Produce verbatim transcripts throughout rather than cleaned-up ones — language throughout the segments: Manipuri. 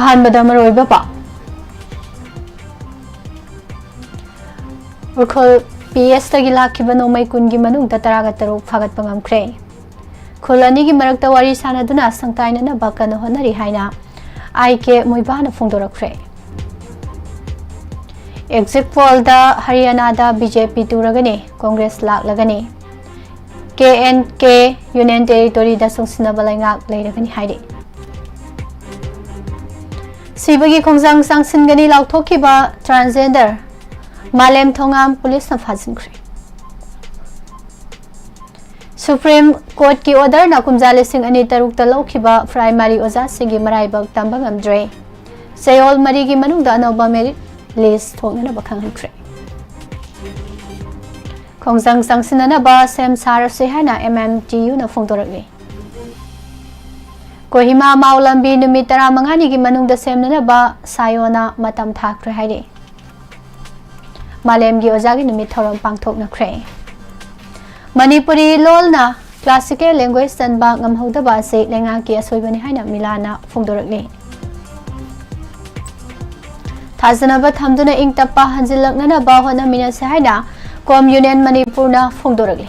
ꯑꯍꯥꯟꯕꯗ ꯃꯔꯨꯑꯣꯏꯕ ꯄꯥꯎ꯫ ꯎꯈ꯭ꯔꯨꯜ ꯄꯤ ꯑꯦꯁꯇꯒꯤ ꯂꯥꯛꯈꯤꯕ ꯅꯣꯡꯃꯩ ꯀꯨꯟꯒꯤ ꯃꯅꯨꯡꯗ ꯇꯔꯥꯒ ꯇꯔꯨꯛ ꯐꯥꯒꯠꯄ ꯉꯝꯈ꯭ꯔꯦ꯫ ꯈꯨꯜ ꯑꯅꯤꯒꯤ ꯃꯔꯛꯇ ꯋꯥꯔꯤ ꯁꯥꯟꯅꯗꯨꯅ ꯁꯪꯇꯥꯏꯅꯅꯕ ꯀꯟꯅ ꯍꯣꯠꯅꯔꯤ ꯍꯥꯏꯅ ꯑꯥꯏ ꯀꯦ ꯃꯣꯏꯕꯥꯅ ꯐꯣꯡꯗꯣꯔꯛꯈ꯭ꯔꯦ꯫ ꯑꯦꯛꯖꯤꯠ ꯄꯣꯜꯗ ꯍꯔꯤꯌꯥꯅꯥꯗ ꯕꯤ ꯖꯦ ꯄꯤ ꯇꯨꯔꯒꯅꯤ, ꯀꯣꯡꯒ꯭ꯔꯦꯁ ꯂꯥꯛꯂꯒꯅꯤ, ꯀꯦ ꯑꯦꯟ ꯀꯦ ꯌꯨꯅꯤꯌꯟ ꯇꯦꯔꯤꯇꯣꯔꯤꯗ ꯆꯨꯡꯁꯤꯟꯅꯕ ꯂꯩꯉꯥꯛ ꯂꯩꯔꯒꯅꯤ ꯍꯥꯏꯔꯤ꯫ ꯁꯤꯕꯒꯤ ꯈꯣꯡꯖꯪ ꯆꯪꯁꯤꯟꯒꯅꯤ ꯂꯥꯎꯊꯣꯛꯈꯤꯕ ꯇ꯭ꯔꯥꯟꯁꯖꯦꯟꯗꯔ ꯃꯥꯂꯦꯝ ꯊꯣꯉꯥꯝ ꯄꯨꯂꯤꯁꯅ ꯐꯥꯖꯤꯟꯈ꯭ꯔꯦ꯫ ꯁꯨꯄ꯭ꯔꯤꯝ ꯀꯣꯔꯠꯀꯤ ꯑꯣꯔꯗꯔꯅ ꯀꯨꯝꯖꯥ ꯂꯤꯁꯤꯡ ꯑꯅꯤ ꯇꯔꯨꯛꯇ ꯂꯧꯈꯤꯕ ꯄ꯭ꯔꯥꯏꯃꯥꯔꯤ ꯑꯣꯖꯥꯁꯤꯡꯒꯤ ꯃꯔꯥꯏꯕꯛ ꯇꯝꯕ ꯉꯝꯗ꯭ꯔꯦ꯫ ꯆꯌꯣꯜ ꯃꯔꯤꯒꯤ ꯃꯅꯨꯡꯗ ꯑꯅꯧꯕ ꯃꯦꯔꯤꯠ ꯂꯤꯁ ꯊꯣꯛꯅꯅꯕ ꯈꯪꯍꯟꯈ꯭ꯔꯦ꯫ ꯈꯣꯡꯖꯪ ꯆꯪꯁꯤꯟꯅꯅꯕ ꯁꯦꯝ ꯁꯥꯔꯁꯤ ꯍꯥꯏꯅ ꯑꯦꯝ ꯑꯦꯝ ꯇꯤ ꯌꯨꯅ ꯐꯣꯡꯗꯣꯔꯛꯂꯤ꯫ ꯀꯣꯍꯤꯃꯥ ꯃꯥꯎ ꯂꯝꯕꯤ ꯅꯨꯃꯤꯠ ꯇꯔꯥꯃꯉꯥꯅꯤꯒꯤ ꯃꯅꯨꯡꯗ ꯁꯦꯝꯅꯅꯕ ꯁꯥꯌꯣꯅ ꯃꯇꯝ ꯊꯥꯈ꯭ꯔꯦ ꯍꯥꯏꯔꯤ꯫ ꯃꯥꯂꯦꯝꯒꯤ ꯑꯣꯖꯥꯒꯤ ꯅꯨꯃꯤꯠ ꯊꯧꯔꯝ ꯄꯥꯡꯊꯣꯛꯅꯈ꯭ꯔꯦ꯫ ꯃꯅꯤꯄꯨꯔꯤ ꯂꯣꯜꯅ classical language ꯆꯟꯕ ꯉꯝꯍꯧꯗꯕ ꯑꯁꯤ ꯂꯩꯉꯥꯛꯀꯤ ꯑꯁꯣꯏꯕꯅꯤ ꯍꯥꯏꯅ ꯃꯤꯂꯥꯅ ꯐꯣꯡꯗꯣꯔꯛꯂꯤ꯫ ꯊꯥꯖꯅꯕ ꯊꯝꯗꯨꯅ ꯏꯪ ꯇꯞꯄ ꯍꯟꯖꯤꯜꯂꯛꯅꯅꯕ ꯍꯣꯠꯅꯃꯤꯟꯅꯁꯤ ꯍꯥꯏꯅ ꯀꯣꯝ ꯌꯨꯅꯤꯌꯟ ꯃꯅꯤꯄꯨꯔꯅ ꯐꯣꯡꯗꯣꯔꯛꯂꯤ꯫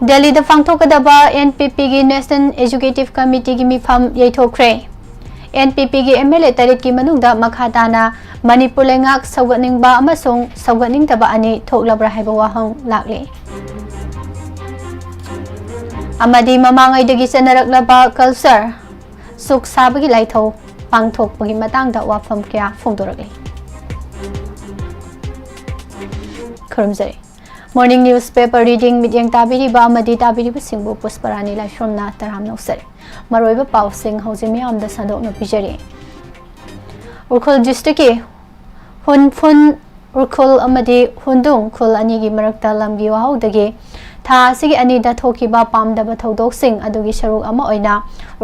ꯗꯦꯜꯂꯤꯗ ꯄꯥꯡꯊꯣꯛꯀꯗꯕ ꯑꯦꯟ ꯄꯤ ꯄꯤꯒꯤ National Executive Committeeꯒꯤ ꯃꯤꯐꯝ ꯌꯩꯊꯣꯛꯈ꯭ꯔꯦ꯫ ꯑꯦꯟ ꯄꯤ ꯄꯤꯒꯤ ꯑꯦꯝ ꯑꯦꯜ ꯑꯦ ꯇꯔꯦꯠꯀꯤ ꯃꯅꯨꯡꯗ ꯃꯈꯥ ꯇꯥꯅ ꯃꯅꯤꯄꯨꯔ ꯂꯩꯉꯥꯛ ꯁꯧꯒꯠꯅꯤꯡꯕ ꯑꯃꯁꯨꯡ ꯁꯧꯒꯠꯅꯤꯡꯗꯕ ꯑꯅꯤ ꯊꯣꯛꯂꯕ꯭ꯔꯥ ꯍꯥꯏꯕ ꯋꯥꯍꯪ ꯂꯥꯛꯂꯤ꯫ ꯑꯃꯗꯤ ꯃꯃꯥꯡꯉꯩꯗꯒꯤ ꯆꯠꯅꯔꯛꯂꯕ culture, ꯁꯨꯛ ꯁꯥꯕꯒꯤ ꯂꯥꯏꯊꯧ ꯄꯥꯡꯊꯣꯛꯄꯒꯤ ꯃꯇꯥꯡꯗ ꯋꯥꯐꯝ ꯀꯌꯥ ꯐꯣꯡꯗꯣꯔꯛꯂꯤ꯫ ꯈꯨꯔꯨꯝꯖꯔꯤ꯫ Morning newspaper reading ꯃꯤꯠꯌꯦꯡ ꯇꯥꯕꯤꯔꯤꯕ ꯑꯃꯗꯤ ꯇꯥꯕꯤꯔꯤꯕꯁꯤꯡꯕꯨ ꯄꯨꯁꯄꯔꯥꯅꯤ ꯂꯥꯏꯁ꯭ꯔꯝꯅ ꯇꯔꯥꯝꯅ ꯑꯣꯛꯆꯔꯤ꯫ ꯃꯔꯨꯑꯣꯏꯕ ꯄꯥꯎꯁꯤꯡ ꯍꯧꯖꯤꯛ ꯃꯤꯌꯥꯝꯗ ꯁꯟꯗꯣꯛꯅ ꯄꯤꯖꯔꯤ꯫ ꯎꯈ꯭ꯔꯨꯜ districtꯀꯤ ꯍꯨꯟꯐꯨꯟ ꯎꯈ꯭ꯔꯨꯜ ꯑꯃꯗꯤ ꯍꯨꯟꯗꯨꯡ ꯈꯨꯜ ꯑꯅꯤꯒꯤ ꯃꯔꯛꯇ ꯂꯝꯒꯤ ꯋꯥꯍꯧꯗꯒꯤ ꯊꯥ ꯑꯁꯤꯒꯤ ꯑꯅꯤꯗ ꯊꯣꯛꯈꯤꯕ ꯄꯥꯝꯗꯕ ꯊꯧꯗꯣꯛꯁꯤꯡ ꯑꯗꯨꯒꯤ ꯁꯔꯨꯛ ꯑꯃ ꯑꯣꯏꯅ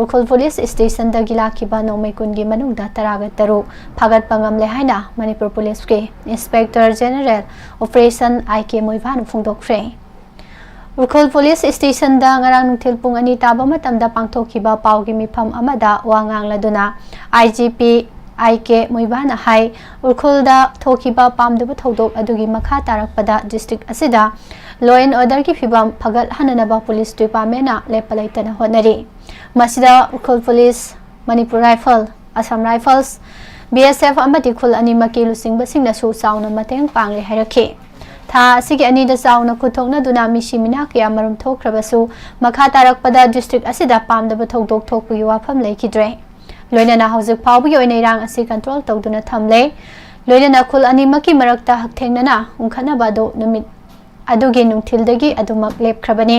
ꯎꯈ꯭ꯔꯨꯜ police stationꯗꯒꯤ ꯂꯥꯛꯈꯤꯕ ꯅꯣꯡꯃꯩ ꯀꯨꯟꯒꯤ ꯃꯅꯨꯡꯗ ꯇꯔꯥꯒ ꯇꯔꯨꯛ ꯐꯥꯒꯠꯄ ꯉꯝꯂꯦ ꯍꯥꯏꯅ ꯃꯅꯤꯄꯨꯔ policeꯀꯤ Inspector General Operation ꯑꯥꯏ ꯀꯦ ꯃꯣꯏꯕꯥꯅ ꯐꯣꯡꯗꯣꯛꯈ꯭ꯔꯦ꯫ ꯎꯈ꯭ꯔꯨꯜ ꯄꯨꯂꯤꯁ ꯁ꯭ꯇꯦꯁꯟꯗ ꯉꯔꯥꯡ ꯅꯨꯡꯊꯤꯜ ꯄꯨꯡ ꯑꯅꯤ ꯇꯥꯕ ꯃꯇꯝꯗ ꯄꯥꯡꯊꯣꯛꯈꯤꯕ ꯄꯥꯎꯒꯤ ꯃꯤꯐꯝ ꯑꯃꯗ ꯋꯥ ꯉꯥꯡꯂꯗꯨꯅ ꯑꯥꯏ ꯖꯤ ꯄꯤ ꯑꯥꯏ ꯀꯦ ꯃꯨꯏꯕꯥꯅ ꯍꯥꯏ, ꯎꯈ꯭ꯔꯨꯜꯗ ꯊꯣꯛꯈꯤꯕ ꯄꯥꯝꯗꯕ ꯊꯧꯗꯣꯛ ꯑꯗꯨꯒꯤ ꯃꯈꯥ ꯇꯥꯔꯛꯄꯗ district ꯑꯁꯤꯗ law and orderꯒꯤ ꯐꯤꯕꯝ ꯐꯒꯠꯍꯟꯅꯅꯕ ꯄꯨꯂꯤꯁ departmentꯅ ꯂꯦꯞꯄ ꯂꯩꯇꯅ ꯍꯣꯠꯅꯔꯤ꯫ ꯃꯁꯤꯗ Ukhrul police, Manipur rifle, Assam rifles, B S F ꯑꯃꯗꯤ ꯈꯨꯜ ꯑꯅꯤꯃꯛꯀꯤ ꯂꯨꯆꯤꯡꯕꯁꯤꯡꯅꯁꯨ ꯆꯥꯎꯅ ꯃꯇꯦꯡ ꯄꯥꯡꯂꯦ ꯍꯥꯏꯔꯛꯈꯤ꯫ ꯊꯥ ꯑꯁꯤꯒꯤ ꯑꯅꯤꯗ ꯆꯥꯎꯅ ꯈꯨꯠꯊꯣꯛꯅꯗꯨꯅ ꯃꯤꯁꯤ ꯃꯤꯅꯥ ꯀꯌꯥ ꯃꯔꯨꯝ ꯊꯣꯛꯈ꯭ꯔꯕꯁꯨ, ꯃꯈꯥ ꯇꯥꯔꯛꯄꯗ district ꯑꯁꯤꯗ ꯄꯥꯝꯗꯕ ꯊꯧꯗꯣꯛ ꯊꯣꯛꯄꯒꯤ ꯋꯥꯐꯝ ꯂꯩꯈꯤꯗ꯭ꯔꯦ꯫ ꯂꯣꯏꯅꯅ ꯍꯧꯖꯤꯛ ꯐꯥꯎꯕꯒꯤ ꯑꯣꯏꯅ ꯏꯔꯥꯡ ꯑꯁꯤ control ꯇꯧꯗꯨꯅ ꯊꯝꯂꯦ꯫ ꯂꯣꯏꯅꯅ ꯈꯨꯜ ꯑꯅꯤꯃꯛꯀꯤ ꯃꯔꯛꯇ ꯍꯛꯊꯦꯡꯅꯅ ꯎꯪꯈꯠꯅꯕ ꯑꯗꯨ ꯅꯨꯃꯤꯠ ꯑꯗꯨꯒꯤ ꯅꯨꯡꯊꯤꯜꯗꯒꯤ ꯑꯗꯨꯃꯛ ꯂꯦꯞꯈ꯭ꯔꯕꯅꯤ꯫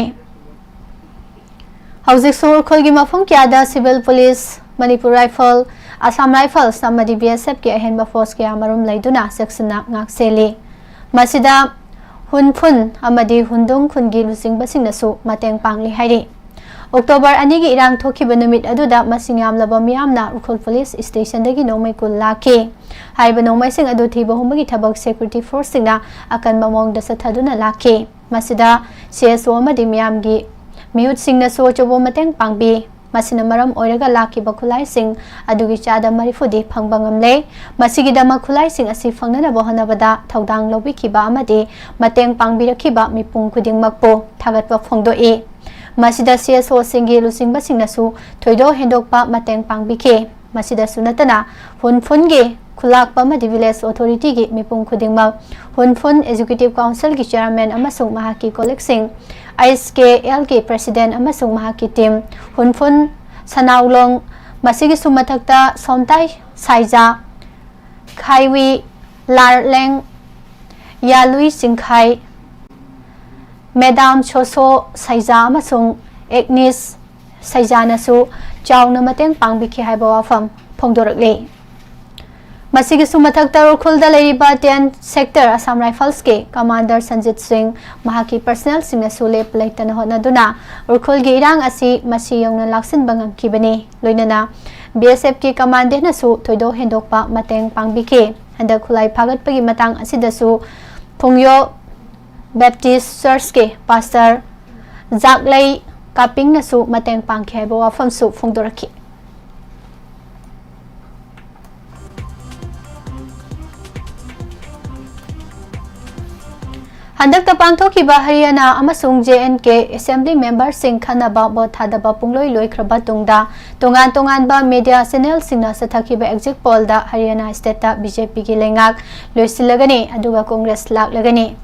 ꯍꯧꯖꯤꯛꯁꯨ ꯎꯈ꯭ꯔꯨꯜꯒꯤ ꯃꯐꯝ ꯀꯌꯥꯗ civil police, Manipur rifle, Assam rifles ꯑꯃꯗꯤ ꯕꯤ ꯑꯦꯁ ꯑꯦꯐꯀꯤ ꯑꯍꯦꯟꯕ force ꯀꯌꯥ ꯃꯔꯨꯝ ꯂꯩꯗꯨꯅ ꯆꯦꯛꯁꯤꯟꯅ ꯉꯥꯛꯁꯦꯜꯂꯤ꯫ ꯃꯁꯤꯗ ꯍꯨꯟꯐꯨꯟ ꯑꯃꯗꯤ ꯍꯨꯟꯗꯨꯡ ꯈꯨꯟꯒꯤ ꯂꯨꯆꯤꯡꯕꯁꯤꯡꯅꯁꯨ ꯃꯇꯦꯡ ꯄꯥꯡꯂꯤ ꯍꯥꯏꯔꯤ꯫ ꯑꯣꯛꯇꯣꯕꯔ ꯑꯅꯤꯒꯤ ꯏꯔꯥꯡ ꯊꯣꯛꯈꯤꯕ ꯅꯨꯃꯤꯠ ꯑꯗꯨꯗ ꯃꯁꯤꯡ ꯌꯥꯝꯂꯕ ꯃꯤꯌꯥꯝꯅ ꯎꯈ꯭ꯔꯨꯜ ꯄꯨꯂꯤꯁ ꯁ꯭ꯇꯦꯁꯟꯗꯒꯤ ꯅꯣꯡꯃꯩ ꯀꯨꯜ ꯂꯥꯛꯈꯤ꯫ ꯍꯥꯏꯔꯤꯕ ꯅꯣꯡꯃꯩꯁꯤꯡ ꯑꯗꯨ ꯊꯤꯕ ꯍꯨꯝꯕꯒꯤ ꯊꯕꯛ security forceꯁꯤꯡꯅ ꯑꯀꯟꯕ ꯃꯑꯣꯡꯗ ꯆꯠꯊꯗꯨꯅ ꯂꯥꯛꯈꯤ꯫ ꯃꯁꯤꯗ ꯁꯤ ꯑꯦꯁ ꯑꯣ ꯑꯃꯗꯤ ꯃꯤꯌꯥꯝꯒꯤ ꯃꯤꯍꯨꯠꯁꯤꯡꯅꯁꯨ ꯑꯆꯧꯕ ꯃꯇꯦꯡ ꯄꯥꯡꯕꯤ꯫ ꯃꯁꯤꯅ ꯃꯔꯝ ꯑꯣꯏꯔꯒ ꯂꯥꯛꯈꯤꯕ ꯈꯨꯠꯂꯥꯏꯁꯤꯡ ꯑꯗꯨꯒꯤ ꯆꯥꯗ ꯃꯔꯤꯐꯨꯗꯤ ꯐꯪꯕ ꯉꯝꯂꯦ꯫ ꯃꯁꯤꯒꯤꯗꯃꯛ ꯈꯨꯠꯂꯥꯏꯁꯤꯡ ꯑꯁꯤ ꯐꯪꯅꯅꯕ ꯍꯣꯠꯅꯕꯗ ꯊꯧꯗꯥꯡ ꯂꯧꯕꯤꯈꯤꯕ ꯑꯃꯗꯤ ꯃꯇꯦꯡ ꯄꯥꯡꯕꯤꯔꯛꯈꯤꯕ ꯃꯤꯄꯨꯝ ꯈꯨꯗꯤꯡꯃꯛꯄꯨ ꯊꯥꯒꯠꯄ ꯐꯣꯡꯗꯣꯛꯏ꯫ ꯃꯁꯤꯗ ꯁꯤ ꯑꯦꯁ ꯑꯣꯁꯤꯡꯒꯤ ꯂꯨꯆꯤꯡꯕꯁꯤꯡꯅꯁꯨ ꯊꯣꯏꯗꯣꯛ ꯍꯦꯟꯗꯣꯛꯄ ꯃꯇꯦꯡ ꯄꯥꯡꯕꯤꯈꯤ꯫ ꯃꯁꯤꯗꯁꯨ ꯅꯠꯇꯅ ꯍꯨꯟꯐꯨꯟꯒꯤ ꯈꯨꯜꯂꯥꯛꯄ ꯑꯃꯗꯤ village authorityꯒꯤ ꯃꯤꯄꯨꯝ ꯈꯨꯗꯤꯡꯃꯛ, ꯍꯨꯟꯐꯨꯟ executive councilꯒꯤ chairman ꯑꯃꯁꯨꯡ ꯃꯍꯥꯛꯀꯤ colleagueꯁꯤꯡ, ꯑꯩꯆ ꯀꯦ ꯑꯦꯜꯒꯤ president ꯑꯃꯁꯨꯡ ꯃꯍꯥꯛꯀꯤ team, ꯍꯨꯟꯐꯨꯟ ꯁꯅꯥꯎꯂꯣꯡ, ꯃꯁꯤꯒꯤꯁꯨ ꯃꯊꯛꯇ ꯁꯣꯝꯇꯥꯏ ꯁꯥꯏꯖꯥ, ꯈꯥꯏꯋꯤ ꯂꯥꯔꯂꯦꯡ, ꯌꯥꯂꯨꯏ ꯆꯤꯡꯈꯥꯏ, ꯃꯦꯗꯥꯝ ꯁꯣꯁꯣ ꯁꯩꯖꯥ ꯑꯃꯁꯨꯡ ꯑꯦꯒꯅꯤꯁ ꯁꯩꯖꯥꯅꯁꯨ ꯆꯥꯎꯅ ꯃꯇꯦꯡ ꯄꯥꯡꯕꯤꯈꯤ ꯍꯥꯏꯕ ꯋꯥꯐꯝ ꯐꯣꯡꯗꯣꯔꯛꯂꯤ꯫ ꯃꯁꯤꯒꯤꯁꯨ ꯃꯊꯛꯇ ꯎꯈ꯭ꯔꯨꯜꯗ ꯂꯩꯔꯤꯕ ten sector Assam Riflesꯀꯤ commander Sanjit ꯁꯤꯡ, ꯃꯍꯥꯛꯀꯤ personnelꯁꯤꯡꯅꯁꯨ ꯂꯦꯞꯄ ꯂꯩꯇꯅ ꯍꯣꯠꯅꯗꯨꯅ ꯎꯈ꯭ꯔꯨꯜꯒꯤ ꯏꯔꯥꯡ ꯑꯁꯤ ꯃꯁꯤ ꯌꯧꯅ ꯂꯥꯛꯁꯤꯟꯕ ꯉꯝꯈꯤꯕꯅꯤ꯫ ꯂꯣꯏꯅꯅ ꯕꯤ ꯑꯦꯁ ꯑꯦꯐꯀꯤ commandantꯅꯁꯨ ꯊꯣꯏꯗꯣꯛ ꯍꯦꯟꯗꯣꯛꯄ ꯃꯇꯦꯡ ꯄꯥꯡꯕꯤꯈꯤ꯫ ꯍꯟꯗꯛ ꯈꯨꯠꯂꯥꯏ ꯐꯥꯒꯠꯄꯒꯤ ꯃꯇꯥꯡ ꯑꯁꯤꯗꯁꯨ ꯐꯨꯡꯌꯣ Baptist Churchꯀꯤ pastor ꯖꯥꯛꯂꯩ ꯀꯥꯄꯤꯡꯅꯁꯨ ꯃꯇꯦꯡ ꯄꯥꯡꯈꯤ ꯍꯥꯏꯕ ꯋꯥꯐꯝꯁꯨ ꯐꯣꯡꯗꯣꯔꯛꯈꯤ꯫ ꯍꯟꯗꯛꯇ ꯄꯥꯡꯊꯣꯛꯈꯤꯕ ꯍꯔꯤꯌꯥꯅꯥ ꯑꯃꯁꯨꯡ J and K Assembly memberꯁꯤꯡ ꯈꯟꯅꯕ ꯚꯣꯠ ꯊꯥꯗꯕ ꯄꯨꯡꯂꯣꯏ ꯂꯣꯏꯈ꯭ꯔꯕ ꯇꯨꯡꯗ, ꯇꯣꯉꯥꯟ ꯇꯣꯉꯥꯟꯕ media channelꯁꯤꯡꯅ ꯆꯠꯊꯈꯤꯕ exit pollꯗ ꯍꯔꯤꯌꯥꯅꯥ stateꯇ BJPꯒꯤ ꯂꯩꯉꯥꯛ ꯂꯣꯏꯁꯤꯜꯂꯒꯅꯤ, ꯑꯗꯨꯒ Congress ꯂꯥꯛꯂꯒꯅꯤ꯫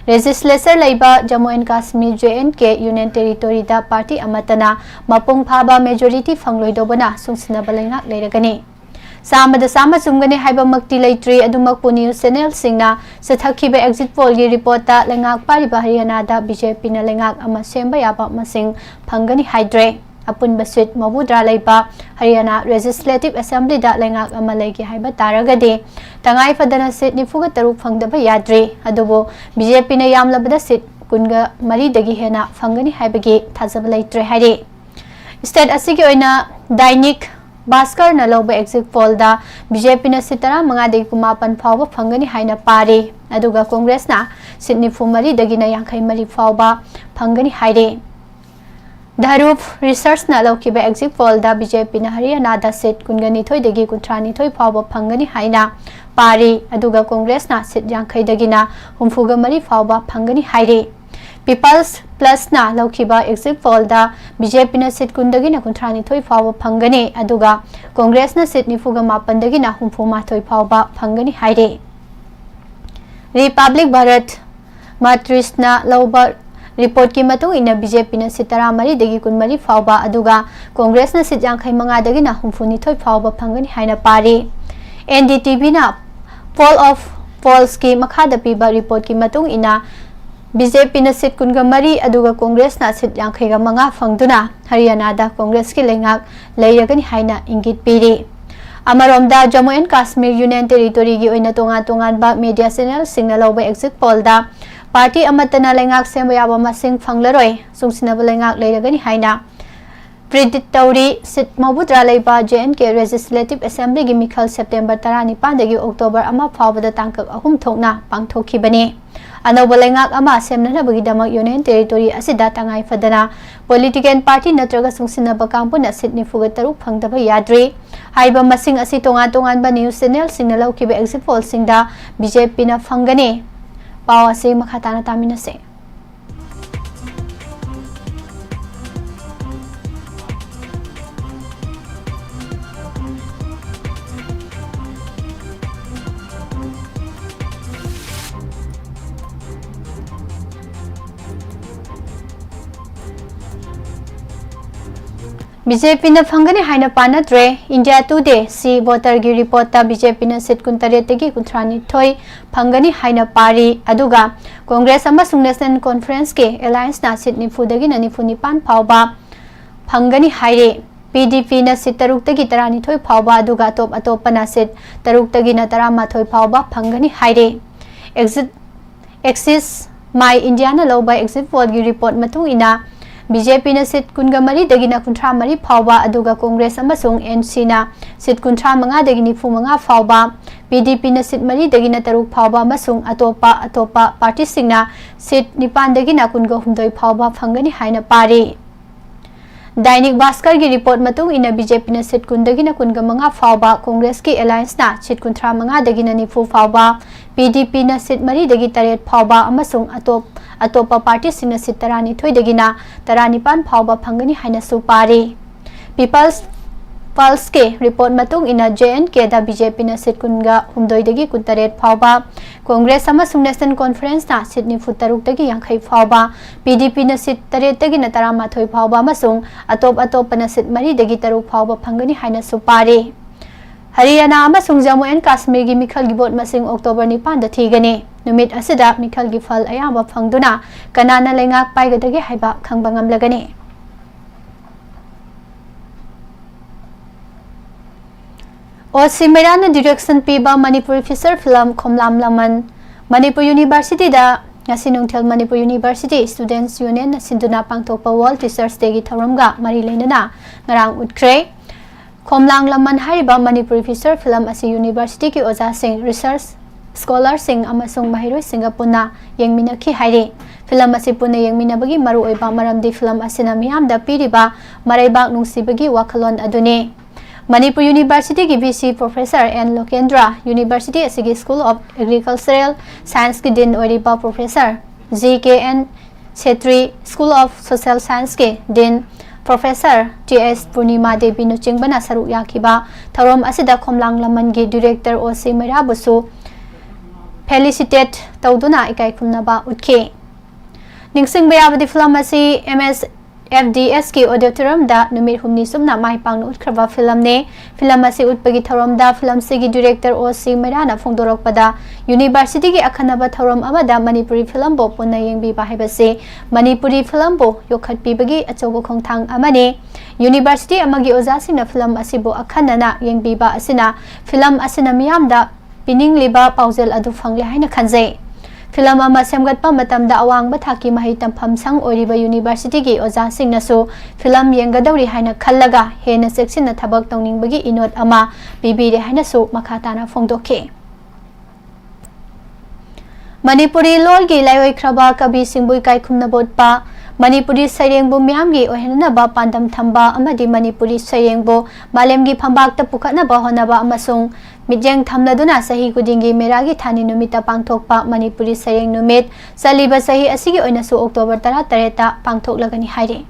Legislature ꯂꯩꯕ Jammu and Kashmir, J and K Union Territoryꯗ party ꯑꯃꯠꯇꯅ ꯃꯄꯨꯡ ꯐꯥꯕ majority ꯐꯪꯂꯣꯏꯗꯧꯕꯅ ꯁꯨꯡꯁꯤꯟꯅꯕ ꯂꯩꯉꯥꯛ ꯂꯩꯔꯒꯅꯤ꯫ ꯆꯥꯝꯃꯗ ꯆꯥꯝꯃ ꯆꯨꯝꯒꯅꯤ ꯍꯥꯏꯕꯃꯛꯇꯤ ꯂꯩꯇ꯭ꯔꯤ, ꯑꯗꯨꯃꯛꯄꯨ news channelꯁꯤꯡꯅ ꯆꯠꯊꯈꯤꯕ exit pollꯒꯤ reportꯇ ꯂꯩꯉꯥꯛ ꯄꯥꯏꯔꯤꯕ ꯍꯔꯤꯌꯥꯅꯥꯗ BJPꯅ ꯂꯩꯉꯥꯛ ꯑꯃ ꯁꯦꯝꯕ ꯌꯥꯕ ꯃꯁꯤꯡ ꯐꯪꯒꯅꯤ ꯍꯥꯏꯗ꯭ꯔꯦ꯫ ꯑꯄꯨꯟꯕ seat ꯃꯧꯗ꯭ꯔꯥ ꯂꯩꯕ ꯍꯔꯤꯌꯥꯅꯥ Legislative Assemblyꯗ ꯂꯩꯉꯥꯛ ꯑꯃ ꯂꯩꯒꯦ ꯍꯥꯏꯕ ꯇꯥꯔꯒꯗꯤ, ꯇꯉꯥꯏ ꯐꯗꯅ seat ꯅꯤꯐꯨꯒ ꯇꯔꯨꯛ ꯐꯪꯗꯕ ꯌꯥꯗ꯭ꯔꯤ꯫ ꯑꯗꯨꯕꯨ BJPꯅ ꯌꯥꯝꯂꯕꯗ seat ꯀꯨꯟꯒ ꯃꯔꯤꯗꯒꯤ ꯍꯦꯟꯅ ꯐꯪꯒꯅꯤ ꯍꯥꯏꯕꯒꯤ ꯊꯥꯖꯕ ꯂꯩꯇ꯭ꯔꯦ ꯍꯥꯏꯔꯤ꯫ State ꯑꯁꯤꯒꯤ ꯑꯣꯏꯅ ꯗꯥꯏꯅꯤꯛ ꯚꯥꯁꯀꯔꯅ ꯂꯧꯕ exit pollꯗ BJPꯅ seat ꯇꯔꯥꯃꯉꯥꯗꯒꯤ ꯀꯨꯟꯃꯥꯄꯟ ꯐꯥꯎꯕ ꯐꯪꯒꯅꯤ ꯍꯥꯏꯅ ꯄꯥꯔꯤ, ꯑꯗꯨꯒ Congressꯅ seat ꯅꯤꯐꯨ ꯃꯔꯤꯗꯒꯤꯅ ꯌꯥꯡꯈꯩ ꯃꯔꯤ ꯐꯥꯎꯕ ꯐꯪꯒꯅꯤ ꯍꯥꯏꯔꯤ꯫ Dharuv Researchꯅ ꯂꯧꯈꯤꯕ exit pollꯗ BJPꯅ ꯍꯔꯤꯌꯥꯅꯥꯗ seat ꯀꯨꯟꯒ ꯅꯤꯊꯣꯏꯗꯒꯤ ꯀꯨꯟꯊ꯭ꯔꯥ ꯅꯤꯊꯣꯏ ꯐꯥꯎꯕ ꯐꯪꯒꯅꯤ ꯍꯥꯏꯅ ꯄꯥꯔꯤ, ꯑꯗꯨꯒ Congressꯅ seat ꯌꯥꯡꯈꯩꯗꯒꯤꯅ ꯍꯨꯝꯐꯨꯒ ꯃꯔꯤ ꯐꯥꯎꯕ ꯐꯪꯒꯅꯤ ꯍꯥꯏꯔꯤ꯫ People's Plusꯅ ꯂꯧꯈꯤꯕ exit pollꯗ BJPꯅ seat ꯀꯨꯟꯗꯒꯤꯅ ꯀꯨꯟꯊ꯭ꯔꯥ ꯅꯤꯊꯣꯏ ꯐꯥꯎꯕ ꯐꯪꯒꯅꯤ, ꯑꯗꯨꯒ Congressꯅ seat ꯅꯤꯐꯨꯒ ꯃꯥꯄꯟꯗꯒꯤꯅ ꯍꯨꯝꯐꯨ ꯃꯥꯊꯣꯏ ꯐꯥꯎꯕ ꯐꯪꯒꯅꯤ ꯍꯥꯏꯔꯤ꯫ Republic Bharat Matrizna ꯂꯧꯕ reportꯀꯤ ꯃꯇꯨꯡ ꯏꯟꯅ BJPꯅ seat ꯇꯔꯥꯃꯔꯤꯗꯒꯤ ꯀꯨꯟꯃꯔꯤ ꯐꯥꯎꯕ, ꯑꯗꯨꯒ Congressꯅ seat ꯌꯥꯡꯈꯩ ꯃꯉꯥꯗꯒꯤꯅ ꯍꯨꯝꯐꯨ ꯅꯤꯊꯣꯏ ꯐꯥꯎꯕ ꯐꯪꯒꯅꯤ ꯍꯥꯏꯅ ꯄꯥꯔꯤ꯫ NDTVꯅ Poll of Pollsꯀꯤ ꯃꯈꯥꯗ ꯄꯤꯕ reportꯀꯤ ꯃꯇꯨꯡ ꯏꯟꯅ, BJPꯅ seat ꯀꯨꯟꯒ ꯃꯔꯤ, ꯑꯗꯨꯒ Congressꯅ seat ꯌꯥꯡꯈꯩꯒ ꯃꯉꯥ ꯐꯪꯗꯨꯅ ꯍꯔꯤꯌꯥꯅꯥꯗ Congressꯀꯤ ꯂꯩꯉꯥꯛ ꯂꯩꯔꯒꯅꯤ ꯍꯥꯏꯅ ꯏꯪꯒꯤꯠ ꯄꯤꯔꯤ꯫ ꯑꯃꯔꯣꯝꯗ, Jammu and Kashmir Union Territoryꯒꯤ ꯑꯣꯏꯅ ꯇꯣꯉꯥꯟ ꯇꯣꯉꯥꯟꯕ media channelꯁꯤꯡꯅ ꯂꯧꯕ exit pollꯗ party ꯑꯃꯠꯇꯅ ꯂꯩꯉꯥꯛ ꯁꯦꯝꯕ ꯌꯥꯕ ꯃꯁꯤꯡ ꯐꯪꯂꯔꯣꯏ, ꯆꯨꯡꯁꯤꯟꯅꯕ ꯂꯩꯉꯥꯛ ꯂꯩꯔꯒꯅꯤ ꯍꯥꯏꯅ predict ꯇꯧꯔꯤ꯫ Seat ꯃꯧꯗ꯭ꯔꯥ ꯂꯩꯕ J and K Legislative Assemblyꯒꯤ ꯃꯤꯈꯜ September ꯇꯔꯥꯅꯤꯄꯥꯟꯗꯒꯤ October ꯑꯃ ꯐꯥꯎꯕꯗ ꯇꯥꯡꯀꯛ ꯑꯍꯨꯝ ꯊꯣꯛꯅ ꯄꯥꯡꯊꯣꯛꯈꯤꯕꯅꯤ꯫ ꯑꯅꯧꯕ ꯂꯩꯉꯥꯛ ꯑꯃ ꯁꯦꯝꯅꯅꯕꯒꯤꯗꯃꯛ Union Territory ꯑꯁꯤꯗ ꯇꯉꯥꯏ ꯐꯗꯅ political party ꯅꯠꯇ꯭ꯔꯒ ꯆꯨꯡꯁꯤꯟꯅꯕ ꯀꯥꯡꯕꯨꯅ seat ꯅꯤꯐꯨꯒ ꯇꯔꯨꯛ ꯐꯪꯗꯕ ꯌꯥꯗ꯭ꯔꯤ꯫ ꯍꯥꯏꯔꯤꯕ ꯃꯁꯤꯡ ꯑꯁꯤ ꯇꯣꯉꯥꯟ ꯇꯣꯉꯥꯟꯕ news channel ꯁꯤꯡꯅ ꯂꯧꯈꯤꯕ exit poll ꯁꯤꯡꯗ BJP ꯅ ꯐꯪꯒꯅꯤ꯫ ꯄꯥꯎ ꯑꯁꯤ ꯃꯈꯥ ꯇꯥꯅ ꯇꯥꯃꯤꯟꯅꯁꯦ꯫ BJP ꯅ ꯐꯪꯒꯅꯤ ꯍꯥꯏꯅ ꯄꯥꯅꯗ꯭ꯔꯦ꯫ India Today ꯁꯤ voter ꯒꯤ report ꯇ BJP ꯅ seat ꯀꯨꯟꯇꯔꯦꯠꯇꯒꯤ ꯀꯨꯟꯊ꯭ꯔꯥꯅꯤꯊꯣꯏ ꯐꯪꯒꯅꯤ ꯍꯥꯏꯅ ꯄꯥꯔꯤ꯫ ꯑꯗꯨꯒ Congress ꯑꯃꯁꯨꯡ National Conference ꯀꯤ alliance ꯅ seat ꯅꯤꯐꯨꯗꯒꯤꯅ ꯅꯤꯐꯨꯅꯤꯄꯥꯟ ꯐꯥꯎꯕ ꯐꯪꯒꯅꯤ ꯍꯥꯏꯔꯤ꯫ PDP ꯅ seat ꯇꯔꯨꯛꯇꯒꯤ ꯇꯔꯥꯅꯤꯊꯣꯏ ꯐꯥꯎꯕ, ꯑꯗꯨꯒ ꯑꯇꯣꯞ ꯑꯇꯣꯞꯄꯅ seat ꯇꯔꯨꯛꯇꯒꯤꯅ ꯇꯔꯥꯃꯥꯊꯣꯏ ꯐꯥꯎꯕ ꯐꯪꯒꯅꯤ ꯍꯥꯏꯔꯤ꯫ Exit Axis My India ꯅ ꯂꯧꯕ exit poll ꯒꯤ report ꯃꯇꯨꯡ ꯏꯟꯅ, BJP ꯅ seat ꯀꯨꯟꯒ ꯃꯔꯤꯗꯒꯤꯅ ꯀꯨꯟꯊ꯭ꯔꯥ ꯃꯔꯤ ꯐꯥꯎꯕ, ꯑꯗꯨꯒ Congress ꯑꯃꯁꯨꯡ NC ꯅ seat ꯀꯨꯟꯊ꯭ꯔꯥ ꯃꯉꯥꯗꯒꯤ ꯅꯤꯐꯨ ꯃꯉꯥ ꯐꯥꯎꯕ, PDP ꯅ seat ꯃꯔꯤꯗꯒꯤꯅ ꯇꯔꯨꯛ ꯐꯥꯎꯕ, ꯑꯃꯁꯨꯡ ꯑꯇꯣꯞꯄ ꯑꯇꯣꯞꯄ party ꯁꯤꯡꯅ seat ꯅꯤꯄꯥꯟꯗꯒꯤꯅ ꯀꯨꯟꯒ ꯍꯨꯝꯗꯣꯏ ꯐꯥꯎꯕ ꯐꯪꯒꯅꯤ ꯍꯥꯏꯅ ꯄꯥꯔꯤ꯫ ꯗꯥꯏꯅꯤꯛ ꯚꯥꯁꯀꯔꯒꯤ report ꯃꯇꯨꯡ ꯏꯟꯅ, BJP ꯅ seat ꯀꯨꯟꯗꯒꯤꯅ ꯀꯨꯟꯒ ꯃꯉꯥ ꯐꯥꯎꯕ, Congress ꯀꯤ alliance ꯅ seat ꯀꯨꯟꯊ꯭ꯔꯥ ꯃꯉꯥꯗꯒꯤꯅ ꯅꯤꯐꯨ ꯐꯥꯎꯕ, PDP ꯅ seat ꯃꯔꯤꯗꯒꯤ ꯇꯔꯦꯠ ꯐꯥꯎꯕ, ꯑꯃꯁꯨꯡ ꯑꯇꯣꯞ ꯑꯇꯣꯞꯄ party ꯁꯤꯡꯅ seat ꯇꯔꯥꯅꯤꯊꯣꯏꯗꯒꯤꯅ ꯇꯔꯥꯅꯤꯄꯥꯟ ꯐꯥꯎꯕ ꯐꯪꯒꯅꯤ ꯍꯥꯏꯅꯁꯨ ꯄꯥꯔꯤ꯫ People's Pulse ꯀꯤ report ꯃꯇꯨꯡ ꯏꯟꯅ, J&K ꯗ BJP ꯅ seat ꯀꯨꯟꯒ ꯍꯨꯝꯗꯣꯏꯗꯒꯤ ꯀꯨꯟꯇꯔꯦꯠ ꯐꯥꯎꯕ, Congress ꯑꯃꯁꯨꯡ National Conference ꯅ seat ꯅꯤꯐꯨ ꯇꯔꯨꯛꯇꯒꯤ ꯌꯥꯡꯈꯩ ꯐꯥꯎꯕ, PDP ꯅ seat ꯇꯔꯦꯠꯇꯒꯤꯅ ꯇꯔꯥꯃꯥꯊꯣꯏ ꯐꯥꯎꯕ ꯑꯃꯁꯨꯡ ꯑꯇꯣꯞ ꯑꯇꯣꯞꯄꯅ seat ꯃꯔꯤꯗꯒꯤ ꯇꯔꯨꯛ ꯐꯥꯎꯕ ꯐꯪꯒꯅꯤ ꯍꯥꯏꯅꯁꯨ ꯄꯥꯔꯤ꯫ ꯍꯔꯤꯌꯥꯅꯥ ꯑꯃꯁꯨꯡ ꯖꯝꯃꯨ ꯑꯦꯟ ꯀꯥꯁꯃꯤꯔꯒꯤ ꯃꯤꯈꯜꯒꯤ vote ꯃꯁꯤꯡ October ꯅꯤꯄꯥꯟꯗ ꯊꯤꯒꯅꯤ꯫ ꯅꯨꯃꯤꯠ ꯑꯁꯤꯗ ꯃꯤꯈꯜꯒꯤ ꯐꯜ ꯑꯌꯥꯝꯕ ꯐꯪꯗꯨꯅ ꯀꯅꯥꯅ ꯂꯩꯉꯥꯛ ꯄꯥꯏꯒꯗꯒꯦ ꯍꯥꯏꯕ ꯈꯪꯕ ꯉꯝꯂꯒꯅꯤ꯫ ꯑꯣ ꯁꯤ ꯃꯩꯔꯥꯅ direction ꯄꯤꯕ ꯃꯅꯤꯄꯨꯔꯤ feature film ꯈꯣꯝꯂꯥꯡ ꯂꯃꯟ꯫ ꯃꯅꯤꯄꯨꯔ University ꯗ ꯉꯁꯤ ꯅꯨꯡꯊꯤꯜ ꯃꯅꯤꯄꯨꯔ University Students Union ꯅ ꯁꯤꯟꯗꯨꯅ ꯄꯥꯡꯊꯣꯛꯄ World Teachers Day ꯒꯤ ꯊꯧꯔꯝꯒ ꯃꯔꯤ ꯂꯩꯅꯅ ꯉꯔꯥꯡ ꯎꯠꯈ꯭ꯔꯦ꯫ ꯈꯣꯝꯂꯥꯡ ꯂꯃꯟ ꯍꯥꯏꯔꯤꯕ ꯃꯅꯤꯄꯨꯔꯤ feature film ꯑꯁꯤ university ꯒꯤ ꯑꯣꯖꯥꯁꯤꯡ, research ꯁ꯭ꯀꯣꯂꯔꯁꯤꯡ ꯑꯃꯁꯨꯡ ꯃꯍꯩꯔꯣꯏꯁꯤꯡꯒ ꯄꯨꯟꯅ ꯌꯦꯡꯃꯤꯟꯅꯈꯤ ꯍꯥꯏꯔꯤ꯫ ꯐꯤꯂꯝ ꯑꯁꯤ ꯄꯨꯟꯅ ꯌꯦꯡꯃꯤꯟꯅꯕꯒꯤ ꯃꯔꯨꯑꯣꯏꯕ ꯃꯔꯝꯗꯤ ꯐꯤꯂꯝ ꯑꯁꯤꯅ ꯃꯤꯌꯥꯝꯗ ꯄꯤꯔꯤꯕ ꯃꯔꯩꯕꯥꯛ ꯅꯨꯡꯁꯤꯕꯒꯤ ꯋꯥꯈꯜꯂꯣꯟ ꯑꯗꯨꯅꯤ꯫ ꯃꯅꯤꯄꯨꯔ ꯌꯨꯅꯤꯚꯔꯁꯤꯇꯤꯒꯤ V C Professor N Lokendra, university ꯑꯁꯤꯒꯤ School of Agricultural Scienceꯀꯤ Dean ꯑꯣꯏꯔꯤꯕ Professor G K N Chhetri, School of Social Scienceꯀꯤ Dean Professor T S Purnima ꯗꯦꯕꯤꯅꯆꯤꯡꯕꯅ ꯁꯔꯨꯛ ꯌꯥꯈꯤꯕ ꯊꯧꯔꯝ ꯑꯁꯤꯗ ꯈꯣꯝꯂꯥꯡ ꯂꯃꯟꯒꯤ Director O C ꯃꯩꯔꯥꯕꯨꯁꯨ felicitate ꯇꯧꯗꯨꯅ ꯏꯀꯥꯏ ꯈꯨꯝꯅꯕ ꯎꯠꯈꯤ꯫ ꯅꯤꯡꯁꯤꯡꯕ ꯌꯥꯕꯗꯤ, ꯐꯤꯂꯝ ꯑꯁꯤ M S F D Sꯀꯤ Auditoriumꯗ ꯅꯨꯃꯤꯠ ꯍꯨꯝꯅꯤ ꯆꯨꯞꯅ ꯃꯥꯏ ꯄꯥꯛꯅ ꯎꯠꯈ꯭ꯔꯕ ꯐꯤꯂꯝꯅꯤ꯫ ꯐꯤꯂꯝ ꯑꯁꯤ ꯎꯠꯄꯒꯤ ꯊꯧꯔꯝꯗ ꯐꯤꯂꯝꯁꯤꯒꯤ Director O C ꯃꯩꯔꯥꯅ ꯐꯣꯡꯗꯣꯔꯛꯄꯗ, ꯌꯨꯅꯤꯚꯔꯁꯤꯇꯤꯒꯤ ꯑꯈꯟꯅꯕ ꯊꯧꯔꯝ ꯑꯃꯗ ꯃꯅꯤꯄꯨꯔꯤ ꯐꯤꯂꯝꯕꯨ ꯄꯨꯟꯅ ꯌꯦꯡꯕꯤꯕ ꯍꯥꯏꯕꯁꯤ ꯃꯅꯤꯄꯨꯔꯤ ꯐꯤꯂꯝꯕꯨ ꯌꯣꯛꯈꯠꯄꯤꯕꯒꯤ ꯑꯆꯧꯕ ꯈꯣꯡꯊꯥꯡ ꯑꯃꯅꯤ꯫ ꯌꯨꯅꯤꯚꯔꯁꯤꯇꯤ ꯑꯃꯒꯤ ꯑꯣꯖꯥꯁꯤꯡꯅ ꯐꯤꯂꯝ ꯑꯁꯤꯕꯨ ꯑꯈꯟꯅꯅ ꯌꯦꯡꯕꯤꯕ ꯑꯁꯤꯅ ꯐꯤꯂꯝ ꯑꯁꯤꯅ ꯃꯤꯌꯥꯝꯗ ꯄꯤꯅꯤꯡꯂꯤꯕ ꯄꯥꯎꯖꯦꯜ ꯑꯗꯨ ꯐꯪꯂꯦ ꯍꯥꯏꯅ ꯈꯟꯖꯩ꯫ ꯐꯤꯂꯝ ꯑꯃ ꯁꯦꯝꯒꯠꯄ ꯃꯇꯝꯗ ꯑꯋꯥꯡꯕ ꯊꯥꯛꯀꯤ ꯃꯍꯩ ꯇꯝꯐꯝ ꯁꯪ ꯑꯣꯏꯔꯤꯕ ꯌꯨꯅꯤꯚꯔꯁꯤꯇꯤꯒꯤ ꯑꯣꯖꯥꯁꯤꯡꯅꯁꯨ ꯐꯤꯂꯝ ꯌꯦꯡꯒꯗꯧꯔꯤ ꯍꯥꯏꯅ ꯈꯜꯂꯒ ꯍꯦꯟꯅ ꯆꯦꯛꯁꯤꯟꯅ ꯊꯕꯛ ꯇꯧꯅꯤꯡꯕꯒꯤ ꯏꯅꯣꯠ ꯑꯃ ꯄꯤꯕꯤꯔꯦ ꯍꯥꯏꯅꯁꯨ ꯃꯈꯥ ꯇꯥꯅ ꯐꯣꯡꯗꯣꯛꯈꯤ꯫ ꯃꯅꯤꯄꯨꯔꯤ ꯂꯣꯜꯒꯤ ꯂꯥꯏꯑꯣꯏꯈ꯭ꯔꯕ ꯀꯕꯤꯁꯤꯡꯕꯨ ꯏꯀꯥꯏ ꯈꯨꯝꯅꯕ ꯎꯠꯄ, ꯃꯅꯤꯄꯨꯔꯤ ꯁꯩꯔꯦꯡꯕꯨ ꯃꯤꯌꯥꯝꯒꯤ ꯑꯣꯏꯍꯟꯅꯕ ꯄꯥꯟꯗꯝ ꯊꯝꯕ ꯑꯃꯗꯤ ꯃꯅꯤꯄꯨꯔꯤ ꯁꯩꯔꯦꯡꯕꯨ ꯃꯥꯂꯦꯝꯒꯤ ꯐꯝꯕꯥꯛꯇ ꯄꯨꯈꯠꯅꯕ ꯍꯣꯠꯅꯕ ꯑꯃꯁꯨꯡ ꯃꯤꯠꯌꯦꯡ ꯊꯝꯂꯗꯨꯅ ꯆꯍꯤ ꯈꯨꯗꯤꯡꯒꯤ ꯃꯦꯔꯥꯒꯤ ꯊꯥꯅꯤ ꯅꯨꯃꯤꯠꯇ ꯄꯥꯡꯊꯣꯛꯄ ꯃꯅꯤꯄꯨꯔꯤ ꯁꯩꯔꯦꯡ ꯅꯨꯃꯤꯠ ꯆꯠꯂꯤꯕ ꯆꯍꯤ ꯑꯁꯤꯒꯤ ꯑꯣꯏꯅꯁꯨ October ꯇꯔꯥꯇꯔꯦꯠꯇ ꯄꯥꯡꯊꯣꯛꯂꯒꯅꯤ ꯍꯥꯏꯔꯤ꯫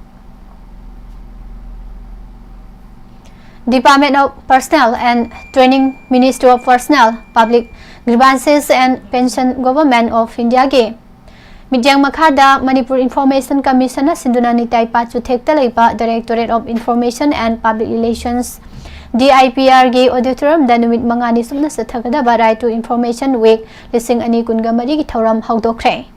Department of Personnel and Training, Ministry of Personnel, Public Grievances and Pension, Government of Indiaꯒꯤ ꯃꯤꯠꯌꯦꯡ ꯃꯈꯥꯗ ꯃꯅꯤꯄꯨꯔ Information Commissionꯅ ꯁꯤꯟꯗꯨꯅ ꯅꯤꯇꯥꯏ ꯄꯥꯠ ꯆꯨꯊꯦꯛꯇ ꯂꯩꯕ Directorate of Information and Public Relations, D I P Rꯒꯤ Auditoriumꯗ ꯅꯨꯃꯤꯠ ꯃꯉꯥꯅꯤ ꯆꯨꯞꯅ ꯆꯠꯊꯒꯗꯕ Right to Information Week ꯂꯤꯁꯤꯡ ꯑꯅꯤ ꯀꯨꯟꯒ ꯃꯔꯤꯒꯤ ꯊꯧꯔꯝ ꯍꯧꯗꯣꯛꯈ꯭ꯔꯦ꯫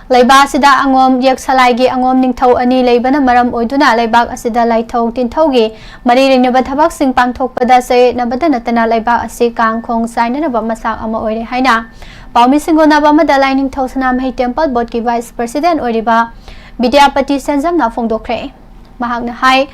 ꯂꯩꯕꯥꯛ ꯑꯁꯤꯗ ꯑꯉꯣꯝ ꯌꯦꯛꯁꯂꯥꯏꯒꯤ ꯑꯉꯣꯝ ꯅꯤꯡꯊꯧ ꯑꯅꯤ ꯂꯩꯕꯅ ꯃꯔꯝ ꯑꯣꯏꯗꯨꯅ ꯂꯩꯕꯥꯛ ꯑꯁꯤꯗ ꯂꯥꯏꯊꯧ ꯇꯤꯟꯊꯧꯒꯤ ꯃꯔꯤ ꯂꯩꯅꯕ ꯊꯕꯛꯁꯤꯡ ꯄꯥꯡꯊꯣꯛꯄꯗ ꯆꯌꯦꯠꯅꯕꯇ ꯅꯠꯇꯅ ꯂꯩꯕꯥꯛ ꯑꯁꯤ ꯀꯥꯡ ꯈꯣꯡ ꯆꯥꯏꯅꯔꯕ ꯃꯆꯥꯛ ꯑꯃ ꯑꯣꯏꯔꯦ ꯍꯥꯏꯅ ꯄꯥꯎꯃꯤꯁꯤꯡꯒ ꯎꯅꯕ ꯑꯃꯗ ꯂꯥꯏꯅꯤꯡꯊꯧ ꯁꯅꯥꯃꯍꯤ ꯇꯦꯝꯄꯜ ꯕꯣꯔꯗꯀꯤ ꯚꯥꯏꯁ ꯄ꯭ꯔꯁꯤꯗꯦꯟꯠ ꯑꯣꯏꯔꯤꯕ ꯕꯤꯗ꯭ꯌꯥꯄꯇꯤ ꯁꯦꯟꯖꯝꯅ ꯐꯣꯡꯗꯣꯛꯈ꯭ꯔꯦ꯫ ꯃꯍꯥꯛꯅ ꯍꯥꯏ,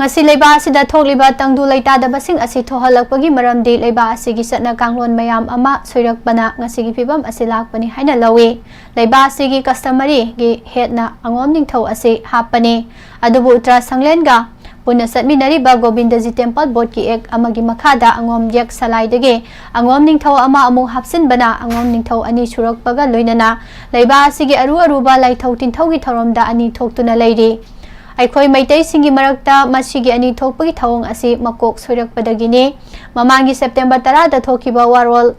ꯉꯁꯤ ꯂꯩꯕꯥꯛ ꯑꯁꯤꯗ ꯊꯣꯛꯂꯤꯕ ꯇꯪꯗꯨ ꯂꯩꯇꯥꯗꯕꯁꯤꯡ ꯑꯁꯤ ꯊꯣꯛꯍꯜꯂꯛꯄꯒꯤ ꯃꯔꯝꯗꯤ ꯂꯩꯕꯥꯛ ꯑꯁꯤꯒꯤ ꯆꯠꯅ ꯀꯥꯡꯂꯣꯟ ꯃꯌꯥꯝ ꯑꯃ ꯁꯣꯏꯔꯛꯄꯅ ꯉꯁꯤꯒꯤ ꯐꯤꯕꯝ ꯑꯁꯤ ꯂꯥꯛꯄꯅꯤ ꯍꯥꯏꯅ ꯂꯧꯏ꯫ ꯂꯩꯕꯥꯛ ꯑꯁꯤꯒꯤ customary ꯒꯤ ꯍꯦꯠꯅ ꯑꯉꯣꯝ ꯅꯤꯡꯊꯧ ꯑꯁꯤ ꯍꯥꯞꯄꯅꯤ꯫ ꯑꯗꯨꯕꯨ ꯎꯇꯔꯥ ꯁꯪꯂꯦꯟꯒ ꯄꯨꯟꯅ ꯆꯠꯃꯤꯟꯅꯔꯤꯕ ꯒꯣꯕꯤꯟꯗꯖꯤ ꯇꯦꯝꯄꯜ ꯕꯣꯔꯗꯀꯤ ꯑꯦꯛ ꯑꯃꯒꯤ ꯃꯈꯥꯗ ꯑꯉꯣꯝ ꯌꯦꯛ ꯁꯂꯥꯏꯗꯒꯤ ꯑꯉꯣꯝ ꯅꯤꯡꯊꯧ ꯑꯃ ꯑꯃꯨꯛ ꯍꯥꯞꯆꯤꯟꯕꯅ ꯑꯉꯣꯝ ꯅꯤꯡꯊꯧ ꯑꯅꯤ ꯁꯨꯔꯛꯄꯒ ꯂꯣꯏꯅꯅ ꯂꯩꯕꯥꯛ ꯑꯁꯤꯒꯤ ꯑꯔꯨ ꯑꯔꯨꯕ ꯂꯥꯏꯊꯧ ꯇꯤꯟꯊꯧꯒꯤ ꯊꯧꯔꯝꯗ ꯑꯅꯤ ꯊꯣꯛꯇꯨꯅ ꯂꯩꯔꯤ꯫ ꯑꯩꯈꯣꯏ ꯃꯩꯇꯩꯁꯤꯡꯒꯤ ꯃꯔꯛꯇ ꯃꯁꯤꯒꯤ ꯑꯅꯤ ꯊꯣꯛꯄꯒꯤ ꯊꯧꯑꯣꯡ ꯑꯁꯤ ꯃꯀꯣꯛ ꯁꯣꯏꯔꯛꯄꯗꯒꯤꯅꯤ꯫ ꯃꯃꯥꯡꯒꯤ ꯁꯦꯞꯇꯦꯝꯕꯔ ꯇꯔꯥꯗ ꯊꯣꯛꯈꯤꯕ ꯋꯥꯔꯣꯜ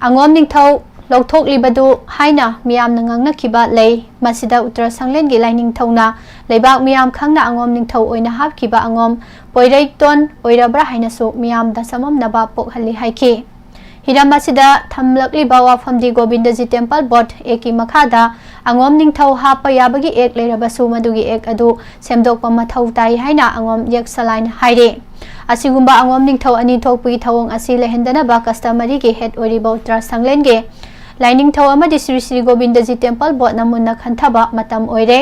ꯑꯉꯣꯝ ꯅꯤꯡꯊꯧ ꯂꯧꯊꯣꯛꯂꯤꯕꯗꯨ ꯍꯥꯏꯅ ꯃꯤꯌꯥꯝꯅ ꯉꯥꯡꯅꯈꯤꯕ ꯂꯩ꯫ ꯃꯁꯤꯗ ꯎꯇꯔ ꯁꯪꯂꯦꯟꯒꯤ ꯂꯥꯏꯅꯤꯡꯊꯧꯅ ꯂꯩꯕꯥꯛ ꯃꯤꯌꯥꯝ ꯈꯪꯅ ꯑꯉꯣꯝ ꯅꯤꯡꯊꯧ ꯑꯣꯏꯅ ꯍꯥꯞꯈꯤꯕ ꯑꯉꯣꯝ ꯄꯣꯏꯔꯩꯇꯣꯟ ꯑꯣꯏꯔꯕ꯭ꯔꯥ ꯍꯥꯏꯅꯁꯨ ꯃꯤꯌꯥꯝꯗ ꯆꯃꯝꯅꯕ ꯄꯣꯛꯍꯜꯂꯤ ꯍꯥꯏꯈꯤ꯫ ꯍꯤꯔꯝ ꯑꯁꯤꯗ ꯊꯝꯂꯛꯂꯤꯕ ꯋꯥꯐꯝꯗꯤ ꯒꯣꯕꯤꯟꯗꯖꯤ ꯇꯦꯝꯄꯜ ꯕꯣꯔꯗ ꯑꯦꯛꯀꯤ ꯃꯈꯥꯗ ꯑꯉꯣꯝ ꯅꯤꯡꯊꯧ ꯍꯥꯞꯄ ꯌꯥꯕꯒꯤ ꯑꯦꯛ ꯂꯩꯔꯕꯁꯨ ꯃꯗꯨꯒꯤ ꯑꯦꯛ ꯑꯗꯨ ꯁꯦꯝꯗꯣꯛꯄ ꯃꯊꯧ ꯇꯥꯏ ꯍꯥꯏꯅ ꯑꯉꯣꯝ ꯌꯦꯛ ꯁꯂꯥꯏꯅ ꯍꯥꯏꯔꯤ꯫ ꯑꯁꯤꯒꯨꯝꯕ ꯑꯉꯣꯝ ꯅꯤꯡꯊꯧ ꯑꯅꯤ ꯊꯣꯛꯄꯒꯤ ꯊꯧꯑꯣꯡ ꯑꯁꯤ ꯂꯩꯍꯟꯗꯅꯕ customary ꯒꯤ ꯍꯦꯠ ꯑꯣꯏꯔꯤꯕ ꯎꯇꯔꯥ ꯁꯪꯂꯦꯟꯒꯤ ꯂꯥꯏꯅꯤꯡꯊꯧ ꯑꯃꯗꯤ ꯁ꯭ꯔꯤ ꯁ꯭ꯔꯤ ꯒꯣꯕꯤꯟꯗꯖꯤ ꯇꯦꯝꯄꯜ ꯕꯣꯔꯗꯅ ꯃꯨꯟꯅ ꯈꯟꯊꯕ ꯃꯇꯝ ꯑꯣꯏꯔꯦ꯫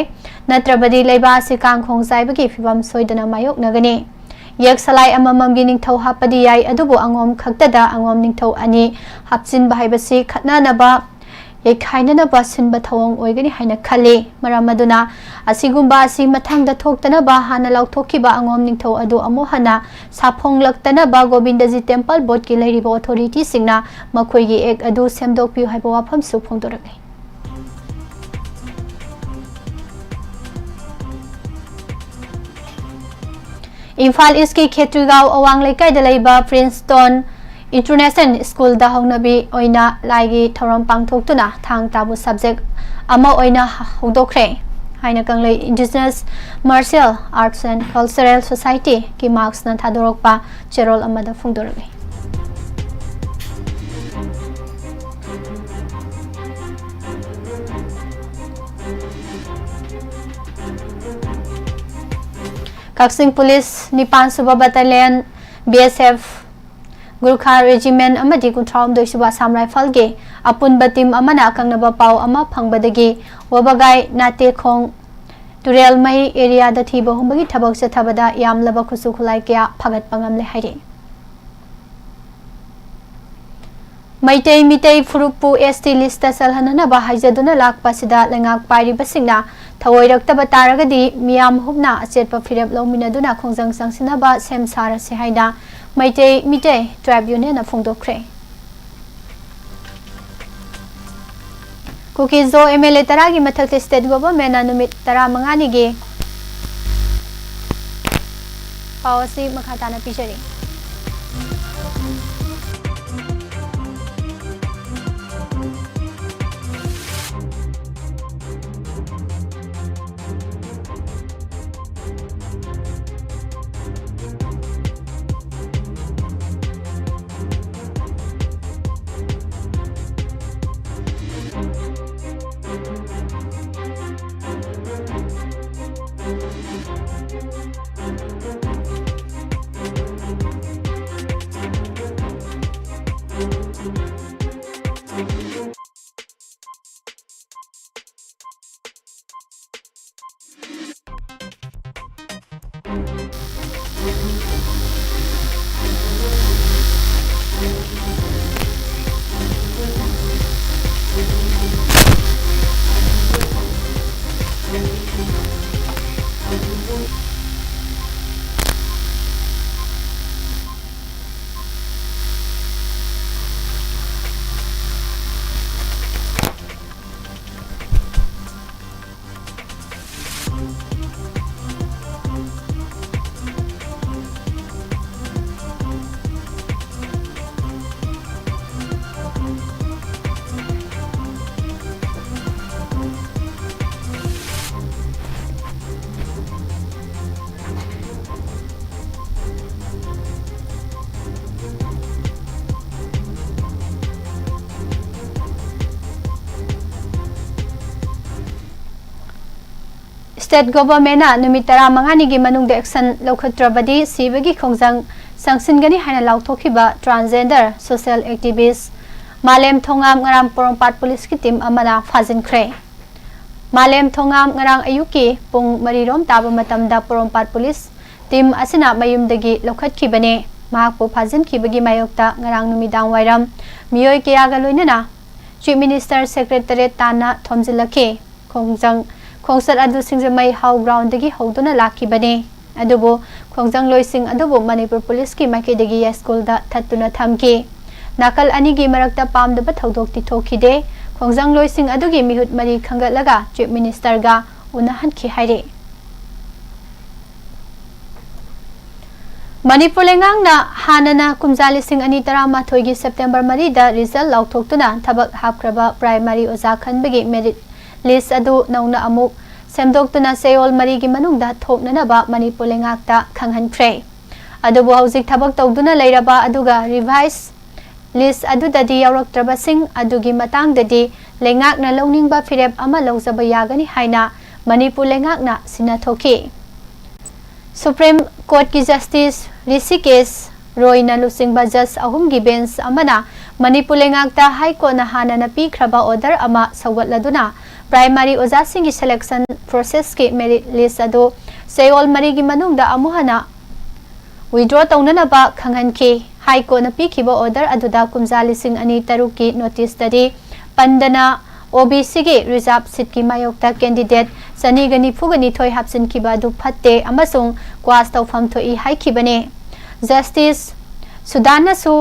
ꯅꯠꯇ꯭ꯔꯕꯗꯤ ꯂꯩꯕꯥꯛ ꯑꯁꯤ ꯀꯥꯡ ꯈꯣꯡ ꯆꯥꯏꯕꯒꯤ ꯐꯤꯕꯝ ꯁꯣꯏꯗꯅ ꯃꯥꯌꯣꯛꯅꯒꯅꯤ꯫ ꯌꯦꯛ ꯁꯂꯥꯏ ꯑꯃꯃꯝꯒꯤ ꯅꯤꯡꯊꯧ ꯍꯥꯞꯄꯗꯤ ꯌꯥꯏ, ꯑꯗꯨꯕꯨ ꯑꯉꯣꯝ ꯈꯛꯇꯗ ꯑꯉꯣꯝ ꯅꯤꯡꯊꯧ ꯑꯅꯤ ꯍꯥꯞꯆꯤꯟꯕ ꯍꯥꯏꯕꯁꯤ ꯈꯠꯅꯅꯕ, ꯌꯩꯈꯥꯏꯅꯅꯕ ꯁꯤꯟꯕ ꯊꯧꯑꯣꯡ ꯑꯣꯏꯒꯅꯤ ꯍꯥꯏꯅ ꯈꯜꯂꯤ꯫ ꯃꯔꯝ ꯑꯗꯨꯅ ꯑꯁꯤꯒꯨꯝꯕ ꯑꯁꯤ ꯃꯊꯪꯗ ꯊꯣꯛꯇꯅꯕ ꯍꯥꯟꯅ ꯂꯥꯎꯊꯣꯛꯈꯤꯕ ꯑꯉꯣꯝ ꯅꯤꯡꯊꯧ ꯑꯗꯨ ꯑꯃꯨꯛ ꯍꯟꯅ ꯁꯥꯐꯣꯡꯂꯛꯇꯅꯕ ꯒꯣꯕꯤꯟꯗꯖꯤ ꯇꯦꯝꯄꯜ ꯕꯣꯔꯗꯀꯤ ꯂꯩꯔꯤꯕ ꯑꯣꯊꯣꯔꯤꯇꯤꯁꯤꯡꯅ ꯃꯈꯣꯏꯒꯤ ꯑꯦꯛ ꯑꯗꯨ ꯁꯦꯝꯗꯣꯛꯄꯤꯌꯨ ꯍꯥꯏꯕ ꯋꯥꯐꯝꯁꯨ ꯐꯣꯡꯗꯣꯔꯛꯂꯤ꯫ ꯏꯝꯐꯥꯜ ꯏꯁꯀꯤ ꯈꯦꯇ꯭ꯔꯤꯒꯥꯎ ꯑꯋꯥꯡ ꯂꯩꯀꯥꯏꯗ ꯂꯩꯕ ꯄ꯭ꯔꯤꯟꯁꯇꯣꯟ ꯏꯟꯇꯔꯅꯦꯁꯅꯦꯜ ꯁ꯭ꯀꯨꯜꯗ ꯍꯧꯅꯕꯤ ꯑꯣꯏꯅ ꯂꯥꯏꯒꯤ ꯊꯧꯔꯝ ꯄꯥꯡꯊꯣꯛꯇꯨꯅ ꯊꯥꯡ ꯇꯥꯕꯨ subject ꯑꯃ ꯑꯣꯏꯅ ꯍꯧꯗꯣꯛꯈ꯭ꯔꯦ ꯍꯥꯏꯅ ꯀꯪꯂꯩ Indigenous Martial Arts and Cultural Society ꯀꯤ ꯃꯥꯔꯛꯁꯅ ꯊꯥꯗꯣꯔꯛꯄ ꯆꯦꯔꯣꯜ ꯑꯃꯗ ꯐꯣꯡꯗꯣꯔꯛꯂꯤ꯫ ꯀꯛꯆꯤꯡ ꯄꯨꯂꯤꯁ ꯅꯤꯄꯥꯟ ꯁꯨꯕ battalion, B S F, ꯒꯨꯔꯈꯥ regiment ꯑꯃꯗꯤ ꯀꯨꯟꯊ꯭ꯔꯥꯍꯨꯝꯗꯣꯏ ꯁꯨꯕ ꯑꯁꯥꯝ ꯔꯥꯏꯐꯜꯒꯤ ꯑꯄꯨꯟꯕ ꯇꯤꯝ ꯑꯃꯅ ꯑꯀꯛꯅꯕ ꯄꯥꯎ ꯑꯃ ꯐꯪꯕꯗꯒꯤ ꯋꯥꯕꯒꯥꯏ ꯅꯥꯇꯦꯈꯣꯡ ꯇꯨꯔꯦꯜꯃꯩ ꯑꯦꯔꯤꯌꯥꯗ ꯊꯤꯕ ꯍꯨꯝꯕꯒꯤ ꯊꯕꯛ ꯆꯠꯊꯕꯗ ꯌꯥꯝꯂꯕ ꯈꯨꯠꯁꯨ ꯈꯨꯠꯂꯥꯏ ꯀꯌꯥ ꯐꯒꯠꯄ ꯉꯝꯂꯦ ꯍꯥꯏꯔꯤ꯫ Meitei Meitei ꯐꯨꯔꯨꯞꯄꯨ S T list ꯆꯜꯍꯟꯅꯅꯕ ꯍꯥꯏꯖꯗꯨꯅ ꯂꯥꯛꯄ ꯑꯁꯤꯗ ꯂꯩꯉꯥꯛ ꯄꯥꯏꯔꯤꯕꯁꯤꯡꯅ ꯊꯑꯣꯏꯔꯛꯇꯕ ꯇꯥꯔꯒꯗꯤ ꯃꯤꯌꯥꯝ ꯍꯨꯞꯅ ꯑꯆꯦꯠꯄ ꯐꯤꯔꯦꯞ ꯂꯧꯃꯤꯟꯅꯗꯨꯅ ꯈꯣꯡꯖꯪ ꯆꯪꯁꯤꯟꯅꯕ ꯁꯦꯝ ꯁꯥꯔꯁꯤ ꯍꯥꯏꯅ Meitei Meitei Tribe Unionꯅ ꯐꯣꯡꯗꯣꯛꯈ꯭ꯔꯦ꯫ ꯀꯨꯀꯤꯖꯣ M L A ꯇꯔꯥꯒꯤ ꯃꯊꯛꯇ state governmentꯅ ꯅꯨꯃꯤꯠ ꯇꯔꯥꯃꯉꯥꯅꯤꯒꯤ ꯄꯥꯎ ꯑꯁꯤ ꯃꯈꯥ ꯇꯥꯅ ꯄꯤꯖꯔꯤ꯫ State governmentꯅ ꯅꯨꯃꯤꯠ ꯇꯔꯥꯃꯉꯥꯅꯤꯒꯤ ꯃꯅꯨꯡꯗ action ꯂꯧꯈꯠꯇ꯭ꯔꯕꯗꯤ ꯁꯤꯕꯒꯤ ꯈꯣꯡꯖꯪ ꯆꯪꯁꯤꯟꯒꯅꯤ ꯍꯥꯏꯅ ꯂꯥꯎꯊꯣꯛꯈꯤꯕ transgender social activist ꯃꯥꯂꯦꯝ ꯊꯣꯉꯥꯝ ꯉꯔꯥꯡ ꯄꯣꯔꯣꯝꯄꯥꯠ ꯄꯨꯂꯤꯁꯀꯤ ꯇꯤꯝ ꯑꯃꯅ ꯐꯥꯖꯤꯟꯈ꯭ꯔꯦ꯫ ꯃꯥꯂꯦꯝ ꯊꯣꯉꯥꯝ ꯉꯔꯥꯡ ꯑꯌꯨꯛꯀꯤ ꯄꯨꯡ ꯃꯔꯤꯔꯣꯝ ꯇꯥꯕ ꯃꯇꯝꯗ ꯄꯣꯔꯣꯝꯄꯥꯠ ꯄꯨꯂꯤꯁ ꯇꯤꯝ ꯑꯁꯤꯅ ꯃꯌꯨꯝꯗꯒꯤ ꯂꯧꯈꯠꯈꯤꯕꯅꯤ꯫ ꯃꯍꯥꯛꯄꯨ ꯐꯥꯖꯤꯟꯈꯤꯕꯒꯤ ꯃꯥꯌꯣꯛꯇ ꯉꯔꯥꯡ ꯅꯨꯃꯤꯗꯥꯡ ꯋꯥꯏꯔꯝ ꯃꯤꯑꯣꯏ ꯀꯌꯥꯒ ꯂꯣꯏꯅꯅ Chief Minister Secretariat ꯇꯥꯟꯅ ꯊꯣꯝꯖꯤꯜꯂꯛꯈꯤ꯫ ꯈꯣꯡꯖꯪ ꯈꯣꯡꯆꯠ ꯑꯗꯨ ꯁꯤꯡꯖꯃꯩ ꯍꯥꯎ ꯒ꯭ꯔꯥꯎꯟꯗꯒꯤ ꯍꯧꯗꯨꯅ ꯂꯥꯛꯈꯤꯕꯅꯤ꯫ ꯑꯗꯨꯕꯨ ꯈꯣꯡꯖꯪꯂꯣꯏꯁꯤꯡ ꯑꯗꯨꯕꯨ ꯃꯅꯤꯄꯨꯔ ꯄꯨꯂꯤꯁꯀꯤ ꯃꯥꯏꯀꯩꯗꯒꯤ ꯌꯥꯏꯁ꯭ꯀꯨꯜꯗ ꯊꯠꯇꯨꯅ ꯊꯝꯈꯤ꯫ ꯅꯥꯀꯜ ꯑꯅꯤꯒꯤ ꯃꯔꯛꯇ ꯄꯥꯝꯗꯕ ꯊꯧꯗꯣꯛꯇꯤ ꯊꯣꯛꯈꯤꯗꯦ꯫ ꯈꯣꯡꯖꯪꯂꯣꯏꯁꯤꯡ ꯑꯗꯨꯒꯤ ꯃꯤꯍꯨꯠ ꯃꯔꯤ ꯈꯟꯒꯠꯂꯒ Chief Ministerꯒ ꯎꯅꯍꯟꯈꯤ ꯍꯥꯏꯔꯤ꯫ ꯃꯅꯤꯄꯨꯔ ꯂꯩꯉꯥꯛꯅ ꯍꯥꯟꯅꯅ ꯀꯨꯝꯖꯥ ꯂꯤꯁꯤꯡ ꯑꯅꯤ ꯇꯔꯥꯃꯥꯊꯣꯏꯒꯤ September ꯃꯔꯤꯗ result ꯂꯥꯎꯊꯣꯛꯇꯨꯅ ꯊꯕꯛ ꯍꯥꯞꯈ꯭ꯔꯕ primary ꯑꯣꯖꯥ ꯈꯟꯕꯒꯤ merit list ꯑꯗꯨ ꯅꯧꯅ ꯑꯃꯨꯛ ꯁꯦꯝꯗꯣꯛꯇꯨꯅ ꯆꯌꯣꯜ ꯃꯔꯤꯒꯤ ꯃꯅꯨꯡꯗ ꯊꯣꯛꯅꯅꯕ ꯃꯅꯤꯄꯨꯔ ꯂꯩꯉꯥꯛꯇ ꯈꯪꯍꯟꯈ꯭ꯔꯦ꯫ ꯑꯗꯨꯕꯨ ꯍꯧꯖꯤꯛ ꯊꯕꯛ ꯇꯧꯗꯨꯅ ꯂꯩꯔꯕ ꯑꯗꯨꯒ revise list ꯑꯗꯨꯗꯗꯤ ꯌꯥꯎꯔꯛꯇ꯭ꯔꯕꯁꯤꯡ ꯑꯗꯨꯒꯤ ꯃꯇꯥꯡꯗꯗꯤ ꯂꯩꯉꯥꯛꯅ ꯂꯧꯅꯤꯡꯕ ꯐꯤꯔꯦꯞ ꯑꯃ ꯂꯧꯖꯕ ꯌꯥꯒꯅꯤ ꯍꯥꯏꯅ ꯃꯅꯤꯄꯨꯔ ꯂꯩꯉꯥꯛꯅ ꯁꯤꯟꯅꯊꯣꯛꯈꯤ꯫ Supreme Courtꯀꯤ Justice ꯔꯤꯁꯤꯀꯦꯁ ꯔꯣꯏꯅ ꯂꯨꯆꯤꯡꯕ judge ꯑꯍꯨꯝꯒꯤ bench ꯑꯃꯅ ꯃꯅꯤꯄꯨꯔ ꯂꯩꯉꯥꯛꯇ High Courtꯅ ꯍꯥꯟꯅꯅ ꯄꯤꯈ꯭ꯔꯕ order ꯑꯃ ꯁꯧꯒꯠꯂꯗꯨꯅ primary ꯑꯣꯖꯥꯁꯤꯡꯒꯤ selection processꯀꯤ merit list ꯑꯗꯨ ꯆꯌꯣꯜ ꯃꯔꯤꯒꯤ ꯃꯅꯨꯡꯗ ꯑꯃꯨꯛ ꯍꯟꯅ withdraw ꯇꯧꯅꯅꯕ ꯈꯪꯍꯟꯈꯤ꯫ High Courtꯅ ꯄꯤꯈꯤꯕ order ꯑꯗꯨꯗ ꯀꯨꯝꯖꯥ ꯂꯤꯁꯤꯡ ꯑꯅꯤ ꯇꯔꯨꯛꯀꯤ noticeꯇꯗꯤ ꯄꯟꯗꯅ OBCꯒꯤ reserve seatꯀꯤ ꯃꯥꯌꯣꯛꯇ candidate ꯆꯅꯤꯒ ꯅꯤꯐꯨꯒ ꯅꯤꯊꯣꯏ ꯍꯥꯞꯆꯤꯟꯈꯤꯕ ꯑꯗꯨ ꯐꯠꯇꯦ ꯑꯃꯁꯨꯡ quash ꯇꯧꯐꯝ ꯊꯣꯛꯏ ꯍꯥꯏꯈꯤꯕꯅꯤ꯫ Justice ꯁꯨꯗꯥꯟꯅꯁꯨ,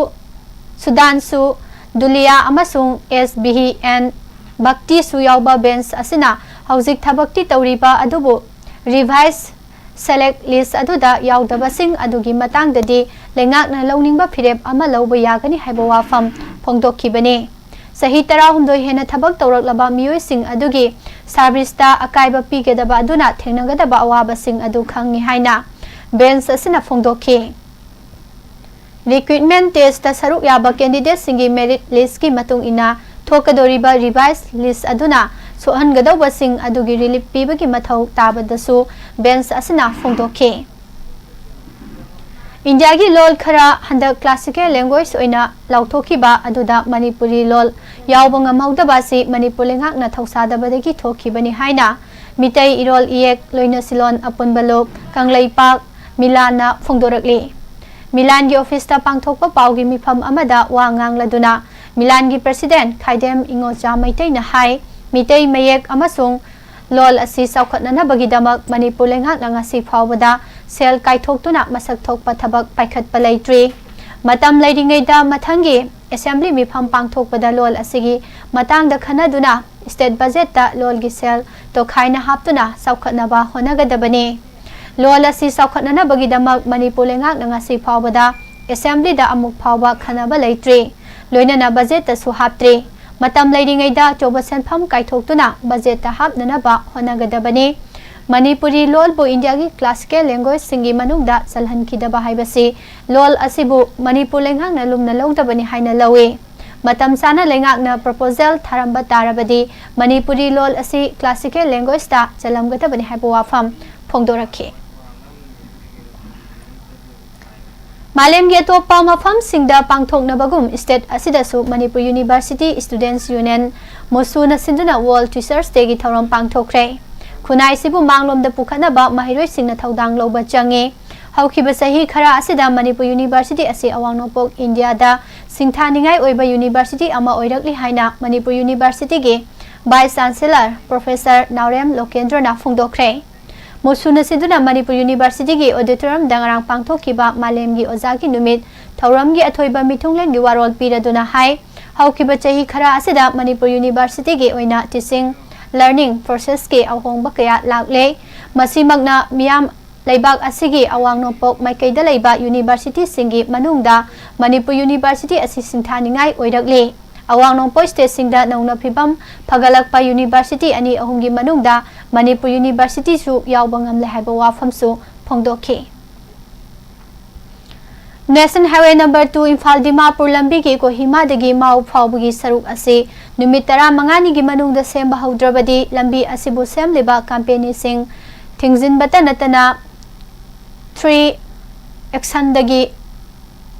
ꯁꯨꯗꯥꯟꯁꯨ ꯗꯨꯂꯤꯌꯥ ꯑꯃꯁꯨꯡ S B N ꯚꯛꯇꯤꯁꯨ ꯌꯥꯎꯕ bench ꯑꯁꯤꯅ ꯍꯧꯖꯤꯛ ꯊꯕꯛꯇꯤ ꯇꯧꯔꯤꯕ ꯑꯗꯨꯕꯨ revise select list ꯑꯗꯨꯗ ꯌꯥꯎꯗꯕꯁꯤꯡ ꯑꯗꯨꯒꯤ ꯃꯇꯥꯡꯗꯗꯤ ꯂꯩꯉꯥꯛꯅ ꯂꯧꯅꯤꯡꯕ ꯐꯤꯔꯦꯞ ꯑꯃ ꯂꯧꯕ ꯌꯥꯒꯅꯤ ꯍꯥꯏꯕ ꯋꯥꯐꯝ ꯐꯣꯡꯗꯣꯛꯈꯤꯕꯅꯤ꯫ ꯆꯍꯤ ꯇꯔꯥꯍꯨꯝꯗꯣꯏ ꯍꯦꯟꯅ ꯊꯕꯛ ꯇꯧꯔꯛꯂꯕ ꯃꯤꯑꯣꯏꯁꯤꯡ ꯑꯗꯨꯒꯤ serviceꯇ ꯑꯀꯥꯏꯕ ꯄꯤꯒꯗꯕ ꯑꯗꯨꯅ ꯊꯦꯡꯅꯒꯗꯕ ꯑꯋꯥꯕꯁꯤꯡ ꯑꯗꯨ ꯈꯪꯏ ꯍꯥꯏꯅ bench ꯑꯁꯤꯅ ꯐꯣꯡꯗꯣꯛꯈꯤ꯫ Recruitment testꯇ ꯁꯔꯨꯛ ꯌꯥꯕ candidateꯁꯤꯡꯒꯤ merit listꯀꯤ ꯃꯇꯨꯡ ꯏꯟꯅ ꯊꯣꯛꯀꯗꯧꯔꯤꯕ revise list ꯑꯗꯨꯅ ꯁꯣꯛꯍꯟꯒꯗꯧꯕꯁꯤꯡ ꯑꯗꯨꯒꯤ relief ꯄꯤꯕꯒꯤ ꯃꯊꯧ ꯇꯥꯕꯗꯁꯨ bench ꯑꯁꯤꯅ ꯐꯣꯡꯗꯣꯛꯈꯤ꯫ ꯏꯟꯗꯤꯌꯥꯒꯤ ꯂꯣꯜ ꯈꯔ ꯍꯟꯗꯛ classical language ꯑꯣꯏꯅ ꯂꯥꯎꯊꯣꯛꯈꯤꯕ ꯑꯗꯨꯗ ꯃꯅꯤꯄꯨꯔꯤ ꯂꯣꯜ ꯌꯥꯎꯕ ꯉꯝꯍꯧꯗꯕ ꯑꯁꯤ ꯃꯅꯤꯄꯨꯔ ꯂꯩꯉꯥꯛꯅ ꯊꯧꯁꯥꯗꯕꯗꯒꯤ ꯊꯣꯛꯈꯤꯕꯅꯤ ꯍꯥꯏꯅ ꯃꯤꯇꯩ ꯏꯔꯣꯜ ꯏꯌꯦꯛ ꯂꯣꯏꯅꯁꯤꯂꯣꯟ ꯑꯄꯨꯟꯕ ꯂꯨꯞ ꯀꯪꯂꯩꯄꯥꯛ ꯃꯤꯂꯥꯟꯅ ꯐꯣꯡꯗꯣꯔꯛꯂꯤ꯫ ꯃꯤꯂꯥꯟꯒꯤ ꯑꯣꯐꯤꯁꯇ ꯄꯥꯡꯊꯣꯛꯄ ꯄꯥꯎꯒꯤ ꯃꯤꯐꯝ ꯑꯃꯗ ꯋꯥ ꯉꯥꯡꯂꯗꯨꯅ ꯃꯤꯂꯥꯟꯒꯤ president ꯈꯥꯏꯗꯦꯝ ꯏꯉꯣꯆꯥ ꯃꯩꯇꯩꯅ ꯍꯥꯏ, ꯃꯤꯇꯩ ꯃꯌꯦꯛ ꯑꯃꯁꯨꯡ ꯂꯣꯜ ꯑꯁꯤ ꯆꯥꯎꯈꯠꯅꯅꯕꯒꯤꯗꯃꯛ ꯃꯅꯤꯄꯨꯔ ꯂꯩꯉꯥꯛꯅ ꯉꯁꯤ ꯐꯥꯎꯕꯗ ꯁꯦꯜ ꯀꯥꯏꯊꯣꯛꯇꯨꯅ ꯃꯁꯛ ꯊꯣꯛꯄ ꯊꯕꯛ ꯄꯥꯏꯈꯠꯄ ꯂꯩꯇ꯭ꯔꯤ꯫ ꯃꯇꯝ ꯂꯩꯔꯤꯉꯩꯗ ꯃꯊꯪꯒꯤ assembly ꯃꯤꯐꯝ ꯄꯥꯡꯊꯣꯛꯄꯗ ꯂꯣꯜ ꯑꯁꯤꯒꯤ ꯃꯇꯥꯡꯗ ꯈꯟꯅꯗꯨꯅ state budgetꯇ ꯂꯣꯜꯒꯤ ꯁꯦꯜ ꯇꯣꯈꯥꯏꯅ ꯍꯥꯞꯇꯨꯅ ꯆꯥꯎꯈꯠꯅꯕ ꯍꯣꯠꯅꯒꯗꯕꯅꯤ꯫ ꯂꯣꯜ ꯑꯁꯤ ꯆꯥꯎꯈꯠꯅꯅꯕꯒꯤꯗꯃꯛ ꯃꯅꯤꯄꯨꯔ ꯂꯩꯉꯥꯛꯅ ꯉꯁꯤ ꯐꯥꯎꯕꯗ assemblyꯗ ꯑꯃꯨꯛ ꯐꯥꯎꯕ ꯈꯟꯅꯕ ꯂꯩꯇ꯭ꯔꯤ꯫ ꯂꯣꯏꯅꯅ budgetꯇꯁꯨ ꯍꯥꯞꯇ꯭ꯔꯤ꯫ ꯃꯇꯝ ꯂꯩꯔꯤꯉꯩꯗ ꯑꯆꯧꯕ ꯁꯦꯟꯐꯝ ꯀꯥꯏꯊꯣꯛꯇꯨꯅ budgetꯇ ꯍꯥꯞꯅꯅꯕ ꯍꯣꯠꯅꯒꯗꯕꯅꯤ꯫ ꯃꯅꯤꯄꯨꯔꯤ ꯂꯣꯜꯕꯨ ꯏꯟꯗꯤꯌꯥꯒꯤ classical language꯫ ꯁꯤꯡꯒꯤ ꯃꯅꯨꯡꯗ ꯆꯜꯍꯟꯈꯤꯗꯕ ꯍꯥꯏꯕꯁꯤ ꯂꯣꯜ ꯑꯁꯤꯕꯨ ꯃꯅꯤꯄꯨꯔ ꯂꯩꯉꯥꯛꯅ ꯂꯨꯝꯅ ꯂꯧꯗꯕꯅꯤ ꯍꯥꯏꯅ ꯂꯧꯏ꯫ ꯃꯇꯝ ꯆꯥꯅ ꯂꯩꯉꯥꯛꯅ proposal ꯊꯥꯔꯝꯕ ꯇꯥꯔꯕꯗꯤ ꯃꯅꯤꯄꯨꯔꯤ ꯂꯣꯜ ꯑꯁꯤ classical languageꯇ ꯆꯜꯂꯝꯒꯗꯕꯅꯤ ꯍꯥꯏꯕ ꯋꯥꯐꯝ ꯐꯣꯡꯗꯣꯔꯛꯈꯤ꯫ ꯃꯥꯂꯦꯝꯒꯤ ꯑꯇꯣꯞꯄ ꯃꯐꯝꯁꯤꯡꯗ ꯄꯥꯡꯊꯣꯛꯅꯕꯒꯨꯝ state ꯑꯁꯤꯗꯁꯨ ꯃꯅꯤꯄꯨꯔ University Students Union ꯃꯨꯁꯨꯅ ꯁꯤꯟꯗꯨꯅ World Teachers Dayꯒꯤ ꯊꯧꯔꯝ ꯄꯥꯡꯊꯣꯛꯈ꯭ꯔꯦ꯫ ꯈꯨꯟꯅꯥꯏꯁꯤꯕꯨ ꯃꯥꯡꯂꯣꯝꯗ ꯄꯨꯈꯠꯅꯕ ꯃꯍꯩꯔꯣꯏꯁꯤꯡꯅ ꯊꯧꯗꯥꯡ ꯂꯧꯕ ꯆꯪꯉꯤ꯫ ꯍꯧꯈꯤꯕ ꯆꯍꯤ ꯈꯔ ꯑꯁꯤꯗ ꯃꯅꯤꯄꯨꯔ University ꯑꯁꯤ ꯑꯋꯥꯡ ꯅꯣꯡꯄꯣꯛ ꯏꯟꯗꯤꯌꯥꯗ ꯁꯤꯡꯊꯥꯅꯤꯡꯉꯥꯏ ꯑꯣꯏꯕ university ꯑꯃ ꯑꯣꯏꯔꯛꯂꯤ ꯍꯥꯏꯅ ꯃꯅꯤꯄꯨꯔ Universityꯒꯤ Vice Chancellor Professor ꯅꯥꯎꯔꯦꯝ ꯂꯣꯀꯦꯟꯗ꯭ꯔꯣꯅ ꯐꯣꯡꯗꯣꯛꯈ꯭ꯔꯦ꯫ ꯃꯨꯁꯨꯅ ꯁꯤꯟꯗꯨꯅ ꯃꯅꯤꯄꯨꯔ Universityꯒꯤ auditoriumꯗ ꯉꯔꯥꯡ ꯄꯥꯡꯊꯣꯛꯈꯤꯕ ꯃꯥꯂꯦꯝꯒꯤ ꯑꯣꯖꯥꯒꯤ ꯅꯨꯃꯤꯠ ꯊꯧꯔꯝꯒꯤ ꯑꯊꯣꯏꯕ ꯃꯤꯊꯨꯡꯂꯦꯟꯒꯤ ꯋꯥꯔꯣꯜ ꯄꯤꯔꯗꯨꯅ ꯍꯥꯏ, ꯍꯧꯈꯤꯕ ꯆꯍꯤ ꯈꯔ ꯑꯁꯤꯗ ꯃꯅꯤꯄꯨꯔ Universityꯒꯤ ꯑꯣꯏꯅ teaching, learning processꯀꯤ ꯑꯍꯣꯡꯕ ꯀꯌꯥ ꯂꯥꯛꯂꯦ꯫ ꯃꯁꯤꯃꯛꯅ ꯃꯤꯌꯥꯝ ꯂꯩꯕꯥꯛ ꯑꯁꯤꯒꯤ ꯑꯋꯥꯡ ꯅꯣꯡꯄꯣꯛ ꯃꯥꯏꯀꯩꯗ ꯂꯩꯕ universityꯁꯤꯡꯒꯤ ꯃꯅꯨꯡꯗ ꯃꯅꯤꯄꯨꯔ University ꯑꯁꯤ ꯁꯤꯡꯊꯥꯅꯤꯡꯉꯥꯏ ꯑꯣꯏꯔꯛꯂꯤ꯫ ꯑꯋꯥꯡ ꯅꯣꯡꯄꯣꯛ stateꯁꯤꯡꯗ ꯅꯧꯅ ꯐꯤꯕꯝ ꯐꯒꯠꯂꯛꯄ university ꯑꯅꯤ ꯑꯍꯨꯝꯒꯤ ꯃꯅꯨꯡꯗ ꯃꯅꯤꯄꯨꯔ Universityꯁꯨ ꯌꯥꯎꯕ ꯉꯝꯂꯦ ꯍꯥꯏꯕ ꯋꯥꯐꯝꯁꯨ ꯐꯣꯡꯗꯣꯛꯈꯤ꯫ National Highway number two Imphal Dimapur ꯂꯝꯕꯤꯒꯤ ꯀꯣꯍꯤꯃꯥꯗꯒꯤ ꯃꯥꯎ ꯐꯥꯎꯕꯒꯤ ꯁꯔꯨꯛ ꯑꯁꯤ ꯅꯨꯃꯤꯠ ꯇꯔꯥꯃꯉꯥꯅꯤꯒꯤ ꯃꯅꯨꯡꯗ ꯁꯦꯝꯕ ꯍꯧꯗ꯭ꯔꯕꯗꯤ ꯂꯝꯕꯤ ꯑꯁꯤꯕꯨ ꯁꯦꯝꯂꯤꯕ companyꯁꯤꯡ ꯊꯤꯡꯖꯤꯟꯕꯇ ꯅꯠꯇꯅ three ꯑꯦꯛꯁꯟꯗꯒꯤ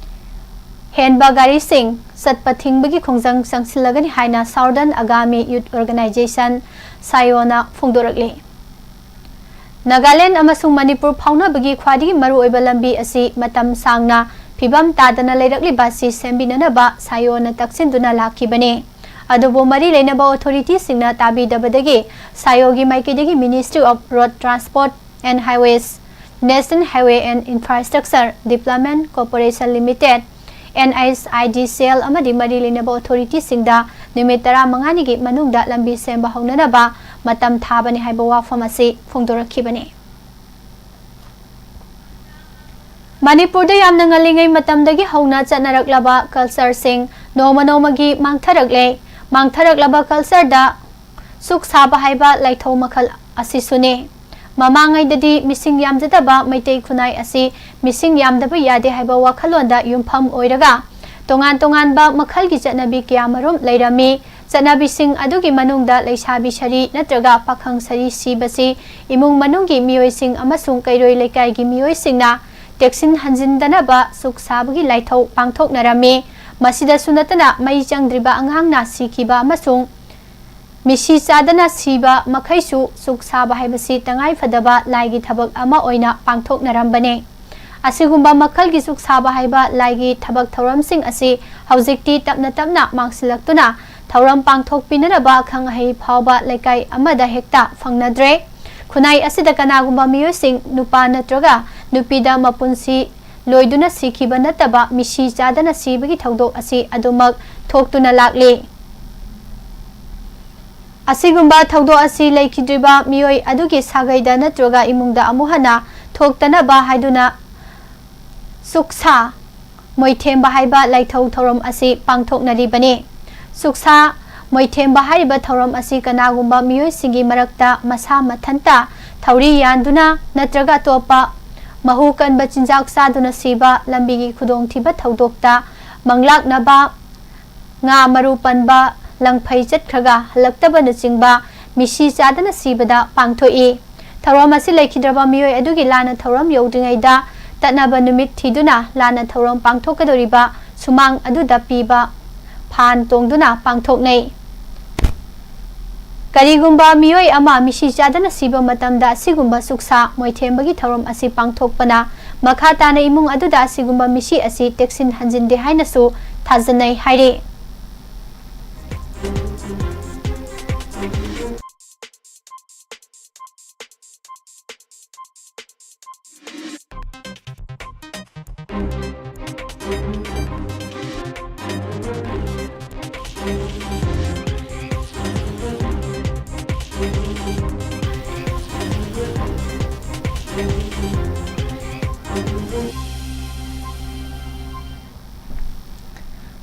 ꯍꯦꯟꯕ ꯒꯥꯔꯤꯁꯤꯡ ꯆꯠꯄ ꯊꯤꯡꯕꯒꯤ ꯈꯣꯡꯖꯪ ꯆꯪꯁꯤꯜꯂꯒꯅꯤ ꯍꯥꯏꯅ Southern Angami Youth Organization, ꯁꯥꯌꯣꯅ ꯐꯣꯡꯗꯣꯔꯛꯂꯤ꯫ Nagaland ꯑꯃꯁꯨꯡ ꯃꯅꯤꯄꯨꯔ ꯐꯥꯎꯅꯕꯒꯤ ꯈ꯭ꯋꯥꯏꯗꯒꯤ ꯃꯔꯨꯑꯣꯏꯕ ꯂꯝꯕꯤ ꯑꯁꯤ ꯃꯇꯝ ꯁꯥꯡꯅ ꯐꯤꯕꯝ ꯇꯥꯗꯅ ꯂꯩꯔꯛꯂꯤꯕ ꯑꯁꯤ ꯁꯦꯝꯕꯤꯅꯅꯕ ꯁꯥꯌꯣꯅ ꯇꯛꯁꯤꯟꯗꯨꯅ ꯂꯥꯛꯈꯤꯕꯅꯤ꯫ ꯑꯗꯨꯕꯨ ꯃꯔꯤ ꯂꯩꯅꯕ ꯑꯣꯊꯣꯔꯤꯇꯤꯁꯤꯡꯅ ꯇꯥꯕꯤꯗꯕꯗꯒꯤ ꯁꯥꯌꯣꯒꯤ ꯃꯥꯏꯀꯩꯗꯒꯤ Ministry of Road Transport and Highways, National Highway and Infrastructure Development Corporation Limited, NHIDCL ꯑꯃꯗꯤ ꯃꯔꯤ ꯂꯩꯅꯕ ꯑꯣꯊꯣꯔꯤꯇꯤꯁꯤꯡꯗ ꯅꯨꯃꯤꯠ ꯇꯔꯥꯃꯉꯥꯅꯤꯒꯤ ꯃꯅꯨꯡꯗ ꯂꯝꯕꯤ ꯁꯦꯝꯕ ꯍꯧꯅꯅꯕ ꯃꯇꯝ ꯊꯥꯕꯅꯤ ꯍꯥꯏꯕ ꯋꯥꯐꯝ ꯑꯁꯤ ꯐꯣꯡꯗꯣꯔꯛꯈꯤꯕꯅꯤ꯫ ꯃꯅꯤꯄꯨꯔꯗ ꯌꯥꯝꯅ ꯉꯜꯂꯤꯉꯩ ꯃꯇꯝꯗꯒꯤ ꯍꯧꯅ ꯆꯠꯅꯔꯛꯂꯕ ꯀꯜꯆꯔꯁꯤꯡ ꯅꯣꯡꯃ ꯅꯣꯡꯃꯒꯤ ꯃꯥꯡꯊꯔꯛꯂꯦ꯫ ꯃꯥꯡꯊꯔꯛꯂꯕ ꯀꯜꯆꯔꯗ ꯁꯨꯛ ꯁꯥꯕ ꯍꯥꯏꯕ ꯂꯥꯏꯊꯧ ꯃꯈꯜ ꯑꯁꯤꯁꯨꯅꯤ꯫ ꯃꯃꯥꯡꯉꯩꯗꯗꯤ ꯃꯤꯁꯤꯡ ꯌꯥꯝꯖꯗꯕ ꯃꯩꯇꯩ ꯈꯨꯟꯅꯥꯏ ꯑꯁꯤ ꯃꯤꯁꯤꯡ ꯌꯥꯝꯗꯕ ꯌꯥꯗꯦ ꯍꯥꯏꯕ ꯋꯥꯈꯜꯂꯣꯟꯗ ꯌꯨꯝꯐꯝ ꯑꯣꯏꯔꯒ ꯇꯣꯉꯥꯟ ꯇꯣꯉꯥꯟꯕ ꯃꯈꯜꯒꯤ ꯆꯠꯅꯕꯤ ꯀꯌꯥꯃꯔꯨꯝ ꯂꯩꯔꯝꯃꯤ꯫ ꯆꯠꯅꯕꯤꯁꯤꯡ ꯑꯗꯨꯒꯤ ꯃꯅꯨꯡꯗ ꯂꯩꯁꯥꯕꯤ ꯁꯥꯔꯤ ꯅꯠꯇ꯭ꯔꯒ ꯄꯥꯈꯪ ꯁꯥꯔꯤ ꯁꯤꯕꯁꯤ ꯏꯃꯨꯡ ꯃꯅꯨꯡꯒꯤ ꯃꯤꯑꯣꯏꯁꯤꯡ ꯑꯃꯁꯨꯡ ꯀꯩꯔꯣꯏ ꯂꯩꯀꯥꯏꯒꯤ ꯃꯤꯑꯣꯏꯁꯤꯡꯅ ꯇꯦꯛꯁꯤꯟ ꯍꯟꯖꯤꯟꯗꯅꯕ ꯁꯨꯛ ꯁꯥꯕꯒꯤ ꯂꯥꯏꯊꯧ ꯄꯥꯡꯊꯣꯛꯅꯔꯝꯃꯤ꯫ ꯃꯁꯤꯗꯁꯨ ꯅꯠꯇꯅ ꯃꯩ ꯆꯪꯗ꯭ꯔꯤꯕ ꯑꯉꯥꯡꯅ ꯁꯤꯈꯤꯕ ꯑꯃꯁꯨꯡ ꯃꯤꯁꯤ ꯆꯥꯗꯅ ꯁꯤꯕ ꯃꯈꯩꯁꯨ ꯁꯨꯛ ꯁꯥꯕ ꯍꯥꯏꯕꯁꯤ ꯇꯉꯥꯏ ꯐꯗꯕ ꯂꯥꯏꯒꯤ ꯊꯕꯛ ꯑꯃ ꯑꯣꯏꯅ ꯄꯥꯡꯊꯣꯛꯅꯔꯝꯕꯅꯤ꯫ ꯑꯁꯤꯒꯨꯝꯕ ꯃꯈꯜꯒꯤ ꯁꯨꯛ ꯁꯥꯕ ꯍꯥꯏꯕ ꯂꯥꯏꯒꯤ ꯊꯕꯛ ꯊꯧꯔꯝꯁꯤꯡ ꯑꯁꯤ ꯍꯧꯖꯤꯛꯇꯤ ꯇꯞꯅ ꯇꯞꯅ ꯃꯥꯡꯁꯤꯜꯂꯛꯇꯨꯅ ꯊꯧꯔꯝ ꯄꯥꯡꯊꯣꯛꯄꯤꯅꯅꯕ ꯑꯈꯪ ꯑꯍꯩ ꯐꯥꯎꯕ ꯂꯩꯀꯥꯏ ꯑꯃꯗ ꯍꯦꯛꯇ ꯐꯪꯅꯗ꯭ꯔꯦ꯫ ꯈꯨꯟꯅꯥꯏ ꯑꯁꯤꯗ ꯀꯅꯥꯒꯨꯝꯕ ꯃꯤꯑꯣꯏꯁꯤꯡ ꯅꯨꯄꯥ ꯅꯠꯇ꯭ꯔꯒ ꯅꯨꯄꯤꯗ ꯃꯄꯨꯟꯁꯤ ꯂꯣꯏꯗꯨꯅ ꯁꯤꯈꯤꯕ ꯅꯠꯇꯕ ꯃꯤꯁꯤ ꯆꯥꯗꯅ ꯁꯤꯕꯒꯤ ꯊꯧꯗꯣꯛ ꯑꯁꯤ ꯑꯗꯨꯃꯛ ꯊꯣꯛꯇꯨꯅ ꯂꯥꯛꯂꯤ꯫ ꯑꯁꯤꯒꯨꯝꯕ ꯊꯧꯗꯣꯛ ꯑꯁꯤ ꯂꯩꯈꯤꯗ꯭ꯔꯤꯕ ꯃꯤꯑꯣꯏ ꯑꯗꯨꯒꯤ ꯁꯥꯒꯩꯗ ꯅꯠꯇ꯭ꯔꯒ ꯏꯃꯨꯡꯗ ꯑꯃꯨꯛ ꯍꯟꯅ ꯊꯣꯛꯇꯅꯕ ꯍꯥꯏꯗꯨꯅ ꯁꯨꯛꯁꯥ ꯃꯣꯏꯊꯦꯝꯕ ꯍꯥꯏꯕ ꯂꯥꯏꯊꯧ ꯊꯧꯔꯝ ꯑꯁꯤ ꯄꯥꯡꯊꯣꯛꯅꯔꯤꯕꯅꯤ꯫ ꯁꯨꯛꯁꯥ ꯃꯣꯏꯊꯦꯝꯕ ꯍꯥꯏꯔꯤꯕ ꯊꯧꯔꯝ ꯑꯁꯤ ꯀꯅꯥꯒꯨꯝꯕ ꯃꯤꯑꯣꯏꯁꯤꯡꯒꯤ ꯃꯔꯛꯇ ꯃꯁꯥ ꯃꯊꯟꯇ ꯊꯧꯔꯤ ꯌꯥꯟꯗꯨꯅ ꯅꯠꯇ꯭ꯔꯒ ꯑꯇꯣꯞꯄ ꯃꯍꯨ ꯀꯟꯕ ꯆꯤꯟꯖꯥꯛ ꯆꯥꯗꯨꯅ ꯁꯤꯕ, ꯂꯝꯕꯤꯒꯤ ꯈꯨꯗꯣꯡꯊꯤꯕ ꯊꯧꯗꯣꯛꯇ ꯃꯪꯂꯥꯛꯅꯕ, ꯉꯥ ꯃꯔꯨ ꯄꯟꯕ, ꯂꯪꯐꯩ ꯆꯠꯈ꯭ꯔꯒ ꯍꯜꯂꯛꯇꯕꯅꯆꯤꯡꯕ ꯃꯤꯁꯤ ꯆꯥꯗꯅ ꯁꯤꯕꯗ ꯄꯥꯡꯊꯣꯛꯏ꯫ ꯊꯧꯔꯝ ꯑꯁꯤ ꯂꯩꯈꯤꯗ꯭ꯔꯕ ꯃꯤꯑꯣꯏ ꯑꯗꯨꯒꯤ ꯂꯥꯟꯅ ꯊꯧꯔꯝ ꯌꯧꯗ꯭ꯔꯤꯉꯩꯗ ꯇꯠꯅꯕ ꯅꯨꯃꯤꯠ ꯊꯤꯗꯨꯅ ꯂꯥꯟꯅ ꯊꯧꯔꯝ ꯄꯥꯡꯊꯣꯛꯀꯗꯧꯔꯤꯕ ꯁꯨꯃꯥꯡ ꯑꯗꯨꯗ ꯄꯤꯕ ꯐꯥꯟ ꯇꯣꯡꯗꯨꯅ ꯄꯥꯡꯊꯣꯛꯅꯩ꯫ ꯀꯔꯤꯒꯨꯝꯕ ꯃꯤꯑꯣꯏ ꯑꯃ ꯃꯤꯁꯤ ꯆꯥꯗꯅ ꯁꯤꯕ ꯃꯇꯝꯗ ꯑꯁꯤꯒꯨꯝꯕ ꯁꯨꯛꯁꯥ ꯃꯣꯏꯊꯦꯝꯕꯒꯤ ꯊꯧꯔꯝ ꯑꯁꯤ ꯄꯥꯡꯊꯣꯛꯄꯅ ꯃꯈꯥ ꯇꯥꯅ ꯏꯃꯨꯡ ꯑꯗꯨꯗ ꯑꯁꯤꯒꯨꯝꯕ ꯃꯤꯁꯤ ꯑꯁꯤ ꯇꯦꯛꯁꯤꯟ ꯍꯟꯖꯤꯟꯗꯦ ꯍꯥꯏꯅꯁꯨ ꯊꯥꯖꯅꯩ ꯍꯥꯏꯔꯤ꯫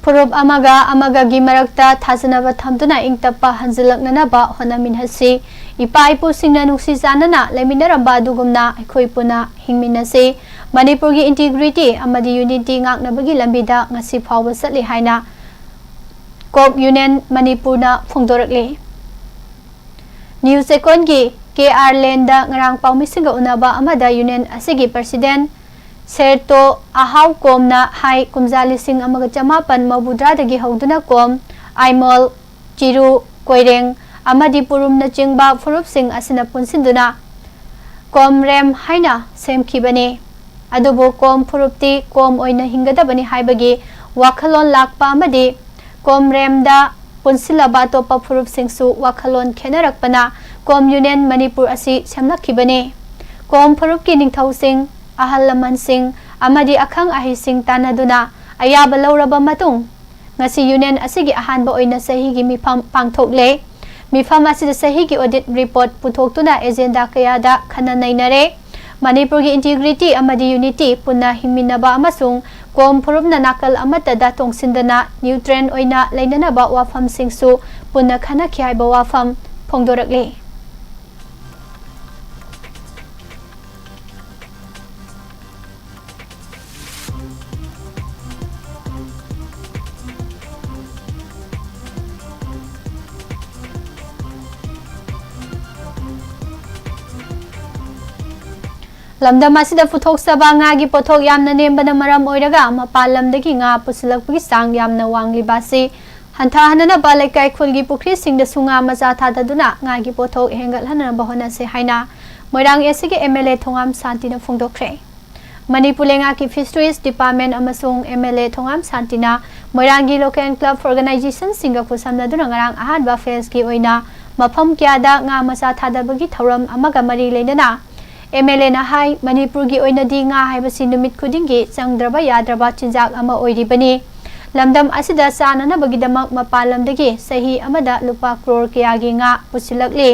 ꯐꯨꯔꯨꯞ ꯑꯃꯒ ꯑꯃꯒꯒꯤ ꯃꯔꯛꯇ ꯊꯥꯖꯅꯕ ꯊꯝꯗꯨꯅ ꯏꯪ ꯇꯞꯄ ꯍꯟꯖꯤꯜꯂꯛꯅꯅꯕ ꯍꯣꯠꯅꯃꯤꯟꯅꯁꯤ꯫ ꯏꯄꯥ ꯏꯄꯨꯁꯤꯡꯅ ꯅꯨꯡꯁꯤ ꯆꯥꯟꯅꯅ ꯂꯩꯃꯤꯟꯅꯔꯝꯕ ꯑꯗꯨꯒꯨꯝꯅ ꯑꯩꯈꯣꯏ ꯄꯨꯟꯅ ꯍꯤꯡꯃꯤꯟꯅꯁꯤ꯫ ꯃꯅꯤꯄꯨꯔꯒꯤ integrity ꯑꯃꯗꯤ unity ꯉꯥꯛꯅꯕꯒꯤ ꯂꯝꯕꯤꯗ ꯉꯁꯤ ꯐꯥꯎꯕ ꯆꯠꯂꯤ ꯍꯥꯏꯅ ꯀꯣꯞ ꯌꯨꯅꯤꯌꯟ ꯃꯅꯤꯄꯨꯔꯅ ꯐꯣꯡꯗꯣꯔꯛꯂꯤ꯫ ꯅ꯭ꯌꯨ ꯆꯦꯀꯣꯟꯒꯤ ꯀꯦ ꯑꯥꯔ ꯂꯦꯟꯗ ꯉꯔꯥꯡ ꯄꯥꯎꯃꯤꯁꯤꯡꯒ ꯎꯅꯕ ꯑꯃꯗ ꯌꯨꯅꯤꯌꯟ ꯑꯁꯤꯒꯤ president ꯁꯦꯔꯇꯣ ꯑꯍꯥꯎ ꯀꯣꯝꯅ ꯍꯥꯏ, ꯀꯨꯝꯖꯥ ꯂꯤꯁꯤꯡ ꯑꯃꯒ ꯆꯃꯥꯄꯟ ꯃꯧꯗ꯭ꯔꯥꯗꯒꯤ ꯍꯧꯗꯨꯅ ꯀꯣꯝ, ꯑꯥꯏꯃꯣꯜ, ꯆꯤꯔꯨ, ꯀꯣꯏꯔꯦꯡ ꯑꯃꯗꯤ ꯄꯨꯔꯨꯝꯅꯆꯤꯡꯕ ꯐꯨꯔꯨꯞꯁꯤꯡ ꯑꯁꯤꯅ ꯄꯨꯟꯁꯤꯟꯗꯨꯅ ꯀꯣꯝꯔꯦꯝ ꯍꯥꯏꯅ ꯁꯦꯝꯈꯤꯕꯅꯤ꯫ ꯑꯗꯨꯕꯨ ꯀꯣꯝ ꯐꯨꯔꯨꯞꯇꯤ ꯀꯣꯝ ꯑꯣꯏꯅ ꯍꯤꯡꯒꯗꯕꯅꯤ ꯍꯥꯏꯕꯒꯤ ꯋꯥꯈꯜꯂꯣꯟ ꯂꯥꯛꯄ ꯑꯃꯗꯤ ꯀꯣꯝꯔꯦꯝꯗ ꯄꯨꯟꯁꯤꯜꯂꯕ ꯑꯇꯣꯞꯄ ꯐꯨꯔꯨꯞꯁꯤꯡꯁꯨ ꯋꯥꯈꯜꯂꯣꯟ ꯈꯦꯠꯅꯔꯛꯄꯅ ꯀꯣꯝ ꯌꯨꯅꯤꯌꯟ ꯃꯅꯤꯄꯨꯔ ꯑꯁꯤ ꯁꯦꯝꯂꯛꯈꯤꯕꯅꯤ꯫ ꯀꯣꯝ ꯐꯨꯔꯨꯞꯀꯤ ꯅꯤꯡꯊꯧꯁꯤꯡ, ꯑꯍꯜ ꯂꯃꯟꯁꯤꯡ ꯑꯃꯗꯤ ꯑꯈꯪ ꯑꯍꯩꯁꯤꯡ ꯇꯥꯟꯅꯗꯨꯅ ꯑꯌꯥꯕ ꯂꯧꯔꯕ ꯃꯇꯨꯡ, ꯉꯁꯤ ꯌꯨꯅꯤꯌꯟ ꯑꯁꯤꯒꯤ ꯑꯍꯥꯟꯕ ꯑꯣꯏꯅ ꯆꯍꯤꯒꯤ ꯃꯤꯐꯝ ꯄꯥꯡꯊꯣꯛꯂꯦ꯫ ꯃꯤꯐꯝ ꯑꯁꯤꯗ ꯆꯍꯤꯒꯤ audit report ꯄꯨꯊꯣꯛꯇꯨꯅ agenda ꯀꯌꯥꯗ ꯈꯟꯅ ꯅꯩꯅꯔꯦ꯫ ꯃꯅꯤꯄꯨꯔꯒꯤ integrity ꯑꯃꯗꯤ unity ꯄꯨꯟꯅ ꯍꯤꯡꯃꯤꯟꯅꯕ ꯑꯃꯁꯨꯡ ꯀꯣꯝ ꯐꯨꯔꯨꯞꯅ ꯅꯥꯀꯜ ꯑꯃꯠꯇꯗ ꯇꯣꯡꯁꯤꯟꯗꯅ neutral ꯑꯣꯏꯅ ꯂꯩꯅꯅꯕ ꯋꯥꯐꯝꯁꯤꯡꯁꯨ ꯄꯨꯟꯅ ꯈꯟꯅꯈꯤ ꯍꯥꯏꯕ ꯋꯥꯐꯝ ꯐꯣꯡꯗꯣꯔꯛꯂꯤ꯫ ꯂꯝꯗꯝ ꯑꯁꯤꯗ ꯄꯨꯊꯣꯛꯆꯕ ꯉꯥꯒꯤ ꯄꯣꯠꯊꯣꯛ ꯌꯥꯝꯅ ꯅꯦꯝꯕꯅ ꯃꯔꯝ ꯑꯣꯏꯔꯒ ꯃꯄꯥꯟ ꯂꯝꯗꯒꯤ ꯉꯥ ꯄꯨꯁꯤꯜꯂꯛꯄꯒꯤ ꯆꯥꯡ ꯌꯥꯝꯅ ꯋꯥꯡꯂꯤꯕ ꯑꯁꯤ ꯍꯟꯊꯍꯟꯅꯅꯕ ꯂꯩꯀꯥꯏ ꯈꯨꯜꯒꯤ ꯄꯨꯈ꯭ꯔꯤꯁꯤꯡꯗꯁꯨ ꯉꯥ ꯃꯆꯥ ꯊꯥꯗꯗꯨꯅ ꯉꯥꯒꯤ ꯄꯣꯠꯊꯣꯛ ꯍꯦꯟꯒꯠꯍꯟꯅꯕ ꯍꯣꯠꯅꯁꯤ ꯍꯥꯏꯅ ꯃꯣꯏꯔꯥꯡ ꯑꯦꯁꯤꯒꯤ ꯑꯦꯝ ꯑꯦꯜ ꯑꯦ ꯊꯣꯉꯥꯝ ꯁꯥꯟꯇꯤꯅ ꯐꯣꯡꯗꯣꯛꯈ꯭ꯔꯦ꯫ ꯃꯅꯤꯄꯨꯔ ꯂꯩꯉꯥꯛꯀꯤ ꯐꯤꯁꯔꯤꯁ ꯗꯤꯄꯥꯔꯠꯃꯦꯟ ꯑꯃꯁꯨꯡ ꯑꯦꯝ ꯑꯦꯜ ꯑꯦ ꯊꯣꯉꯥꯝ ꯁꯥꯟꯇꯤꯅ ꯃꯣꯏꯔꯥꯡꯒꯤ ꯂꯣꯀꯦꯜ ꯀ꯭ꯂꯕ ꯑꯣꯔꯒꯅꯥꯏꯖꯦꯁꯟꯁꯤꯡꯒ ꯈꯨꯠꯁꯝꯅꯗꯨꯅ ꯉꯔꯥꯡ ꯑꯍꯥꯟꯕ ꯐꯦꯖꯀꯤ ꯑꯣꯏꯅ ꯃꯐꯝ ꯀꯌꯥꯗ ꯉꯥ ꯃꯆꯥ ꯊꯥꯗꯕꯒꯤ ꯊꯧꯔꯝ ꯑꯃꯒ ꯃꯔꯤ ꯂꯩꯅꯅ ꯑꯦꯝ ꯑꯦꯜ ꯑꯦꯅ ꯍꯥꯏ, ꯃꯅꯤꯄꯨꯔꯒꯤ ꯑꯣꯏꯅꯗꯤ ꯉꯥ ꯍꯥꯏꯕꯁꯤ ꯅꯨꯃꯤꯠ ꯈꯨꯗꯤꯡꯒꯤ ꯆꯪꯗ꯭ꯔꯕ ꯌꯥꯗ꯭ꯔꯕ ꯆꯤꯟꯖꯥꯛ ꯑꯃ ꯑꯣꯏꯔꯤꯕꯅꯤ꯫ ꯂꯝꯗꯝ ꯑꯁꯤꯗ ꯆꯥꯅꯅꯕꯒꯤꯗꯃꯛ ꯃꯄꯥꯟ ꯂꯝꯗꯒꯤ ꯆꯍꯤ ꯑꯃꯗ ꯂꯨꯄꯥ ꯀ꯭ꯔꯣꯔ ꯀꯌꯥꯒꯤ ꯉꯥ ꯄꯨꯁꯤꯜꯂꯛꯂꯤ꯫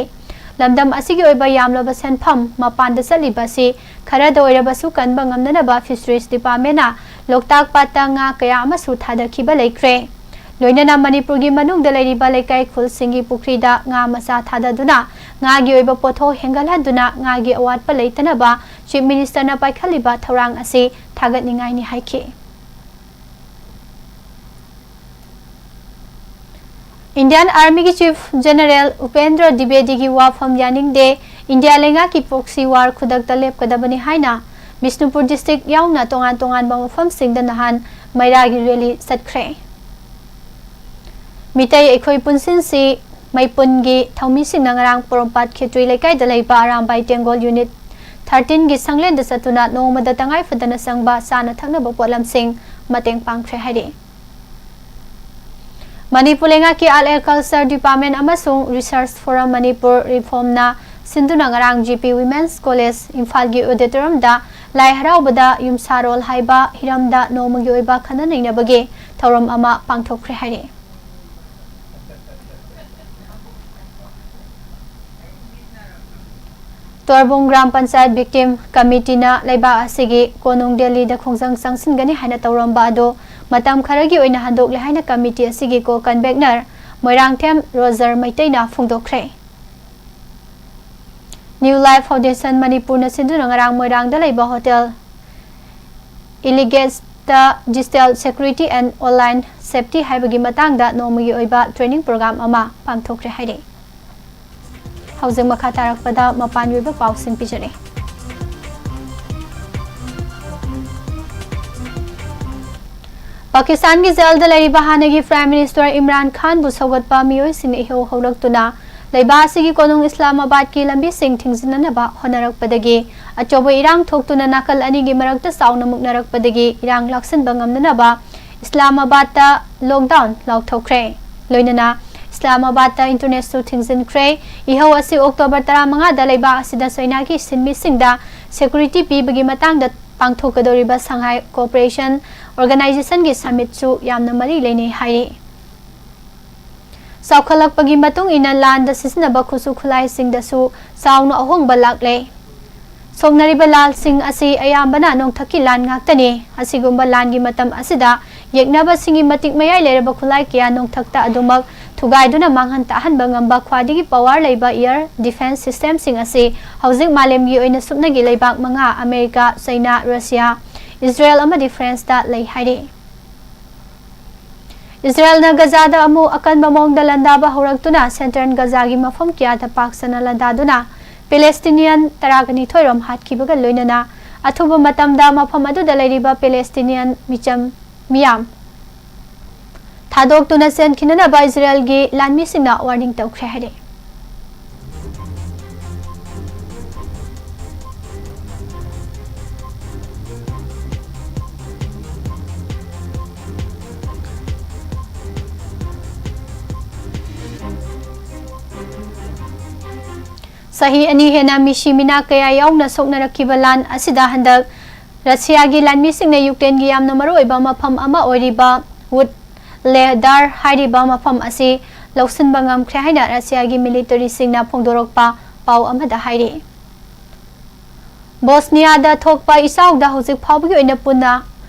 ꯂꯝꯗꯝ ꯑꯁꯤꯒꯤ ꯑꯣꯏꯕ ꯌꯥꯝꯂꯕ ꯁꯦꯟꯐꯝ ꯃꯄꯥꯟꯗ ꯆꯠꯂꯤꯕ ꯑꯁꯤ ꯈꯔꯗ ꯑꯣꯏꯔꯕꯁꯨ ꯀꯟꯕ ꯉꯝꯅꯅꯕ ꯐꯤꯁꯔꯤꯁ ꯗꯤꯄꯥꯔꯠꯃꯦꯟꯅ ꯂꯣꯛꯇꯥꯛ ꯄꯥꯠꯇ ꯉꯥ ꯀꯌꯥ ꯑꯃꯁꯨ ꯊꯥꯗꯈꯤꯕ ꯂꯩꯈ꯭ꯔꯦ꯫ ꯂꯣꯏꯅꯅ ꯃꯅꯤꯄꯨꯔꯒꯤ ꯃꯅꯨꯡꯗ ꯂꯩꯔꯤꯕ ꯂꯩꯀꯥꯏ ꯈꯨꯜꯁꯤꯡꯒꯤ ꯄꯨꯈ꯭ꯔꯤꯗ ꯉꯥ ꯃꯆꯥ ꯊꯥꯗꯗꯨꯅ ꯉꯥꯒꯤ ꯑꯣꯏꯕ ꯄꯣꯠꯊꯣꯛ ꯍꯦꯟꯒꯠꯍꯟꯗꯨꯅ ꯉꯥꯒꯤ ꯑꯋꯥꯠꯄ ꯂꯩꯇꯅꯕ ꯆꯤꯐ ꯃꯤꯅꯤꯁꯇꯔꯅ ꯄꯥꯏꯈꯠꯂꯤꯕ ꯊꯧꯔꯥꯡ ꯑꯁꯤ ꯊꯥꯒꯠꯅꯤꯡꯉꯥꯏꯅꯤ ꯍꯥꯏꯈꯤ꯫ ꯏꯟꯗꯤꯌꯥꯟ ꯑꯥꯔꯃꯤꯒꯤ ꯆꯤꯐ ꯖꯦꯅꯔꯦꯜ ꯎꯄꯦꯟꯗ꯭ꯔ ꯗꯤꯕꯦꯗꯤꯒꯤ ꯋꯥꯐꯝ ꯌꯥꯅꯤꯡꯗꯦ, ꯏꯟꯗꯤꯌꯥ ꯂꯩꯉꯥꯛꯀꯤ ꯄ꯭ꯔꯣꯛꯁꯤ ꯋꯥꯔ ꯈꯨꯗꯛꯇ ꯂꯦꯞꯀꯗꯕꯅꯤ ꯍꯥꯏꯅ ꯕꯤꯁꯅꯨꯄꯨꯔ ꯗꯤꯁꯇ꯭ꯔꯤꯛ ꯌꯥꯎꯅ ꯇꯣꯉꯥꯟ ꯇꯣꯉꯥꯟꯕ ꯃꯐꯝꯁꯤꯡꯗ ꯅꯍꯥꯟ ꯃꯩꯔꯥꯒꯤ ꯔꯦꯂꯤ ꯆꯠꯈ꯭ꯔꯦ꯫ ꯃꯤꯇꯩ ꯑꯩꯈꯣꯏ ꯄꯨꯟꯁꯤꯟꯁꯤ ꯃꯩꯄꯨꯟꯒꯤ ꯊꯧꯃꯤꯁꯤꯡꯅ ꯉꯔꯥꯡ ꯄꯣꯔꯣꯝꯄꯥꯠ ꯈꯦꯇ꯭ꯔꯤ ꯂꯩꯀꯥꯏꯗ ꯂꯩꯕ ꯑꯔꯥꯝꯕꯥꯏ ꯇꯦꯡꯒꯣꯜ ꯌꯨꯅꯤꯠ ꯊꯥꯔꯇꯤꯟꯒꯤ ꯁꯪꯂꯦꯟꯗ ꯆꯠꯇꯨꯅ ꯅꯣꯡꯃꯗ ꯇꯉꯥꯏ ꯐꯗꯅ ꯆꯪꯕ ꯆꯥꯅ ꯊꯛꯅꯕ ꯄꯣꯠꯂꯝꯁꯤꯡ ꯃꯇꯦꯡ ꯄꯥꯡꯈ꯭ꯔꯦ ꯍꯥꯏꯔꯤ꯫ ꯃꯅꯤꯄꯨꯔ ꯂꯩꯉꯥꯛꯀꯤ ꯑꯥꯔꯠ ꯑꯦꯟ ꯀꯜꯆꯔ ꯗꯤꯄꯥꯔꯠꯃꯦꯟ ꯑꯃꯁꯨꯡ ꯔꯤꯁꯔꯁ ꯐꯣꯔꯝ ꯃꯅꯤꯄꯨꯔ ꯔꯤꯐꯣꯔꯝꯅ ꯁꯤꯟꯗꯨꯅ ꯉꯔꯥꯡ ꯖꯤ ꯄꯤ ꯋꯤꯃꯦꯟꯁ ꯀꯣꯂꯦꯖ ꯏꯝꯐꯥꯜꯒꯤ ꯑꯣꯗꯤꯇꯣꯔꯤꯌꯝꯗ ꯂꯥꯏ ꯍꯔꯥꯎꯕꯗ ꯌꯨꯝꯁꯥꯔꯣꯜ ꯍꯥꯏꯕ ꯍꯤꯔꯝꯗ ꯅꯣꯡꯃꯒꯤ ꯑꯣꯏꯕ ꯈꯟꯅ ꯅꯩꯅꯕꯒꯤ ꯊꯧꯔꯝ ꯑꯃ ꯄꯥꯡꯊꯣꯛꯈ꯭ꯔꯦ ꯍꯥꯏꯔꯤ꯫ ꯇꯣꯔꯕꯨꯡ ꯒ꯭ꯔꯥꯝ ꯄꯟꯆꯥꯌꯠ ꯚꯤꯛꯇꯤꯝ ꯀꯃꯤꯇꯤꯅ ꯂꯩꯕꯥꯛ ꯑꯁꯤꯒꯤ ꯀꯣꯅꯨꯡ ꯗꯦꯜꯂꯤꯗ ꯈꯣꯡꯖꯪ ꯆꯪꯁꯤꯟꯒꯅꯤ ꯍꯥꯏꯅ ꯇꯧꯔꯝꯕ ꯑꯗꯨ ꯃꯇꯝ ꯈꯔꯒꯤ ꯑꯣꯏꯅ ꯍꯟꯗꯣꯛꯂꯦ ꯍꯥꯏꯅ ꯀꯃꯤꯇꯤ ꯑꯁꯤꯒꯤ ꯀꯣ ꯀꯟꯚꯦꯅꯔ ꯃꯣꯏꯔꯥꯡꯊꯦꯝ ꯔꯣꯖꯔ ꯃꯩꯇꯩꯅ ꯐꯣꯡꯗꯣꯛꯈ꯭ꯔꯦ꯫ ꯅ꯭ꯌꯨ ꯂꯥꯏꯐ ꯐꯥꯎꯟꯗꯦꯁꯟ ꯃꯅꯤꯄꯨꯔꯅ ꯁꯤꯟꯗꯨꯅ ꯉꯔꯥꯡ ꯃꯣꯏꯔꯥꯡꯗ ꯂꯩꯕ ꯍꯣꯇꯦꯜ ꯏꯂꯤꯒꯦꯁꯇ digital security and online safety ꯍꯥꯏꯕꯒꯤ ꯃꯇꯥꯡꯗ ꯅꯣꯡꯃꯒꯤ ꯑꯣꯏꯕ ꯇ꯭ꯔꯦꯅꯤꯡ ꯄ꯭ꯔꯣꯒ꯭ꯔꯥꯝ ꯑꯃ ꯄꯥꯡꯊꯣꯛꯈ꯭ꯔꯦ ꯍꯥꯏꯔꯤ꯫ ꯍꯧꯖꯤꯛ ꯃꯈꯥ ꯇꯥꯔꯛꯄꯗ ꯃꯄꯥꯟꯒꯤ ꯑꯣꯏꯕ ꯄꯥꯎꯁꯤꯡ ꯄꯤꯖꯔꯤ꯫ ꯄꯥꯀꯤꯁꯇꯥꯟꯒꯤ ꯖꯦꯜꯗ ꯂꯩꯔꯤꯕ ꯍꯥꯟꯅꯒꯤ Prime Minister ꯏꯝꯔꯥꯟ ꯈꯥꯟꯕꯨ ꯁꯧꯒꯠꯄ ꯃꯤꯑꯣꯏꯁꯤꯡꯅ ꯏꯍꯧ ꯍꯧꯔꯛꯇꯨꯅ ꯂꯩꯕꯥꯛ ꯑꯁꯤꯒꯤ ꯀꯣꯅꯨꯡ ꯏꯁꯂꯥꯃꯥꯕꯥꯗꯀꯤ ꯂꯝꯕꯤꯁꯤꯡ ꯊꯤꯡꯖꯤꯟꯅꯅꯕ ꯍꯣꯠꯅꯔꯛꯄꯗꯒꯤ ꯑꯆꯧꯕ ꯏꯔꯥꯡ ꯊꯣꯛꯇꯨꯅ ꯅꯥꯀꯜ ꯑꯅꯤꯒꯤ ꯃꯔꯛꯇ ꯆꯥꯎꯅ ꯃꯨꯛꯅꯔꯛꯄꯗꯒꯤ ꯏꯔꯥꯡ ꯂꯥꯛꯁꯤꯟꯕ ꯉꯝꯅꯅꯕ ꯏꯁꯂꯥꯃꯥꯕꯥꯗꯇ lockdown ꯂꯥꯎꯊꯣꯛꯈ꯭ꯔꯦ꯫ ꯂꯣꯏꯅꯅ ꯏꯁꯂꯥꯃꯥꯕꯥꯗꯇ internetꯁꯨ ꯊꯤꯡꯖꯤꯟꯈ꯭ꯔꯦ꯫ ꯏꯍꯧ ꯑꯁꯤ October ꯇꯔꯥꯃꯉꯥꯗ ꯂꯩꯕꯥꯛ ꯑꯁꯤꯗ ꯆꯩꯅꯥꯒꯤ ꯁꯤꯟꯃꯤꯁꯤꯡꯗ security ꯄꯤꯕꯒꯤ ꯃꯇꯥꯡꯗ ꯄꯥꯡꯊꯣꯛꯀꯗꯧꯔꯤꯕ Shanghai Cooperation Organizationꯒꯤ summitꯁꯨ ꯌꯥꯝꯅ ꯃꯔꯤ ꯂꯩꯅꯩ ꯍꯥꯏꯔꯤ꯫ ꯆꯥꯎꯈꯠꯂꯛꯄꯒꯤ ꯃꯇꯨꯡ ꯏꯟꯅ ꯂꯥꯟꯗ ꯁꯤꯖꯤꯟꯅꯕ ꯈꯨꯠꯁꯨ ꯈꯨꯠꯂꯥꯏꯁꯤꯡꯗꯁꯨ ꯆꯥꯎꯅ ꯑꯍꯣꯡꯕ ꯂꯥꯛꯂꯦ꯫ ꯁꯣꯛꯅꯔꯤꯕ ꯂꯥꯟꯁꯤꯡ ꯑꯁꯤ ꯑꯌꯥꯝꯕꯅ ꯅꯣꯡꯊꯛꯀꯤ ꯂꯥꯟ ꯉꯥꯛꯇꯅꯤ꯫ ꯑꯁꯤꯒꯨꯝꯕ ꯂꯥꯟꯒꯤ ꯃꯇꯝ ꯑꯁꯤꯗ ꯌꯦꯛꯅꯕꯁꯤꯡꯒꯤ ꯃꯇꯤꯛ ꯃꯌꯥꯏ ꯂꯩꯔꯕ ꯈꯨꯠꯂꯥꯏ ꯀꯌꯥ ꯅꯣꯡꯊꯛꯇ ꯑꯗꯨꯃꯛ ꯊꯨꯒꯥꯏꯗꯨꯅ ꯃꯥꯡꯍꯟ ꯇꯥꯍꯟꯕ ꯉꯝꯕ ꯈ꯭ꯋꯥꯏꯗꯒꯤ power ꯂꯩꯕ air defence systemꯁꯤꯡ ꯑꯁꯤ ꯍꯧꯖꯤꯛ ꯃꯥꯂꯦꯝꯒꯤ ꯑꯣꯏꯅ ꯁꯨꯞꯅꯒꯤ ꯂꯩꯕꯥꯛ ꯃꯉꯥ, ꯑꯃꯦꯔꯤꯀꯥ, ꯆꯩꯅꯥ, ꯔꯁꯤꯌꯥ, ꯏꯖꯔꯦꯜ ꯑꯃꯗꯤ ꯐ꯭ꯔꯦꯟꯁꯇ ꯂꯩ ꯍꯥꯏꯔꯤ꯫ ꯏꯖꯔꯦꯜꯅ ꯒꯖꯥꯗ ꯑꯃꯨꯛ ꯑꯀꯟꯕ ꯃꯑꯣꯡꯗ ꯂꯥꯟꯗꯥꯕ ꯍꯧꯔꯛꯇꯨꯅ Central ꯒꯖꯥꯒꯤ ꯃꯐꯝ ꯀꯌꯥꯗ ꯄꯥꯛ ꯁꯟꯅ ꯂꯥꯟꯗꯥꯗꯨꯅ Palestinian ꯇꯔꯥꯒ ꯅꯤꯊꯣꯏ ꯔꯣꯝ ꯍꯥꯠꯈꯤꯕꯒ ꯂꯣꯏꯅꯅ ꯑꯊꯨꯕ ꯃꯇꯝꯗ ꯃꯐꯝ ꯑꯗꯨꯗ ꯂꯩꯔꯤꯕ Palestinian ꯃꯤꯆꯝ ꯃꯤꯌꯥꯝ ꯊꯥꯗꯣꯛꯇꯨꯅ ꯆꯦꯟꯈꯤꯅꯅꯕ ꯏꯖꯔꯦꯜꯒꯤ ꯂꯥꯟꯃꯤꯁꯤꯡꯅ warning ꯇꯧꯈ꯭ꯔꯦ ꯍꯥꯏꯔꯤ꯫ ꯆꯍꯤ ꯑꯅꯤ ꯍꯦꯟꯅ ꯃꯤꯁꯤ ꯃꯤꯅꯥ ꯀꯌꯥ ꯌꯥꯎꯅ ꯁꯣꯛꯅꯔꯛꯈꯤꯕ ꯂꯥꯟ ꯑꯁꯤꯗ ꯍꯟꯗꯛ ꯔꯁꯤꯌꯥꯒꯤ ꯂꯥꯟꯃꯤꯁꯤꯡꯅ ꯌꯨꯀ꯭ꯔꯦꯟꯒꯤ ꯌꯥꯝꯅ ꯃꯔꯨꯑꯣꯏꯕ ꯃꯐꯝ ꯑꯃ ꯑꯣꯏꯔꯤꯕ ꯋꯨꯗꯂꯦꯗꯥꯔ ꯍꯥꯏꯔꯤꯕ ꯃꯐꯝ ꯑꯁꯤ ꯂꯧꯁꯤꯟꯕ ꯉꯝꯈ꯭ꯔꯦ ꯍꯥꯏꯅ ꯔꯁꯤꯌꯥꯒꯤ ꯃꯤꯂꯤꯇꯔꯤꯁꯤꯡꯅ ꯐꯣꯡꯗꯣꯔꯛꯄ ꯄꯥꯎ ꯑꯃꯗ ꯍꯥꯏꯔꯤ꯫ ꯕꯣꯁꯅꯤꯌꯥꯗ ꯊꯣꯛꯄ ꯏꯆꯥꯎꯗ ꯍꯧꯖꯤꯛ ꯐꯥꯎꯕꯒꯤ ꯑꯣꯏꯅ ꯄꯨꯟꯅ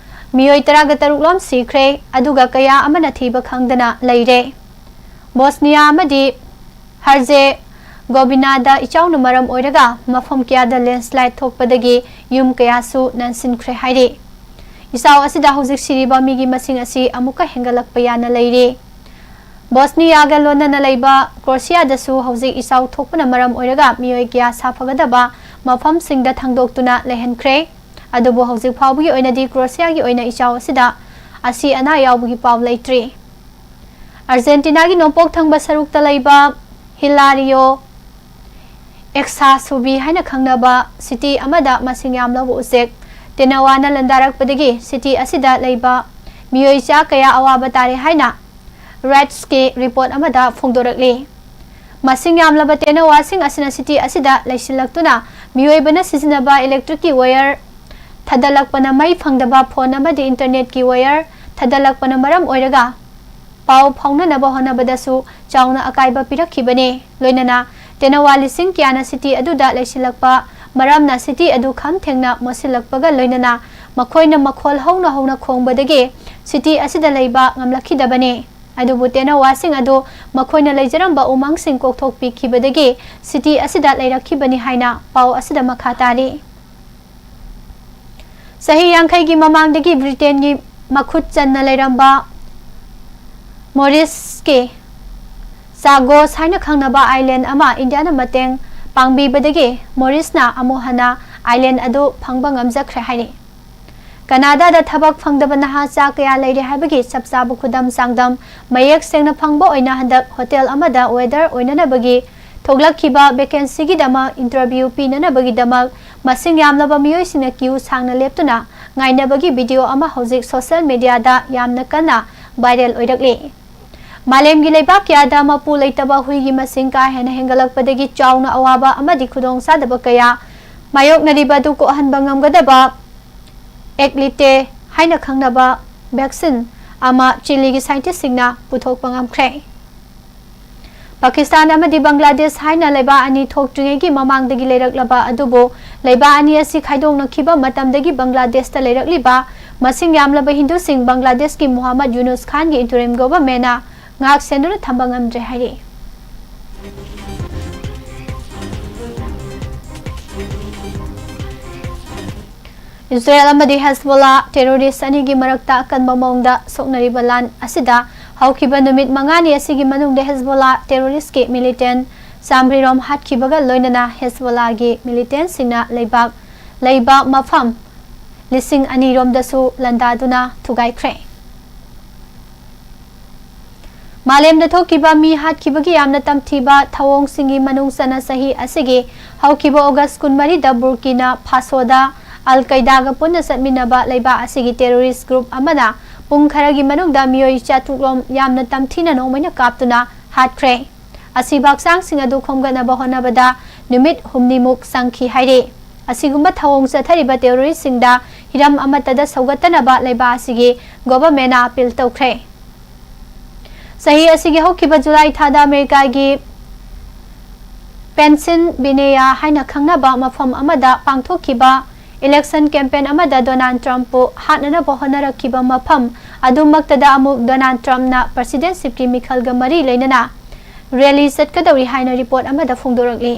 ꯃꯤꯑꯣꯏ ꯇꯔꯥꯒ ꯇꯔꯨꯛ ꯂꯣꯝ ꯁꯤꯈ꯭ꯔꯦ, ꯑꯗꯨꯒ ꯀꯌꯥ ꯑꯃꯅ ꯊꯤꯕ ꯈꯪꯗꯅ ꯂꯩꯔꯦ꯫ ꯕꯣꯁꯅꯤꯌꯥ ꯑꯃꯗꯤ ꯍꯔꯖꯦꯒꯣꯕꯤꯅꯥꯗ ꯏꯆꯥꯎꯅ ꯃꯔꯝ ꯑꯣꯏꯔꯒ ꯃꯐꯝ ꯀꯌꯥꯗ landslide ꯊꯣꯛꯄꯗꯒꯤ ꯌꯨꯝ ꯀꯌꯥꯁꯨ ꯅꯥꯟꯁꯤꯟꯈ꯭ꯔꯦ ꯍꯥꯏꯔꯤ꯫ ꯏꯆꯥꯎ ꯑꯁꯤꯗ ꯍꯧꯖꯤꯛ ꯁꯤꯔꯤꯕ ꯃꯤꯒꯤ ꯃꯁꯤꯡ ꯑꯁꯤ ꯑꯃꯨꯛꯀ ꯍꯦꯟꯒꯠꯂꯛꯄ ꯌꯥꯅ ꯂꯩꯔꯤ꯫ ꯕꯣꯁꯅꯤꯌꯥꯒ ꯂꯣꯟꯅꯅ ꯂꯩꯕ ꯀ꯭ꯔꯣꯁꯤꯌꯥꯗꯁꯨ ꯍꯧꯖꯤꯛ ꯏꯆꯥꯎ ꯊꯣꯛꯄꯅ ꯃꯔꯝ ꯑꯣꯏꯔꯒ ꯃꯤꯑꯣꯏ ꯀꯌꯥ ꯁꯥꯐꯒꯗꯕ ꯃꯐꯝꯁꯤꯡꯗ ꯊꯥꯡꯗꯣꯛꯇꯨꯅ ꯂꯩꯍꯟꯈ꯭ꯔꯦ꯫ ꯑꯗꯨꯕꯨ ꯍꯧꯖꯤꯛ ꯐꯥꯎꯕꯒꯤ ꯑꯣꯏꯅꯗꯤ ꯀ꯭ꯔꯣꯁꯤꯌꯥꯒꯤ ꯑꯣꯏꯅ ꯏꯆꯥꯎ ꯑꯁꯤꯗ ꯑꯁꯤ ꯑꯅꯥ ꯌꯥꯎꯕꯒꯤ ꯄꯥꯎ ꯂꯩꯇ꯭ꯔꯤ꯫ ꯑꯥꯔꯖꯦꯟꯇꯤꯅꯥꯒꯤ ꯅꯣꯡꯄꯣꯛ ꯊꯪꯕ ꯁꯔꯨꯛꯇ ꯂꯩꯕ ꯍꯤꯂꯥꯔꯤꯑꯣ ꯑꯦꯛꯁꯥꯁꯨꯕꯤ ꯍꯥꯏꯅ ꯈꯪꯅꯕ ꯁꯤꯇꯤ ꯑꯃꯗ ꯃꯁꯤꯡ ꯌꯥꯝꯂꯕ ꯎꯆꯦꯛ ꯇꯦꯅꯋꯥꯅ ꯂꯥꯟꯗꯥꯔꯛꯄꯗꯒꯤ ꯁꯤꯇꯤ ꯑꯁꯤꯗ ꯂꯩꯕ ꯃꯤꯑꯣꯏ ꯆꯥ ꯀꯌꯥ ꯑꯋꯥꯕ ꯇꯥꯔꯦ ꯍꯥꯏꯅ ꯔꯥꯏꯠꯁꯀꯤ ꯔꯤꯄꯣꯔꯠ ꯑꯃꯗ ꯐꯣꯡꯗꯣꯔꯛꯂꯤ꯫ ꯃꯁꯤꯡ ꯌꯥꯝꯂꯕ ꯇꯦꯅꯋꯥꯁꯤꯡ ꯑꯁꯤꯅ ꯁꯤꯇꯤ ꯑꯁꯤꯗ ꯂꯩꯁꯤꯜꯂꯛꯇꯨꯅ ꯃꯤꯑꯣꯏꯕꯅ ꯁꯤꯖꯤꯟꯅꯕ ꯏꯂꯦꯛꯇ꯭ꯔꯤꯛꯀꯤ ꯋꯥꯌꯔ ꯊꯥꯗꯠꯂꯛꯄꯅ ꯃꯩ ꯐꯪꯗꯕ, ꯐꯣꯟ ꯑꯃꯗꯤ ꯏꯟꯇꯔꯅꯦꯠꯀꯤ ꯋꯥꯌꯔ ꯊꯥꯗꯠꯂꯛꯄꯅ ꯃꯔꯝ ꯑꯣꯏꯔꯒ ꯄꯥꯎ ꯐꯥꯎꯅꯅꯕ ꯍꯣꯠꯅꯕꯗꯁꯨ ꯆꯥꯎꯅ ꯑꯀꯥꯏꯕ ꯄꯤꯔꯛꯈꯤꯕꯅꯤ꯫ ꯂꯣꯏꯅꯅ ꯇꯦꯅꯋꯥ ꯂꯤꯁꯤꯡ ꯀꯌꯥꯅ ꯁꯤꯇꯤ ꯑꯗꯨꯗ ꯂꯩꯁꯤꯜꯂꯛꯄ ꯃꯔꯝꯅ ꯁꯤꯇꯤ ꯑꯗꯨ ꯈꯝ ꯊꯦꯡꯅ ꯃꯣꯠꯁꯤꯜꯂꯛꯄꯒ ꯂꯣꯏꯅꯅ ꯃꯈꯣꯏꯅ ꯃꯈꯣꯜ ꯍꯧꯅ ꯍꯧꯅ ꯈꯣꯡꯕꯗꯒꯤ ꯁꯤꯇꯤ ꯑꯁꯤꯗ ꯂꯩꯕ ꯉꯝꯂꯛꯈꯤꯗꯕꯅꯤ꯫ ꯑꯗꯨꯕꯨ ꯇꯦꯅꯋꯥꯁꯤꯡ ꯑꯗꯨ ꯃꯈꯣꯏꯅ ꯂꯩꯖꯔꯝꯕ ꯎꯃꯪꯁꯤꯡ ꯀꯣꯛꯊꯣꯛꯄꯤꯈꯤꯕꯗꯒꯤ ꯁꯤꯇꯤ ꯑꯁꯤꯗ ꯂꯩꯔꯛꯈꯤꯕꯅꯤ ꯍꯥꯏꯅ ꯄꯥꯎ ꯑꯁꯤꯗ ꯃꯈꯥ ꯇꯥꯔꯤ꯫ ꯆꯍꯤ ꯌꯥꯡꯈꯩꯒꯤ ꯃꯃꯥꯡꯗꯒꯤ ꯕ꯭ꯔꯤꯇꯦꯟꯒꯤ ꯃꯈꯨꯠ ꯆꯟꯅ ꯂꯩꯔꯝꯕ ꯃꯣꯔꯤꯁꯀꯤ ꯆꯥꯒꯣꯁ ꯍꯥꯏꯅ ꯈꯪꯅꯕ ꯑꯥꯏꯂꯦꯟ ꯑꯃ ꯏꯟꯗꯤꯌꯥꯅ ꯃꯇꯦꯡ ꯄꯥꯡꯕꯤꯕꯗꯒꯤ ꯃꯣꯔꯤꯁꯅ ꯑꯃꯨꯛ ꯍꯟꯅ ꯑꯥꯏꯂꯦꯟ ꯑꯗꯨ ꯐꯪꯕ ꯉꯝꯖꯈ꯭ꯔꯦ ꯍꯥꯏꯔꯤ꯫ ꯀꯅꯥꯗꯥꯗ ꯊꯕꯛ ꯐꯪꯗꯕ ꯅꯍꯥ ꯆꯥ ꯀꯌꯥ ꯂꯩꯔꯤ ꯍꯥꯏꯕꯒꯤ ꯆꯞ ꯆꯥꯕ ꯈꯨꯗꯝ ꯆꯥꯡꯗꯝ ꯃꯌꯦꯛ ꯁꯦꯡꯅ ꯐꯪꯕ ꯑꯣꯏꯅ ꯍꯟꯗꯛ ꯍꯣꯇꯦꯜ ꯑꯃꯗ ꯋꯦꯗꯔ ꯑꯣꯏꯅꯅꯕꯒꯤ ꯊꯣꯛꯂꯛꯈꯤꯕ ꯚꯦꯀꯦꯟꯁꯤꯒꯤꯗꯃꯛ ꯏꯟꯇꯔꯚ꯭ꯌꯨ ꯄꯤꯅꯅꯕꯒꯤꯗꯃꯛ ꯃꯁꯤꯡ ꯌꯥꯝꯂꯕ ꯃꯤꯑꯣꯏꯁꯤꯡꯅ ꯀ꯭ꯌꯨ ꯁꯥꯡꯅ ꯂꯦꯞꯇꯨꯅ ꯉꯥꯏꯅꯕꯒꯤ ꯚꯤꯗꯤꯑꯣ ꯑꯃ ꯍꯧꯖꯤꯛ ꯁꯣꯁꯤꯌꯦꯜ ꯃꯤꯗꯤꯌꯥꯗ ꯌꯥꯝꯅ ꯀꯟꯅ ꯚꯥꯏꯔꯦꯜ ꯑꯣꯏꯔꯛꯂꯤ꯫ ꯃꯥꯂꯦꯝꯒꯤ ꯂꯩꯕꯥꯛ ꯀꯌꯥꯗ ꯃꯄꯨ ꯂꯩꯇꯕ ꯍꯨꯏꯒꯤ ꯃꯁꯤꯡ ꯀꯥ ꯍꯦꯟꯅ ꯍꯦꯟꯒꯠꯂꯛꯄꯗꯒꯤ ꯆꯥꯎꯅ ꯑꯋꯥꯕ ꯑꯃꯗꯤ ꯈꯨꯗꯣꯡꯆꯥꯗꯕ ꯀꯌꯥ ꯃꯥꯌꯣꯛꯅꯔꯤꯕ ꯑꯗꯨ ꯀꯣꯛꯍꯟꯕ ꯉꯝꯒꯗꯕ ꯑꯦꯛꯂꯤꯇꯦ ꯍꯥꯏꯅ ꯈꯪꯅꯕ ꯚꯦꯛꯁꯤꯟ ꯑꯃ ꯆꯤꯂꯤꯒꯤ ꯁꯥꯏꯟꯇꯤꯁꯁꯤꯡꯅ ꯄꯨꯊꯣꯛꯄ ꯉꯝꯈ꯭ꯔꯦ꯫ ꯄꯥꯀꯤꯁꯇꯥꯟ ꯑꯃꯗꯤ ꯕꯪꯒ꯭ꯂꯥꯗꯦꯁ ꯍꯥꯏꯅ ꯂꯩꯕꯥꯛ ꯑꯅꯤ ꯊꯣꯛꯇ꯭ꯔꯤꯉꯩꯒꯤ ꯃꯃꯥꯡꯗꯒꯤ ꯂꯩꯔꯛꯂꯕ ꯑꯗꯨꯕꯨ ꯂꯩꯕꯥꯛ ꯑꯅꯤ ꯑꯁꯤ ꯈꯥꯏꯗꯣꯛꯅꯈꯤꯕ ꯃꯇꯝꯗꯒꯤ ꯕꯪꯒ꯭ꯂꯥꯗꯦꯁꯇ ꯂꯩꯔꯛꯂꯤꯕ ꯃꯁꯤꯡ ꯌꯥꯝꯂꯕ ꯍꯤꯟꯗꯨꯁꯤꯡ ꯕꯪꯒ꯭ꯂꯥꯗꯦꯁꯀꯤ ꯃꯨꯍꯝꯃꯗ ꯌꯨꯅꯨꯁ ꯈꯥꯟꯒꯤ ꯏꯟꯇꯔꯤꯝ ꯒꯣꯚꯔꯟꯃꯦꯟꯅ ꯉꯥꯛ ꯁꯦꯟꯗꯨꯅ ꯊꯝꯕ ꯉꯝꯗ꯭ꯔꯦ ꯍꯥꯏꯔꯤ꯫ ꯏꯁꯔꯥꯌꯦꯜ ꯑꯃꯗꯤ ꯍꯦꯖꯕꯣꯂꯥ ꯇꯦꯔꯣꯔꯤꯁ ꯑꯅꯤꯒꯤ ꯃꯔꯛꯇ ꯑꯀꯟꯕ ꯃꯑꯣꯡꯗ ꯁꯣꯛꯅꯔꯤꯕ ꯂꯥꯟ ꯑꯁꯤꯗ ꯍꯧꯈꯤꯕ ꯅꯨꯃꯤꯠ ꯃꯉꯥꯅꯤ ꯑꯁꯤꯒꯤ ꯃꯅꯨꯡꯗ ꯍꯦꯖꯕꯣꯂꯥ ꯇꯦꯔꯣꯔꯤꯁꯀꯤ ꯃꯤꯂꯤꯇꯦꯟ ꯆꯥꯝꯃꯔꯤꯔꯣꯝ ꯍꯥꯠꯈꯤꯕꯒ ꯂꯣꯏꯅꯅ ꯍꯦꯖꯕꯣꯂꯥꯒꯤ ꯃꯤꯂꯤꯇꯦꯟꯁꯤꯡꯅ ꯂꯩꯕꯥꯛ ꯂꯩꯕ ꯃꯐꯝ ꯂꯤꯁꯤꯡ ꯑꯅꯤꯔꯣꯝꯗꯁꯨ ꯂꯥꯟꯗꯥꯗꯨꯅ ꯊꯨꯒꯥꯏꯈ꯭ꯔꯦ꯫ ꯃꯥꯂꯦꯝꯗ ꯊꯣꯛꯈꯤꯕ ꯃꯤ ꯍꯥꯠꯈꯤꯕꯒꯤ ꯌꯥꯝꯅ ꯇꯝꯊꯤꯕ ꯊꯧꯑꯣꯡꯁꯤꯡꯒꯤ ꯃꯅꯨꯡ ꯆꯟꯅ ꯆꯍꯤ ꯑꯁꯤꯒꯤ ꯍꯧꯈꯤꯕ ꯑꯣꯒꯁ ꯀꯨꯟꯃꯔꯤꯗ ꯕꯨꯔꯀꯤꯅꯥ ꯐꯥꯁꯣꯗ ꯑꯜ ꯀꯩꯗꯥꯒ ꯄꯨꯟꯅ ꯆꯠꯃꯤꯟꯅꯕ ꯂꯩꯕꯥꯛ ꯑꯁꯤꯒꯤ terrorist group ꯑꯃꯅ ꯄꯨꯡ ꯈꯔꯒꯤ ꯃꯅꯨꯡꯗ ꯃꯤꯑꯣꯏ ꯆꯥꯇ꯭ꯔꯨꯛ ꯔꯣꯝ ꯌꯥꯝꯅ ꯇꯝꯊꯤꯅ ꯅꯣꯡꯃꯩꯅ ꯀꯥꯞꯇꯨꯅ ꯍꯥꯠꯈ꯭ꯔꯦ꯫ ꯑꯁꯤꯕ ꯍꯛꯆꯥꯡꯁꯤꯡ ꯑꯗꯨ ꯈꯣꯝꯒꯠꯅꯕ ꯍꯣꯠꯅꯕꯗ ꯅꯨꯃꯤꯠ ꯍꯨꯝꯅꯤꯃꯨꯛ ꯆꯪꯈꯤ ꯍꯥꯏꯔꯤ꯫ ꯑꯁꯤꯒꯨꯝꯕ ꯊꯧꯑꯣꯡ ꯆꯠꯊꯔꯤꯕ terroristꯁꯤꯡꯗ ꯍꯤꯔꯝ ꯑꯃꯠꯇꯗ ꯁꯧꯒꯠꯇꯅꯕ ꯂꯩꯕꯥꯛ ꯑꯁꯤꯒꯤ governmentꯅ appeal ꯇꯧꯈ꯭ꯔꯦ꯫ ꯆꯍꯤ ꯑꯁꯤꯒꯤ ꯍꯧꯈꯤꯕ ꯖꯨꯂꯥꯏ ꯊꯥꯗ ꯑꯃꯦꯔꯤꯀꯥꯒꯤ ꯄꯦꯟꯁꯤꯜꯚꯦꯅꯤꯌꯥ ꯍꯥꯏꯅ ꯈꯪꯅꯕ ꯃꯐꯝ ꯑꯃꯗ ꯄꯥꯡꯊꯣꯛꯈꯤꯕ election campaign ꯑꯃꯗ ꯗꯣꯅꯥꯜꯗ ꯇ꯭ꯔꯝꯞꯄꯨ ꯍꯥꯠꯅꯅꯕ ꯍꯣꯠꯅꯔꯛꯈꯤꯕ ꯃꯐꯝ ꯑꯗꯨꯃꯛꯇꯗ ꯑꯃꯨꯛ ꯗꯣꯅꯥꯜꯗ ꯇ꯭ꯔꯝꯞꯅ presidentshipꯀꯤ ꯃꯤꯈꯜꯒ ꯃꯔꯤ ꯂꯩꯅꯅ rally ꯆꯠꯀꯗꯧꯔꯤ ꯍꯥꯏꯅ report ꯑꯃꯗ ꯐꯣꯡꯗꯣꯔꯛꯂꯤ꯫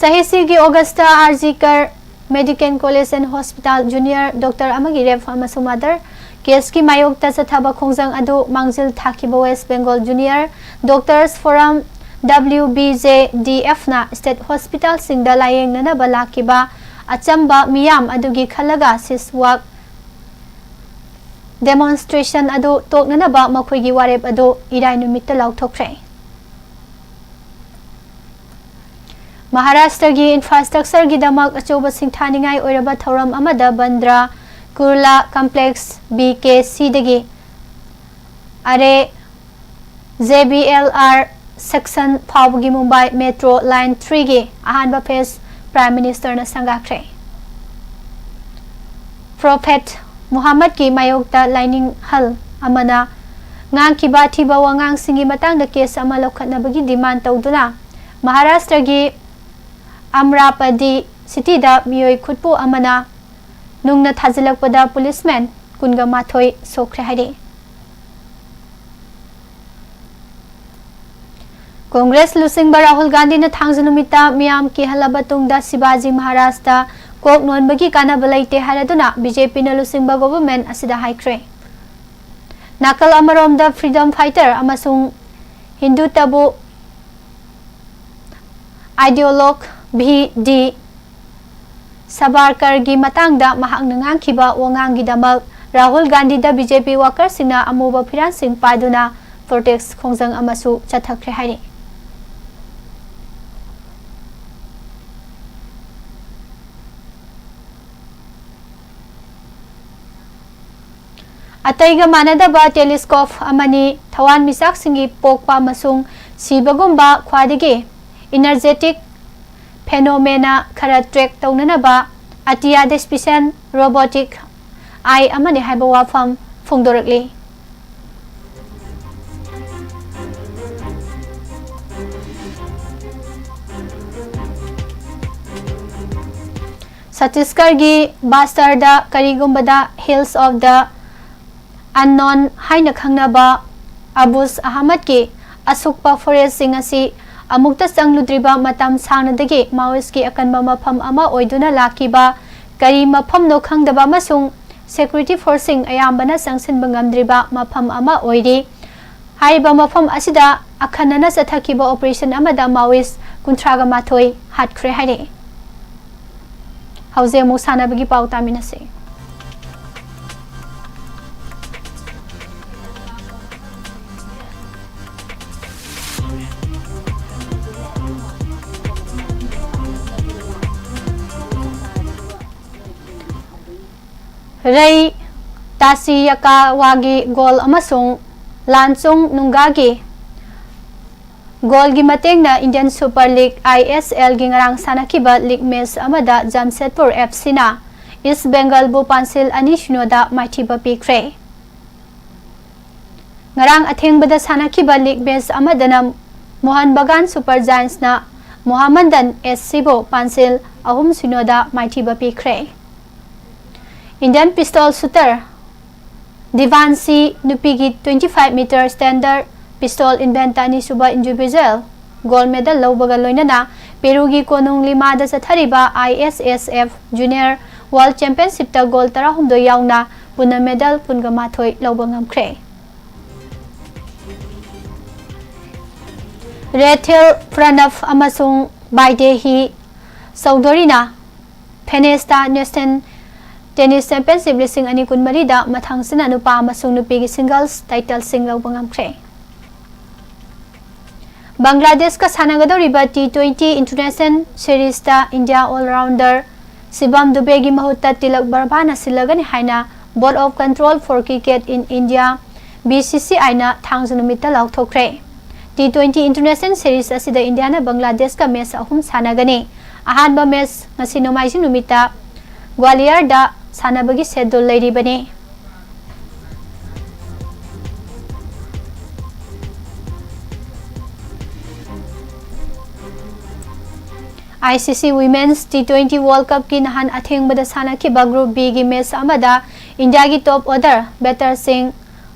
ꯆꯍꯤꯁꯤꯒꯤ ꯑꯣꯒꯁꯇ ꯑꯥꯔ ꯖꯤ ꯀꯔ Medical College and Hospital junior doctor ꯑꯃꯒꯤ rape ꯑꯃꯁꯨꯡ murder caseꯀꯤ ꯃꯥꯌꯣꯛꯇ ꯆꯠꯊꯕ ꯈꯣꯡꯖꯪ ꯑꯗꯨ ꯃꯥꯡꯖꯤꯜ ꯊꯥꯈꯤꯕ West Bengal Junior Doctors Forum, W B J D Fꯅ state hospitalꯁꯤꯡꯗ ꯂꯥꯌꯦꯡꯅꯅꯕ ꯂꯥꯛꯈꯤꯕ ꯑꯆꯝꯕ ꯃꯤꯌꯥꯝ ꯑꯗꯨꯒꯤ ꯈꯜꯂꯒ sit-in demonstration ꯑꯗꯨ ꯇꯣꯛꯅꯅꯕ ꯃꯈꯣꯏꯒꯤ ꯋꯥꯔꯦꯞ ꯑꯗꯨ ꯏꯔꯥꯏ ꯅꯨꯃꯤꯠꯇ ꯂꯥꯎꯊꯣꯛꯈ꯭ꯔꯦ꯫ ꯃꯍꯥꯔꯥꯁꯇ꯭ꯔꯒꯤ infrastructureꯒꯤꯗꯃꯛ ꯑꯆꯧꯕ ꯁꯤꯡꯊꯥꯅꯤꯡꯉꯥꯏ ꯑꯣꯏꯔꯕ ꯊꯧꯔꯝ ꯑꯃꯗ ꯕꯟꯗ꯭ꯔꯥ ꯀꯨꯔꯂꯥ complex B K Cꯗꯒꯤ ꯑꯔꯦ J B L R section ꯐꯥꯎꯕꯒꯤ ꯃꯨꯝꯕꯥꯏ metro line threeꯒꯤ ꯑꯍꯥꯟꯕ phase Prime Ministerꯅ ꯁꯪꯒꯥꯈ꯭ꯔꯦ꯫ Prophet ꯃꯨꯍꯝꯃꯗꯀꯤ ꯃꯥꯌꯣꯛꯇ ꯂꯥꯏꯅꯤꯡꯍꯜ ꯑꯃꯅ ꯉꯥꯡꯈꯤꯕ ꯑꯊꯤꯕ ꯋꯥꯉꯥꯡꯁꯤꯡꯒꯤ ꯃꯇꯥꯡꯗ case ꯑꯃ ꯂꯧꯈꯠꯅꯕꯒꯤ demand ꯇꯧꯗꯨꯅ ꯃꯍꯥꯔꯥꯁꯇ꯭ꯔꯒꯤ ꯑꯝꯔꯥꯄꯗꯤ cityꯗ ꯃꯤꯑꯣꯏ ꯈꯨꯠꯄꯨ ꯑꯃꯅ ꯅꯨꯡꯅ ꯊꯥꯖꯤꯜꯂꯛꯄꯗ policeman ꯀꯨꯟꯒ ꯃꯥꯊꯣꯏ ꯁꯣꯛꯈ꯭ꯔꯦ ꯍꯥꯏꯔꯤ꯫ ꯀꯣꯡꯒ꯭ꯔꯦꯁ ꯂꯨꯆꯤꯡꯕ ꯔꯥꯍꯨꯜ ꯒꯥꯟꯙꯤꯅ ꯊꯥꯡꯖ ꯅꯨꯃꯤꯠꯇ ꯃꯤꯌꯥꯝ ꯀꯤꯍꯜꯂꯕ ꯇꯨꯡꯗ ꯁꯤꯕꯥꯖꯤ ꯃꯍꯥꯔꯥꯖꯇ ꯀꯣꯛ ꯅꯣꯟꯕꯒꯤ ꯀꯥꯟꯅꯕ ꯂꯩꯇꯦ ꯍꯥꯏꯔꯗꯨꯅ BJPꯅ ꯂꯨꯆꯤꯡꯕ government ꯑꯁꯤꯗ ꯍꯥꯏꯈ꯭ꯔꯦ꯫ ꯅꯥꯀꯜ ꯑꯃꯔꯣꯝꯗ freedom fighter ꯑꯃꯁꯨꯡ ꯍꯤꯟꯗꯨꯇꯕꯨ ideologue V D ꯁꯥꯕꯔꯀꯔꯒꯤ ꯃꯇꯥꯡꯗ ꯃꯍꯥꯛꯅ ꯉꯥꯡꯈꯤꯕ ꯋꯥꯉꯥꯡꯒꯤꯗꯃꯛ ꯔꯥꯍꯨꯜ ꯒꯥꯟꯙꯤꯗ ꯕꯤ ꯖꯦ ꯄꯤ ꯋꯥꯀꯔꯁꯤꯡꯅ ꯑꯃꯨꯕ ꯐꯤꯔꯥꯟꯁꯤꯡ ꯄꯥꯏꯗꯨꯅ ꯄ꯭ꯔꯣꯇꯦꯁ ꯈꯣꯡꯖꯪ ꯑꯃꯁꯨ ꯆꯠꯊꯈ꯭ꯔꯦ ꯍꯥꯏꯔꯤ꯫ ꯑꯇꯩꯒ ꯃꯥꯟꯅꯗꯕ ꯇꯦꯂꯤꯁꯀꯣꯞ ꯑꯃꯅꯤ꯫ ꯊꯋꯥꯟꯃꯤꯆꯥꯛꯁꯤꯡꯒꯤ ꯄꯣꯛꯄ ꯑꯃꯁꯨꯡ ꯁꯤꯕꯒꯨꯝꯕ ꯈ꯭ꯋꯥꯏꯗꯒꯤ ꯏꯅꯔꯖꯦꯇꯤꯛ ꯐꯦꯅꯣꯃꯦꯅꯥ ꯈꯔ ꯇ꯭ꯔꯦꯛ ꯇꯧꯅꯅꯕ ꯑꯇꯤꯌꯥꯗ ꯁ꯭ꯄꯦꯁꯤꯌꯦꯜ ꯔꯣꯕꯣꯇꯤꯛ ꯑꯥꯏ ꯑꯃꯅꯤ ꯍꯥꯏꯕ ꯋꯥꯐꯝ ꯐꯣꯡꯗꯣꯔꯛꯂꯤ꯫ ꯁꯠꯇꯤꯁꯒꯔꯒꯤ ꯕꯥꯁꯇꯔꯗ ꯀꯔꯤꯒꯨꯝꯕꯗ Hills of the Unknown ꯍꯥꯏꯅ ꯈꯪꯅꯕ ꯑꯕꯨꯁ ꯑꯍꯃꯗꯀꯤ ꯑꯁꯨꯛꯄ ꯐꯣꯔꯦꯁꯁꯤꯡ ꯑꯁꯤ ꯑꯃꯨꯛꯇ ꯆꯪꯂꯨꯗ꯭ꯔꯤꯕ ꯃꯇꯝ ꯁꯥꯡꯅꯗꯒꯤ ꯃꯥꯑꯣꯏꯁꯀꯤ ꯑꯀꯟꯕ ꯃꯐꯝ ꯑꯃ ꯑꯣꯏꯗꯨꯅ ꯂꯥꯛꯈꯤꯕ ꯀꯔꯤ ꯃꯐꯝꯅꯣ ꯈꯪꯗꯕ ꯑꯃꯁꯨꯡ ꯁꯦꯀ꯭ꯌꯨꯔꯤꯇꯤ ꯐꯣꯔꯁꯁꯤꯡ ꯑꯌꯥꯝꯕꯅ ꯆꯪꯁꯤꯟꯕ ꯉꯝꯗ꯭ꯔꯤꯕ ꯃꯐꯝ ꯑꯃ ꯑꯣꯏꯔꯤ꯫ ꯍꯥꯏꯔꯤꯕ ꯃꯐꯝ ꯑꯁꯤꯗ ꯑꯈꯟꯅꯅ ꯆꯠꯊꯈꯤꯕ ꯑꯣꯄꯔꯦꯁꯟ ꯑꯃꯗ ꯃꯥꯑꯣꯏꯁ ꯀꯨꯟꯊ꯭ꯔꯥꯒ ꯃꯥꯊꯣꯏ ꯍꯥꯠꯈ꯭ꯔꯦ ꯍꯥꯏꯔꯛꯏ꯫ ꯍꯧꯖꯤꯛ ꯑꯃꯨꯛ ꯁꯥꯟꯅꯕꯒꯤ ꯄꯥꯎ ꯇꯥꯃꯤꯟꯅꯁꯤ꯫ ꯔꯩ ꯇꯥꯁꯤꯌꯥꯀꯥꯋꯥꯒꯤ ꯒꯣꯜ ꯑꯃꯁꯨꯡ ꯂꯥꯟꯆꯨꯡ ꯅꯨꯡꯒꯥꯒꯤ ꯒꯣꯜꯒꯤ ꯃꯇꯦꯡꯅ ꯏꯟꯗꯤꯌꯟ ꯁꯨꯄꯔ ꯂꯤꯒ, ꯑꯥꯏ ꯑꯦꯁ ꯑꯦꯜꯒꯤ ꯉꯔꯥꯡ ꯁꯥꯟꯅꯈꯤꯕ ꯂꯤꯒ ꯃꯦꯆ ꯑꯃꯗ ꯖꯥꯝꯁꯦꯗꯄꯨꯔ ꯑꯦꯐ ꯁꯤꯅ ꯏꯁ ꯕꯦꯡꯒꯜꯕꯨ ꯄꯥꯟꯁꯤꯜ ꯑꯅꯤ ꯁꯤꯅꯣꯗ ꯃꯥꯏꯊꯤꯕ ꯄꯤꯈ꯭ꯔꯦ꯫ ꯉꯔꯥꯡ ꯑꯊꯦꯡꯕꯗ ꯁꯥꯟꯅꯈꯤꯕ ꯂꯤꯒ ꯃꯦꯆ ꯑꯃꯗꯅ ꯃꯣꯍꯟ ꯕꯒꯥꯟ ꯁꯨꯄꯔ ꯖꯥꯏꯟꯁꯅ ꯃꯣꯍꯥꯃꯟꯗꯟ ꯑꯦꯁ ꯁꯤꯕꯨ ꯄꯥꯟꯁꯤꯜ ꯑꯍꯨꯝ ꯁꯤꯅꯣꯗ ꯃꯥꯏꯊꯤꯕ ꯄꯤꯈ꯭ꯔꯦ꯫ ꯏꯟꯗꯤꯌꯟ ꯄꯤꯁꯇꯣꯜ ꯁꯨꯇꯔ ꯗꯤꯚꯥꯟꯁꯤ ꯅꯨꯄꯤꯒꯤ twenty five meter standard pistol event ꯑꯅꯤꯁꯨꯕ individual gold medal ꯂꯧꯕꯒ ꯂꯣꯏꯅꯅ ꯄꯦꯔꯨꯒꯤ ꯀꯣꯅꯨꯡ ꯂꯤꯃꯥꯗ ꯆꯠꯊꯔꯤꯕ ꯑꯥꯏ ꯑꯦꯁ ꯑꯦꯁ ꯑꯦꯐ Junior World Championshipꯇ ꯒꯣꯜ ꯇꯔꯥꯍꯨꯝꯗꯣꯏ ꯌꯥꯎꯅ ꯄꯨꯟꯅ ꯃꯦꯗꯜ ꯀꯨꯟꯒ ꯃꯥꯊꯣꯏ ꯂꯧꯕ ꯉꯝꯈ꯭ꯔꯦ꯫ ꯔꯦꯊꯦꯜ ꯄ꯭ꯔꯅꯕ ꯑꯃꯁꯨꯡ ꯕꯥꯏꯗꯦꯍꯤ ꯆꯧꯙꯨꯔꯤꯅ ꯐꯦꯅꯦꯁꯇ ꯅꯦꯁꯅꯦꯜ Tennis Championship ꯂꯤꯁꯤꯡ ꯑꯅꯤ ꯀꯨꯟꯃꯔꯤꯗ ꯃꯊꯪꯁꯤꯅ ꯅꯨꯄꯥ ꯑꯃꯁꯨꯡ ꯅꯨꯄꯤꯒꯤ singles titleꯁꯤꯡ ꯂꯧꯕ ꯉꯝꯈ꯭ꯔꯦ꯫ ꯕꯪꯒ꯭ꯂꯥꯗꯦꯁꯀ ꯁꯥꯟꯅꯒꯗꯧꯔꯤꯕ T twenty International Seriesꯇ India all-rounder ꯁꯤꯕꯝ ꯗꯨꯕꯦꯒꯤ ꯃꯍꯨꯠꯇ ꯇꯤꯂꯛ ꯕꯔꯃꯥꯅ ꯁꯤꯜꯂꯒꯅꯤ ꯍꯥꯏꯅ Board of Control for Cricket in India, B C C I ꯅ ꯊꯥꯡꯖ ꯅꯨꯃꯤꯠꯇ ꯂꯥꯎꯊꯣꯛꯈ꯭ꯔꯦ꯫ T twenty International Series ꯑꯁꯤꯗ ꯏꯟꯗꯤꯌꯥꯅ ꯕꯪꯒ꯭ꯂꯥꯗꯦꯁꯀ ꯃꯦꯆ ꯑꯍꯨꯝ ꯁꯥꯟꯅꯒꯅꯤ꯫ ꯑꯍꯥꯟꯕ ꯃꯦꯆ ꯉꯁꯤ ꯅꯣꯡꯃꯥꯏꯖꯤꯡ ꯅꯨꯃꯤꯠꯇ ꯒ꯭ꯋꯥꯂꯤꯌꯔꯗ ꯁꯥꯟꯅꯕꯒꯤ ꯁꯦꯗꯨꯜ ꯂꯩꯔꯤꯕꯅꯤ꯫ I C C Women's T twenty World Cupꯀꯤ ꯅꯍꯥꯟ ꯑꯊꯦꯡꯕꯗ ꯁꯥꯟꯅꯈꯤꯕ Group Bꯒꯤ ꯃꯦꯆ ꯑꯃꯗ ꯏꯟꯗꯤꯌꯥꯒꯤ top order batterꯁꯤꯡ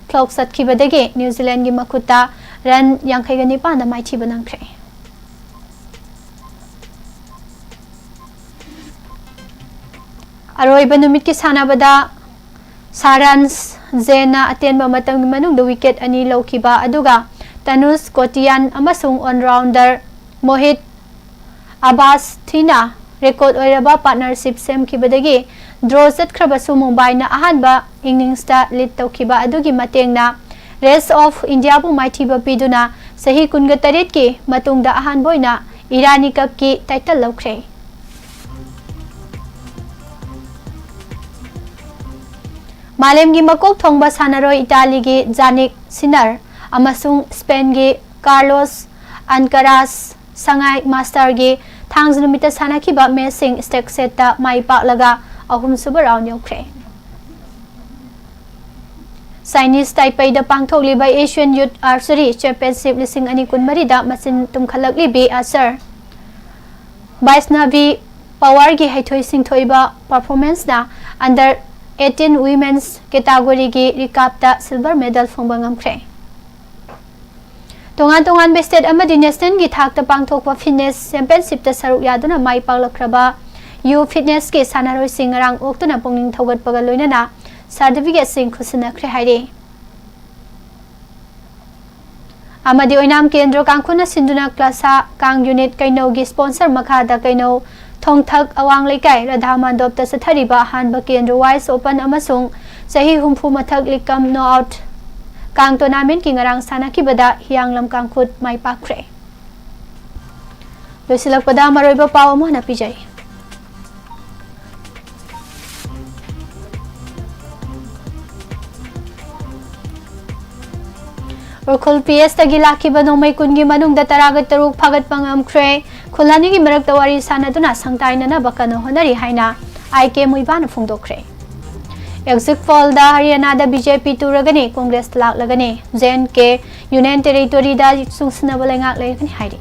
ꯐ꯭ꯂꯣꯞ ꯆꯠꯈꯤꯕꯗꯒꯤ ꯅ꯭ꯌꯨ ꯖꯤꯂꯦꯟꯒꯤ ꯃꯈꯨꯠꯇ run ꯌꯥꯡꯈꯩꯒ ꯅꯤꯄꯥꯟꯗ ꯃꯥꯏꯊꯤꯕ ꯅꯪꯈ꯭ꯔꯦ꯫ ꯑꯔꯣꯏꯕ ꯅꯨꯃꯤꯠꯀꯤ ꯁꯥꯟꯅꯕꯗ ꯁꯥꯔꯥꯟꯁ ꯖꯦꯟꯅ ꯑꯇꯦꯟꯕ ꯃꯇꯝꯒꯤ ꯃꯅꯨꯡꯗ wicket ꯑꯅꯤ ꯂꯧꯈꯤꯕ ꯑꯗꯨꯒ ꯇꯅꯨꯁ ꯀꯣꯇꯤꯌꯥꯟ ꯑꯃꯁꯨꯡ all-rounder ꯃꯣꯍꯤꯠ ꯑꯕꯥꯁ ꯊꯤꯅ record ꯑꯣꯏꯔꯕ partnership ꯁꯦꯝꯈꯤꯕꯗꯒꯤ draw ꯆꯠꯈ꯭ꯔꯕꯁꯨ ꯃꯨꯝꯕꯥꯏꯅ ꯑꯍꯥꯟꯕ inningsꯇ lead ꯇꯧꯈꯤꯕ ꯑꯗꯨꯒꯤ ꯃꯇꯦꯡꯅ Rest of Indiaꯕꯨ ꯃꯥꯏꯊꯤꯕ ꯄꯤꯗꯨꯅ ꯆꯍꯤ ꯀꯨꯟꯒ ꯇꯔꯦꯠꯀꯤ ꯃꯇꯨꯡꯗ ꯑꯍꯥꯟꯕ ꯑꯣꯏꯅ ꯏꯔꯥꯅꯤ Cupꯀꯤ title ꯂꯧꯈ꯭ꯔꯦ꯫ ꯃꯥꯂꯦꯝꯒꯤ ꯃꯀꯣꯛ ꯊꯣꯡꯕ ꯁꯥꯟꯅꯔꯣꯏ ꯏꯇꯥꯂꯤꯒꯤ ꯖꯥꯅꯤꯛ ꯁꯤꯅꯔ ꯑꯃꯁꯨꯡ ꯁ꯭ꯄꯦꯟꯒꯤ ꯀꯥꯔꯂꯣꯁ ꯑꯟꯀꯔꯥꯁ ꯁꯉꯥꯏ ꯃꯥꯁꯇꯔꯒꯤ ꯊꯥꯡꯖ ꯅꯨꯃꯤꯠꯇ ꯁꯥꯟꯅꯈꯤꯕ ꯃꯦꯆꯁꯤꯡ stake setꯇ ꯃꯥꯏ ꯄꯥꯛꯂꯒ ꯑꯍꯨꯝꯁꯨꯕ round ꯌꯧꯈ꯭ꯔꯦ꯫ ꯆꯥꯏꯅꯤꯁ ꯇꯥꯏꯄꯩꯗ ꯄꯥꯡꯊꯣꯛꯂꯤꯕ Asian Youth Archery Championship ꯂꯤꯁꯤꯡ ꯑꯅꯤ ꯀꯨꯟꯃꯔꯤꯗ ꯃꯆꯤꯟ ꯇꯨꯝꯈꯠꯂꯛꯂꯤꯕꯤ ꯑꯥꯔꯆꯔ ꯕꯥꯏꯁꯅꯥꯚꯤ ꯄꯋꯥꯔꯒꯤ ꯍꯩꯊꯣꯏ ꯁꯤꯡꯊꯣꯏꯕ performanceꯅ under eighteen women's categoryꯒꯤ recurveꯇ silver medal ꯐꯪꯕ ꯉꯝꯈ꯭ꯔꯦ꯫ ꯇꯣꯉꯥꯟ ꯇꯣꯉꯥꯟꯕ state ꯑꯃꯗꯤ nationalꯒꯤ ꯊꯥꯛꯇ ꯄꯥꯡꯊꯣꯛꯄ fitness championshipꯇ ꯁꯔꯨꯛ ꯌꯥꯗꯨꯅ ꯃꯥꯏ ꯄꯥꯛꯂꯛꯈ꯭ꯔꯕ youth fitnessꯀꯤ ꯁꯥꯟꯅꯔꯣꯏꯁꯤꯡ ꯉꯔꯥꯡ ꯑꯣꯛꯇꯨꯅ ꯄꯨꯛꯅꯤꯡ ꯊꯧꯒꯠꯄꯒ ꯂꯣꯏꯅꯅ certificateꯁꯤꯡ ꯈꯨꯠꯁꯤꯟꯅꯈ꯭ꯔꯦ ꯍꯥꯏꯔꯤ꯫ ꯑꯃꯗꯤ ꯑꯣꯏꯅꯥꯝ ꯀꯦꯟꯗ꯭ꯔ ꯀꯥꯡꯈꯨꯅ ꯁꯤꯟꯗꯨꯅ ꯀ꯭ꯂꯥꯁꯥ ꯀꯥꯡ unit ꯀꯩꯅꯧꯒꯤ sponsor ꯃꯈꯥꯗ ꯀꯩꯅꯧ ꯊꯣꯡꯊꯛ ꯑꯋꯥꯡ ꯂꯩꯀꯥꯏ ꯔꯥꯙꯥ ꯃꯥꯟꯗꯣꯞꯇ ꯆꯠꯊꯔꯤꯕ ꯑꯍꯥꯟꯕ ꯀꯦꯟꯗ꯭ꯔ ꯋꯥꯏꯁ ꯑꯣꯄꯟ ꯑꯃꯁꯨꯡ ꯆꯍꯤ ꯍꯨꯝꯐꯨ ꯃꯊꯛ ꯂꯤꯛꯀꯝ ꯅꯣ ꯑꯥꯎꯠ ꯀꯥꯡ ꯇꯣꯔꯅꯥꯃꯦꯟꯠꯀꯤ ꯉꯔꯥꯡ ꯁꯥꯟꯅꯈꯤꯕꯗ ꯍꯤꯌꯥꯡꯂꯝ ꯀꯥꯡꯈꯨꯠ ꯃꯥꯏ ꯄꯥꯛꯈ꯭ꯔꯦ꯫ ꯂꯣꯏꯁꯤꯜꯂꯛꯄꯗ ꯃꯔꯨꯑꯣꯏꯕ ꯄꯥꯎ ꯑꯃꯨꯛ ꯍꯟꯅ ꯄꯤꯖꯔꯤ꯫ ꯎꯈ꯭ꯔꯨꯜ ꯄꯤ ꯑꯦꯁꯇꯒꯤ ꯂꯥꯛꯈꯤꯕ ꯅꯣꯡꯃꯩ ꯀꯨꯟꯒꯤ ꯃꯅꯨꯡꯗ ꯇꯔꯥꯒ ꯇꯔꯨꯛ ꯐꯥꯒꯠꯄ ꯉꯝꯈ꯭ꯔꯦ꯫ ꯈꯨꯜ ꯑꯅꯤꯒꯤ ꯃꯔꯛꯇ ꯋꯥꯔꯤ ꯁꯥꯟꯅꯗꯨꯅ ꯁꯪꯇꯥꯏꯅꯅꯕ ꯀꯟꯅ ꯍꯣꯠꯅꯔꯤ ꯍꯥꯏꯅ ꯑꯥꯏ ꯀꯦ ꯃꯨꯏꯕꯥꯅ ꯐꯣꯡꯗꯣꯛꯈ꯭ꯔꯦ꯫ ꯑꯦꯛꯖꯤꯠ ꯄꯣꯜꯗ ꯍꯔꯤꯌꯥꯅꯥꯗ ꯕꯤ ꯖꯦ ꯄꯤ ꯇꯨꯔꯒꯅꯤ, Congress ꯂꯥꯛꯂꯒꯅꯤ꯫ J and K union ꯇꯦꯔꯤꯇꯣꯔꯤꯗ ꯆꯨꯡꯁꯤꯟꯅꯕ ꯂꯩꯉꯥꯛ ꯂꯩꯔꯒꯅꯤ ꯍꯥꯏꯔꯤ꯫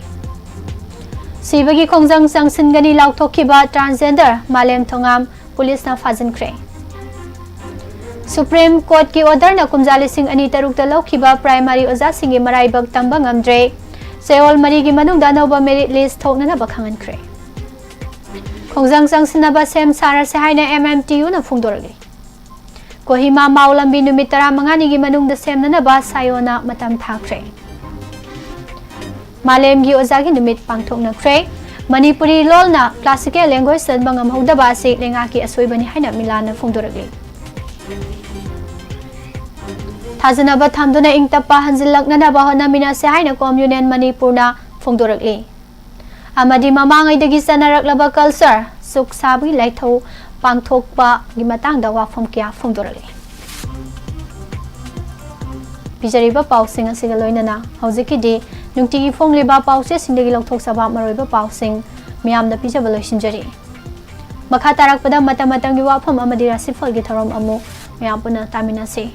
ꯁꯤꯕꯒꯤ ꯈꯣꯡꯖꯪ ꯆꯪꯁꯤꯟꯒꯅꯤ ꯂꯥꯎꯊꯣꯛꯈꯤꯕ ꯇ꯭ꯔꯥꯟꯁꯖꯦꯟꯗꯔ ꯃꯥꯂꯦꯝ ꯊꯣꯉꯥꯝ ꯄꯨꯂꯤꯁꯅ ꯐꯥꯖꯤꯟꯈ꯭ꯔꯦ꯫ ꯁꯨꯄ꯭ꯔꯤꯝ ꯀꯣꯔꯠꯀꯤ ꯑꯣꯔꯗꯔꯅ ꯀꯨꯝꯖꯥ ꯂꯤꯁꯤꯡ ꯑꯅꯤ ꯇꯔꯨꯛꯇ ꯂꯧꯈꯤꯕ ꯄ꯭ꯔꯥꯏꯃꯥꯔꯤ ꯑꯣꯖꯥꯁꯤꯡꯒꯤ ꯃꯔꯥꯏꯕꯛ ꯇꯝꯕ ꯉꯝꯗ꯭ꯔꯦ꯫ ꯆꯌꯣꯜ ꯃꯔꯤꯒꯤ ꯃꯅꯨꯡꯗ ꯑꯅꯧꯕ ꯃꯦꯔꯤꯠ ꯂꯤꯁ ꯊꯣꯛꯅꯅꯕ ꯈꯪꯍꯟꯈ꯭ꯔꯦ꯫ ꯈꯣꯡꯖꯪ ꯆꯪꯁꯤꯟꯅꯕ ꯁꯦꯝ ꯁꯥꯔꯁꯦ ꯍꯥꯏꯅ ꯑꯦꯝ ꯑꯦꯝ ꯇꯤ ꯌꯨꯅ ꯐꯣꯡꯗꯣꯔꯛꯂꯤ꯫ ꯀꯣꯍꯤꯃꯥ ꯃꯥꯎ ꯂꯝꯕꯤ ꯅꯨꯃꯤꯠ ꯇꯔꯥꯃꯉꯥꯅꯤꯒꯤ ꯃꯅꯨꯡꯗ ꯁꯦꯝꯅꯅꯕ ꯁꯥꯏꯑꯣꯅ ꯃꯇꯝ ꯊꯥꯈ꯭ꯔꯦ꯫ ꯃꯥꯂꯦꯝꯒꯤ ꯑꯣꯖꯥꯒꯤ ꯅꯨꯃꯤꯠ ꯄꯥꯡꯊꯣꯛꯅꯈ꯭ꯔꯦ꯫ ꯃꯅꯤꯄꯨꯔꯤ ꯂꯣꯜꯅ ꯀ꯭ꯂꯥꯁꯤꯀꯦꯜ ꯂꯦꯡꯒ꯭ꯋꯦꯖ ꯆꯟꯕ ꯉꯝꯍꯧꯗꯕ ꯑꯁꯤ ꯂꯩꯉꯥꯛꯀꯤ ꯑꯁꯣꯏꯕꯅꯤ ꯍꯥꯏꯅ ꯃꯤꯂꯥꯟꯅ ꯐꯣꯡꯗꯣꯔꯛꯂꯤ꯫ ꯊꯥꯖꯅꯕ ꯊꯝꯗꯨꯅ ꯏꯪ ꯇꯞꯄ ꯍꯟꯖꯤꯜꯂꯛꯅꯅꯕ ꯍꯣꯠꯅꯃꯤꯟꯅꯁꯦ ꯍꯥꯏꯅ ꯀꯣꯝ ꯌꯨꯅꯤꯌꯟ ꯃꯅꯤꯄꯨꯔꯅ ꯐꯣꯡꯗꯣꯔꯛꯂꯤ꯫ ꯑꯃꯗꯤ ꯃꯃꯥꯡꯉꯩꯗꯒꯤ ꯆꯠꯅꯔꯛꯂꯕ ꯀꯜꯆꯔ, ꯆꯨꯛ ꯁꯥꯕꯒꯤ ꯂꯥꯏꯊꯧ ꯄꯥꯡꯊꯣꯛꯄꯒꯤ ꯃꯇꯥꯡꯗ ꯋꯥꯐꯝ ꯀꯌꯥ ꯐꯣꯡꯗꯣꯔꯛꯂꯤ꯫ ꯄꯤꯖꯔꯤꯕ ꯄꯥꯎꯁꯤꯡ ꯑꯁꯤꯒ ꯂꯣꯏꯅꯅ ꯍꯧꯖꯤꯛꯀꯤꯗꯤ ꯅꯨꯡꯇꯤꯒꯤ ꯐꯣꯡꯂꯤꯕ ꯄꯥꯎꯆꯦꯁꯤꯡꯗꯒꯤ ꯂꯧꯊꯣꯛꯆꯕ ꯃꯔꯨꯑꯣꯏꯕ ꯄꯥꯎꯁꯤꯡ ꯃꯌꯥꯝꯗ ꯄꯤꯖꯕ ꯂꯣꯏꯁꯤꯟꯖꯔꯤ꯫ ꯃꯈꯥ ꯇꯥꯔꯛꯄꯗ ꯃꯇꯝ ꯃꯇꯝꯒꯤ ꯋꯥꯐꯝ ꯑꯃꯗꯤ ꯔꯥꯁꯤꯐꯜꯒꯤ ꯊꯧꯔꯝ ꯑꯃꯨꯛ ꯃꯌꯥꯝ ꯄꯨꯟꯅ ꯇꯥꯃꯤꯟꯅꯁꯤ꯫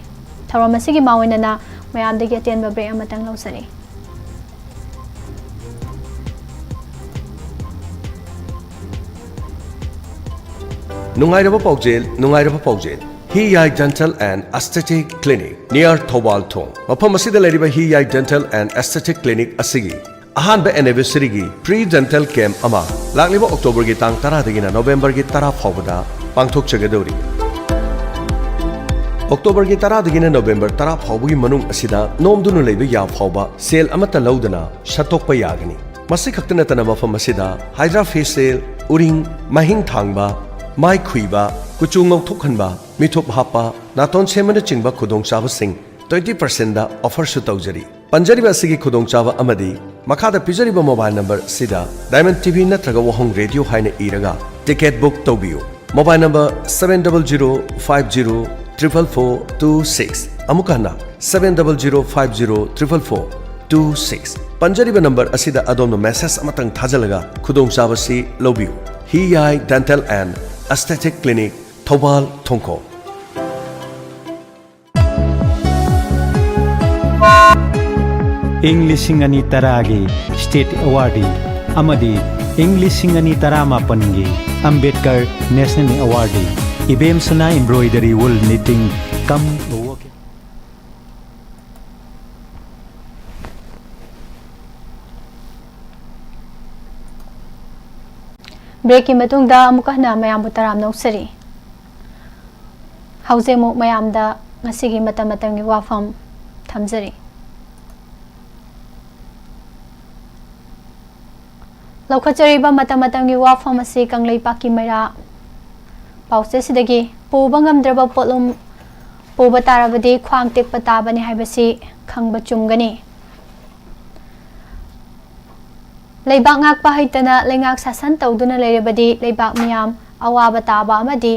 ꯊꯧꯔꯝ ꯑꯁꯤꯒꯤ ꯃꯥꯡꯑꯣꯏꯅꯅ ꯃꯌꯥꯝꯗꯒꯤ ꯑꯇꯦꯟꯕ ꯕ꯭ꯔꯦꯛ ꯑꯃꯇꯪ ꯂꯧꯖꯔꯤ꯫ ꯅꯨꯡꯉꯥꯏꯔꯕ ꯄꯥꯎꯖꯦꯜ, ꯅꯨꯡꯉꯥꯏꯔꯕ ꯄꯥꯎꯖꯦꯜ꯫ ꯍꯤ ꯌꯥꯏ Dental and Aesthetic Clinic, near Thoubal ꯊꯣꯡ꯫ ꯃꯐꯝ ꯑꯁꯤꯗ ꯂꯩꯔꯤꯕ ꯍꯤ ꯌꯥꯏ Dental and Aesthetic Clinic ꯑꯁꯤꯒꯤ ꯑꯍꯥꯟꯕ anniversary ꯒꯤ free dental camp ꯑꯃ ꯂꯥꯛꯂꯤꯕ ꯑꯣꯛꯇꯣꯕꯔꯒꯤ ꯇꯥꯡ ꯇꯔꯥꯗꯒꯤꯅ ꯅꯣꯕꯦꯝꯕꯔꯒꯤ ꯇꯔꯥ ꯐꯥꯎꯕꯗ ꯄꯥꯡꯊꯣꯛꯆꯒꯗꯧꯔꯤ꯫ ꯑꯣꯛꯇꯣꯕꯔꯒꯤ ꯇꯔꯥꯗꯒꯤꯅ ꯅꯣꯕꯦꯝꯕꯔ ꯇꯔꯥ ꯐꯥꯎꯕꯒꯤ ꯃꯅꯨꯡ ꯑꯁꯤꯗ ꯅꯣꯝꯗꯨꯅ ꯂꯩꯕ ꯌꯥ ꯐꯥꯎꯕ ꯁꯦꯜ ꯑꯃꯠꯇ ꯂꯧꯗꯅ ꯁꯠꯇꯣꯛꯄ ꯌꯥꯒꯅꯤ꯫ ꯃꯁꯤ ꯈꯛꯇ ꯅꯠꯇꯅ ꯃꯐꯝ ꯑꯁꯤꯗ Hydra Facial, ꯎꯔꯤꯡ, ꯃꯍꯤꯡ ꯊꯥꯡꯕ, ꯃꯥꯏ ꯈꯨꯏꯕ, ꯀꯨꯆꯨ ꯉꯧꯊꯣꯛꯍꯟꯕ, ꯃꯤꯊꯨꯞ ꯍꯥꯞꯄ, ꯅꯥꯇꯣꯟ ꯁꯦꯝꯕꯅꯆꯤꯡꯕ ꯈꯨꯗꯣꯡꯆꯥꯕꯁꯤꯡ twenty percent offerꯁꯨ ꯇꯧꯖꯔꯤ꯫ ꯄꯟꯖꯔꯤꯕ ꯑꯁꯤꯒꯤ ꯈꯨꯗꯣꯡꯆꯥꯕ ꯑꯃꯗꯤ ꯃꯈꯥꯗ ꯄꯤꯖꯔꯤꯕ mobile number ꯑꯁꯤꯗ Diamond TV ꯅꯠꯇ꯭ꯔꯒ ꯋꯥꯍꯣꯡ Radio ꯍꯥꯏꯅ ꯏꯔꯒ ticket book ꯇꯧꯕꯤꯌꯨ꯫ Mobile number seven double zero five zero triple four two six꯫ ꯑꯃꯨꯛ ꯍꯟꯅ, seven double zero five zero triple four two six꯫ ꯄꯟꯖꯔꯤꯕ number ꯑꯁꯤꯗ ꯑꯗꯣꯝꯅ message ꯑꯃꯇꯪ ꯊꯥꯖꯤꯜꯂꯒ ꯈꯨꯗꯣꯡꯆꯥꯕꯁꯤ ꯂꯧꯕꯤꯌꯨ꯫ ꯍꯤꯌꯥꯏ Dental and Aesthetic Clinic, Thoubal, ꯊꯣꯡꯈꯣꯡ꯫ ꯏꯪ ꯂꯤꯁꯤꯡ ꯑꯅꯤ ꯇꯔꯥꯒꯤ State Awardee ꯑꯃꯗꯤ ꯏꯪ ꯂꯤꯁꯤꯡ ꯑꯅꯤ ꯇꯔꯥꯃꯥꯄꯟꯒꯤ Ambedkar National Awardee ꯏꯕꯦꯝꯁꯅꯥ Embroidery Wool Knitting cum Working꯫ Breakꯀꯤ ꯃꯇꯨꯡꯗ ꯑꯃꯨꯛꯀ ꯍꯟꯅ ꯃꯌꯥꯝꯕꯨ ꯇꯔꯥꯝꯅ ꯑꯣꯛꯆꯔꯤ꯫ ꯍꯧꯖꯤꯛ ꯑꯃꯨꯛ ꯃꯌꯥꯝꯗ ꯉꯁꯤꯒꯤ ꯃꯇꯝ ꯃꯇꯝꯒꯤ ꯋꯥꯐꯝ ꯊꯝꯖꯔꯤ꯫ ꯂꯧꯈꯠꯆꯔꯤꯕ ꯃꯇꯝ ꯃꯇꯝꯒꯤ ꯋꯥꯐꯝ ꯑꯁꯤ ꯀꯪꯂꯩꯄꯥꯛꯀꯤ ꯃꯩꯔꯥ ꯄꯥꯎꯆꯦꯁꯤꯗꯒꯤ, ꯄꯨꯕ ꯉꯝꯗ꯭ꯔꯕ ꯄꯣꯠꯂꯨꯝ ꯄꯨꯕ ꯇꯥꯔꯕꯗꯤ ꯈ꯭ꯋꯥꯡ ꯇꯦꯛꯄ ꯇꯥꯕꯅꯤ ꯍꯥꯏꯕꯁꯤ ꯈꯪꯕ ꯆꯨꯝꯒꯅꯤ꯫ ꯂꯩꯕꯥꯛ ꯉꯥꯛꯄ ꯍꯩꯇꯅ ꯂꯩꯉꯥꯛ ꯁꯥꯁꯟ ꯇꯧꯗꯨꯅ ꯂꯩꯔꯕꯗꯤ ꯂꯩꯕꯥꯛ ꯃꯤꯌꯥꯝ ꯑꯋꯥꯕ ꯇꯥꯕ ꯑꯃꯗꯤ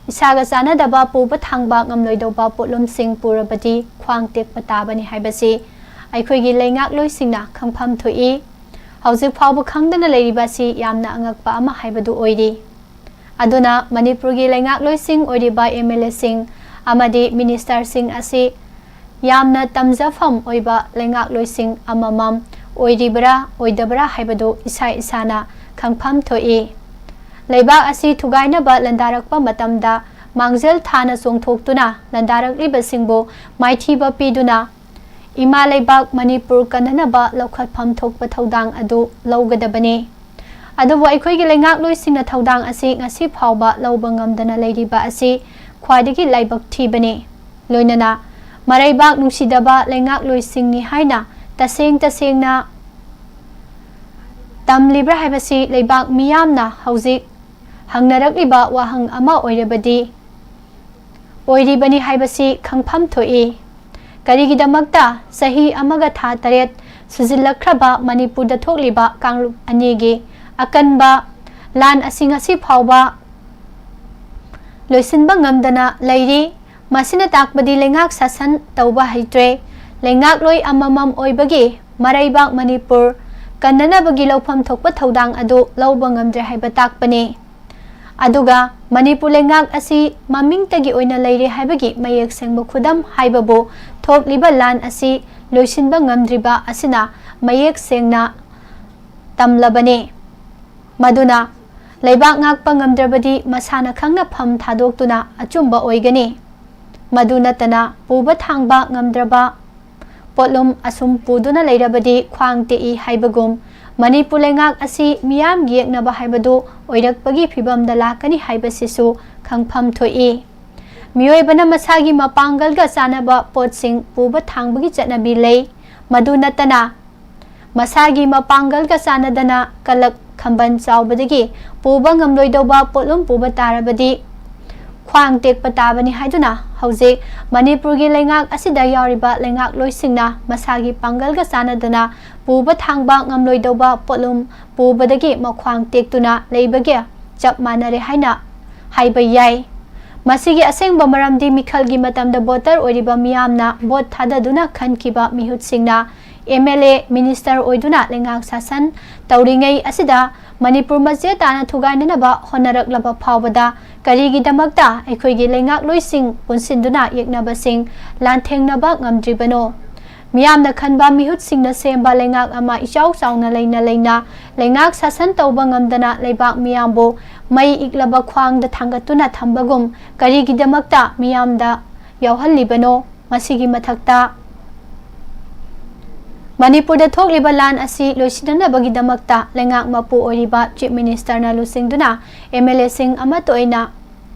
ꯏꯁꯥꯒ ꯆꯥꯟꯅꯗꯕ ꯄꯨꯕ ꯊꯥꯡꯕ ꯉꯝꯂꯣꯏꯗꯧꯕ ꯄꯣꯠꯂꯨꯝꯁꯤꯡ ꯄꯨꯔꯕꯗꯤ ꯈ꯭ꯋꯥꯡ ꯇꯦꯛꯄ ꯇꯥꯕꯅꯤ ꯍꯥꯏꯕꯁꯤ ꯑꯩꯈꯣꯏꯒꯤ ꯂꯩꯉꯥꯛꯂꯣꯏꯁꯤꯡꯅ ꯈꯪꯐꯝ ꯊꯣꯛꯏ꯫ ꯍꯧꯖꯤꯛ ꯐꯥꯎꯕ ꯈꯪꯗꯅ ꯂꯩꯔꯤꯕ ꯑꯁꯤ ꯌꯥꯝꯅ ꯑꯉꯛꯄ ꯑꯃ ꯍꯥꯏꯕꯗꯨ ꯑꯣꯏꯔꯤ꯫ ꯑꯗꯨꯅ ꯃꯅꯤꯄꯨꯔꯒꯤ ꯂꯩꯉꯥꯛꯂꯣꯏꯁꯤꯡ ꯑꯣꯏꯔꯤꯕ MLAꯁꯤꯡ ꯑꯃꯗꯤ ministerꯁꯤꯡ ꯑꯁꯤ ꯌꯥꯝꯅ ꯇꯝꯖꯐꯝ ꯑꯣꯏꯕ ꯂꯩꯉꯥꯛꯂꯣꯏꯁꯤꯡ ꯑꯃꯃꯝ ꯑꯣꯏꯔꯤꯕꯔꯥ ꯑꯣꯏꯗꯕꯔꯥ ꯍꯥꯏꯕꯗꯨ ꯏꯁꯥ ꯏꯁꯥꯅ ꯈꯪꯐꯝ ꯊꯣꯛꯏ꯫ ꯂꯩꯕꯥꯛ ꯑꯁꯤ ꯊꯨꯒꯥꯏꯅꯕ ꯂꯥꯟꯗꯥꯔꯛꯄ ꯃꯇꯝꯗ ꯃꯥꯡꯖꯤꯜ ꯊꯥꯅ ꯆꯣꯡꯊꯣꯛꯇꯨꯅ ꯂꯥꯟꯗꯥꯔꯛꯂꯤꯕꯁꯤꯡꯕꯨ ꯃꯥꯏꯊꯤꯕ ꯄꯤꯗꯨꯅ ꯏꯃꯥ ꯂꯩꯕꯥꯛ ꯃꯅꯤꯄꯨꯔ ꯀꯟꯅꯅꯕ ꯂꯧꯈꯠꯐꯝ ꯊꯣꯛꯄ ꯊꯧꯗꯥꯡ ꯑꯗꯨ ꯂꯧꯒꯗꯕꯅꯤ꯫ ꯑꯗꯨꯕꯨ ꯑꯩꯈꯣꯏꯒꯤ ꯂꯩꯉꯥꯛꯂꯣꯏꯁꯤꯡꯅ ꯊꯧꯗꯥꯡ ꯑꯁꯤ ꯉꯁꯤ ꯐꯥꯎꯕ ꯂꯧꯕ ꯉꯝꯗꯅ ꯂꯩꯔꯤꯕ ꯑꯁꯤ ꯈ꯭ꯋꯥꯏꯗꯒꯤ ꯂꯥꯏꯕꯛ ꯊꯤꯕꯅꯤ꯫ ꯂꯣꯏꯅꯅ ꯃꯔꯩꯕꯥꯛ ꯅꯨꯡꯁꯤꯗꯕ ꯂꯩꯉꯥꯛꯂꯣꯏꯁꯤꯡꯅꯤ ꯍꯥꯏꯅ ꯇꯁꯦꯡ ꯇꯁꯦꯡꯅ ꯇꯝꯂꯤꯕ꯭ꯔꯥ ꯍꯥꯏꯕꯁꯤ ꯂꯩꯕꯥꯛ ꯃꯤꯌꯥꯝꯅ ꯍꯧꯖꯤꯛ ꯍꯪꯅꯔꯛꯂꯤꯕ ꯋꯥꯍꯪ ꯑꯃ ꯑꯣꯏꯔꯕꯗꯤ ꯑꯣꯏꯔꯤꯕꯅꯤ ꯍꯥꯏꯕꯁꯤ ꯈꯪꯐꯝ ꯊꯣꯛꯏ꯫ ꯀꯔꯤꯒꯤꯗꯃꯛꯇ ꯆꯍꯤ ꯑꯃꯒ ꯊꯥ ꯇꯔꯦꯠ ꯁꯨꯖꯤꯜꯂꯛꯈ꯭ꯔꯕ ꯃꯅꯤꯄꯨꯔꯗ ꯊꯣꯛꯂꯤꯕ ꯀꯥꯡꯂꯨꯞ ꯑꯅꯤꯒꯤ ꯑꯀꯟꯕ ꯂꯥꯟ ꯑꯁꯤ ꯉꯁꯤ ꯐꯥꯎꯕ ꯂꯣꯏꯁꯤꯟꯕ ꯉꯝꯗꯅ ꯂꯩꯔꯤ? ꯃꯁꯤꯅ ꯇꯥꯛꯄꯗꯤ ꯂꯩꯉꯥꯛ ꯁꯥꯁꯟ ꯇꯧꯕ ꯍꯩꯇ꯭ꯔꯦ꯫ ꯂꯩꯉꯥꯛꯂꯣꯏ ꯑꯃꯃꯝ ꯑꯣꯏꯕꯒꯤ ꯃꯔꯩꯕꯥꯛ ꯃꯅꯤꯄꯨꯔ ꯀꯟꯅꯅꯕꯒꯤ ꯂꯧꯐꯝ ꯊꯣꯛꯄ ꯊꯧꯗꯥꯡ ꯑꯗꯨ ꯂꯧꯕ ꯉꯝꯗ꯭ꯔꯦ ꯍꯥꯏꯕ ꯇꯥꯛꯄꯅꯤ꯫ ꯑꯗꯨꯒ ꯃꯅꯤꯄꯨꯔ ꯂꯩꯉꯥꯛ ꯑꯁꯤ ꯃꯃꯤꯡꯇꯒꯤ ꯑꯣꯏꯅ ꯂꯩꯔꯦ ꯍꯥꯏꯕꯒꯤ ꯃꯌꯦꯛ ꯁꯦꯡꯕ ꯈꯨꯗꯝ ꯍꯥꯏꯕꯕꯨ ꯊꯣꯛꯂꯤꯕ ꯂꯥꯟ ꯑꯁꯤ ꯂꯣꯏꯁꯤꯟꯕ ꯉꯝꯗ꯭ꯔꯤꯕ ꯑꯁꯤꯅ ꯃꯌꯦꯛ ꯁꯦꯡꯅ ꯇꯝꯂꯕꯅꯤ꯫ ꯃꯗꯨꯅ ꯂꯩꯕꯥꯛ ꯉꯥꯛꯄ ꯉꯝꯗ꯭ꯔꯕꯗꯤ ꯃꯁꯥꯅ ꯈꯪꯅ ꯐꯝ ꯊꯥꯗꯣꯛꯇꯨꯅ ꯑꯆꯨꯝꯕ ꯑꯣꯏꯒꯅꯤ꯫ ꯃꯗꯨ ꯅꯠꯇꯅ ꯄꯨꯕ ꯊꯥꯡꯕ ꯉꯝꯗ꯭ꯔꯕ ꯄꯣꯠꯂꯨꯝ ꯑꯁꯨꯝ ꯄꯨꯗꯨꯅ ꯂꯩꯔꯕꯗꯤ ꯈ꯭ꯋꯥꯡ ꯇꯦꯛꯏ ꯍꯥꯏꯕꯒꯨꯝ ꯃꯅꯤꯄꯨꯔ ꯂꯩꯉꯥꯛ ꯑꯁꯤ ꯃꯤꯌꯥꯝ ꯌꯦꯛꯅꯕ ꯍꯥꯏꯕꯗꯨ ꯑꯣꯏꯔꯛꯄꯒꯤ ꯐꯤꯕꯝꯗ ꯂꯥꯛꯀꯅꯤ ꯍꯥꯏꯕꯁꯤꯁꯨ ꯈꯪꯐꯝ ꯊꯣꯛꯏ꯫ ꯃꯤꯑꯣꯏꯕꯅ ꯃꯁꯥꯒꯤ ꯃꯄꯥꯡꯒꯜꯒ ꯆꯥꯟꯅꯕ ꯄꯣꯠꯁꯤꯡ ꯄꯨꯕ ꯊꯥꯡꯕꯒꯤ ꯆꯠꯅꯕꯤ ꯂꯩ꯫ ꯃꯗꯨ ꯅꯠꯇꯅ ꯃꯁꯥꯒꯤ ꯃꯄꯥꯡꯒꯜꯒ ꯆꯥꯟꯅꯗꯅ ꯀꯂꯛ ꯈꯝꯕꯟ ꯆꯥꯎꯕꯗꯒꯤ ꯄꯨꯕ ꯉꯝꯂꯣꯏꯗꯧꯕ ꯄꯣꯠꯂꯨꯝ ꯄꯨꯕ ꯇꯥꯔꯕꯗꯤ ꯈ꯭ꯋꯥꯡ ꯇꯦꯛꯄ ꯇꯥꯕꯅꯤ ꯍꯥꯏꯗꯨꯅ ꯍꯧꯖꯤꯛ ꯃꯅꯤꯄꯨꯔꯒꯤ ꯂꯩꯉꯥꯛ ꯑꯁꯤꯗ ꯌꯥꯎꯔꯤꯕ ꯂꯩꯉꯥꯛꯂꯣꯏꯁꯤꯡꯅ ꯃꯁꯥꯒꯤ ꯄꯥꯡꯒꯜꯒ ꯆꯥꯟꯅꯗꯅ ꯄꯨꯕ ꯊꯥꯡꯕ ꯉꯝꯂꯣꯏꯗꯧꯕ ꯄꯣꯠꯂꯨꯝ ꯄꯨꯕꯗꯒꯤ ꯃꯈ꯭ꯋꯥꯡ ꯇꯦꯛꯇꯨꯅ ꯂꯩꯕꯒ ꯆꯞ ꯃꯥꯟꯅꯔꯦ ꯍꯥꯏꯅ ꯍꯥꯏꯕ ꯌꯥꯏ꯫ ꯃꯁꯤꯒꯤ ꯑꯁꯦꯡꯕ ꯃꯔꯝꯗꯤ ꯃꯤꯈꯜꯒꯤ ꯃꯇꯝꯗ ꯚꯣꯇꯔ ꯑꯣꯏꯔꯤꯕ ꯃꯤꯌꯥꯝꯅ ꯚꯣꯠ ꯊꯥꯗꯗꯨꯅ ꯈꯟꯈꯤꯕ ꯃꯤꯍꯨꯠꯁꯤꯡꯅ ꯑꯦꯝ ꯑꯦꯜ ꯑꯦ, ꯃꯤꯅꯤꯁꯇꯔ ꯑꯣꯏꯗꯨꯅ ꯂꯩꯉꯥꯛ ꯁꯥꯁꯟ ꯇꯧꯔꯤꯉꯩ ꯑꯁꯤꯗ ꯃꯅꯤꯄꯨꯔ ꯃꯆꯦ ꯇꯥꯅ ꯊꯨꯒꯥꯏꯅꯅꯕ ꯍꯣꯠꯅꯔꯛꯂꯕ ꯐꯥꯎꯕꯗ ꯀꯔꯤꯒꯤꯗꯃꯛꯇ ꯑꯩꯈꯣꯏꯒꯤ ꯂꯩꯉꯥꯛꯂꯣꯏꯁꯤꯡ ꯄꯨꯟꯁꯤꯟꯗꯨꯅ ꯌꯦꯛꯅꯕꯁꯤꯡ ꯂꯥꯟꯊꯦꯡꯅꯕ ꯉꯝꯗ꯭ꯔꯤꯕꯅꯣ? ꯃꯤꯌꯥꯝꯅ ꯈꯟꯕ ꯃꯤꯍꯨꯠꯁꯤꯡꯅ ꯁꯦꯝꯕ ꯂꯩꯉꯥꯛ ꯑꯃ ꯏꯆꯥꯎ ꯆꯥꯎꯅ ꯂꯩꯅ ꯂꯩꯅ ꯂꯩꯉꯥꯛ ꯁꯥꯁꯟ ꯇꯧꯕ ꯉꯝꯗꯅ ꯂꯩꯕꯥꯛ ꯃꯤꯌꯥꯝꯕꯨ ꯃꯩ ꯏꯛꯂꯕ ꯈ꯭ꯋꯥꯡꯗ ꯊꯥꯡꯒꯠꯇꯨꯅ ꯊꯝꯕꯒꯨꯝ ꯀꯔꯤꯒꯤꯗꯃꯛꯇ ꯃꯤꯌꯥꯝꯗ ꯌꯥꯎꯍꯜꯂꯤꯕꯅꯣ? ꯃꯁꯤꯒꯤ ꯃꯊꯛꯇ ꯃꯅꯤꯄꯨꯔꯗ ꯊꯣꯛꯂꯤꯕ ꯂꯥꯟ ꯑꯁꯤ ꯂꯣꯏꯁꯤꯟꯅꯅꯕꯒꯤꯗꯃꯛꯇ ꯂꯩꯉꯥꯛ ꯃꯄꯨ ꯑꯣꯏꯔꯤꯕ ꯆꯤꯐ ꯃꯤꯅꯤꯁꯇꯔꯅ ꯂꯨꯆꯤꯡꯗꯨꯅ ꯑꯦꯝ ꯑꯦꯜ ꯑꯦꯁꯤꯡ ꯑꯃꯠꯇ ꯑꯣꯏꯅ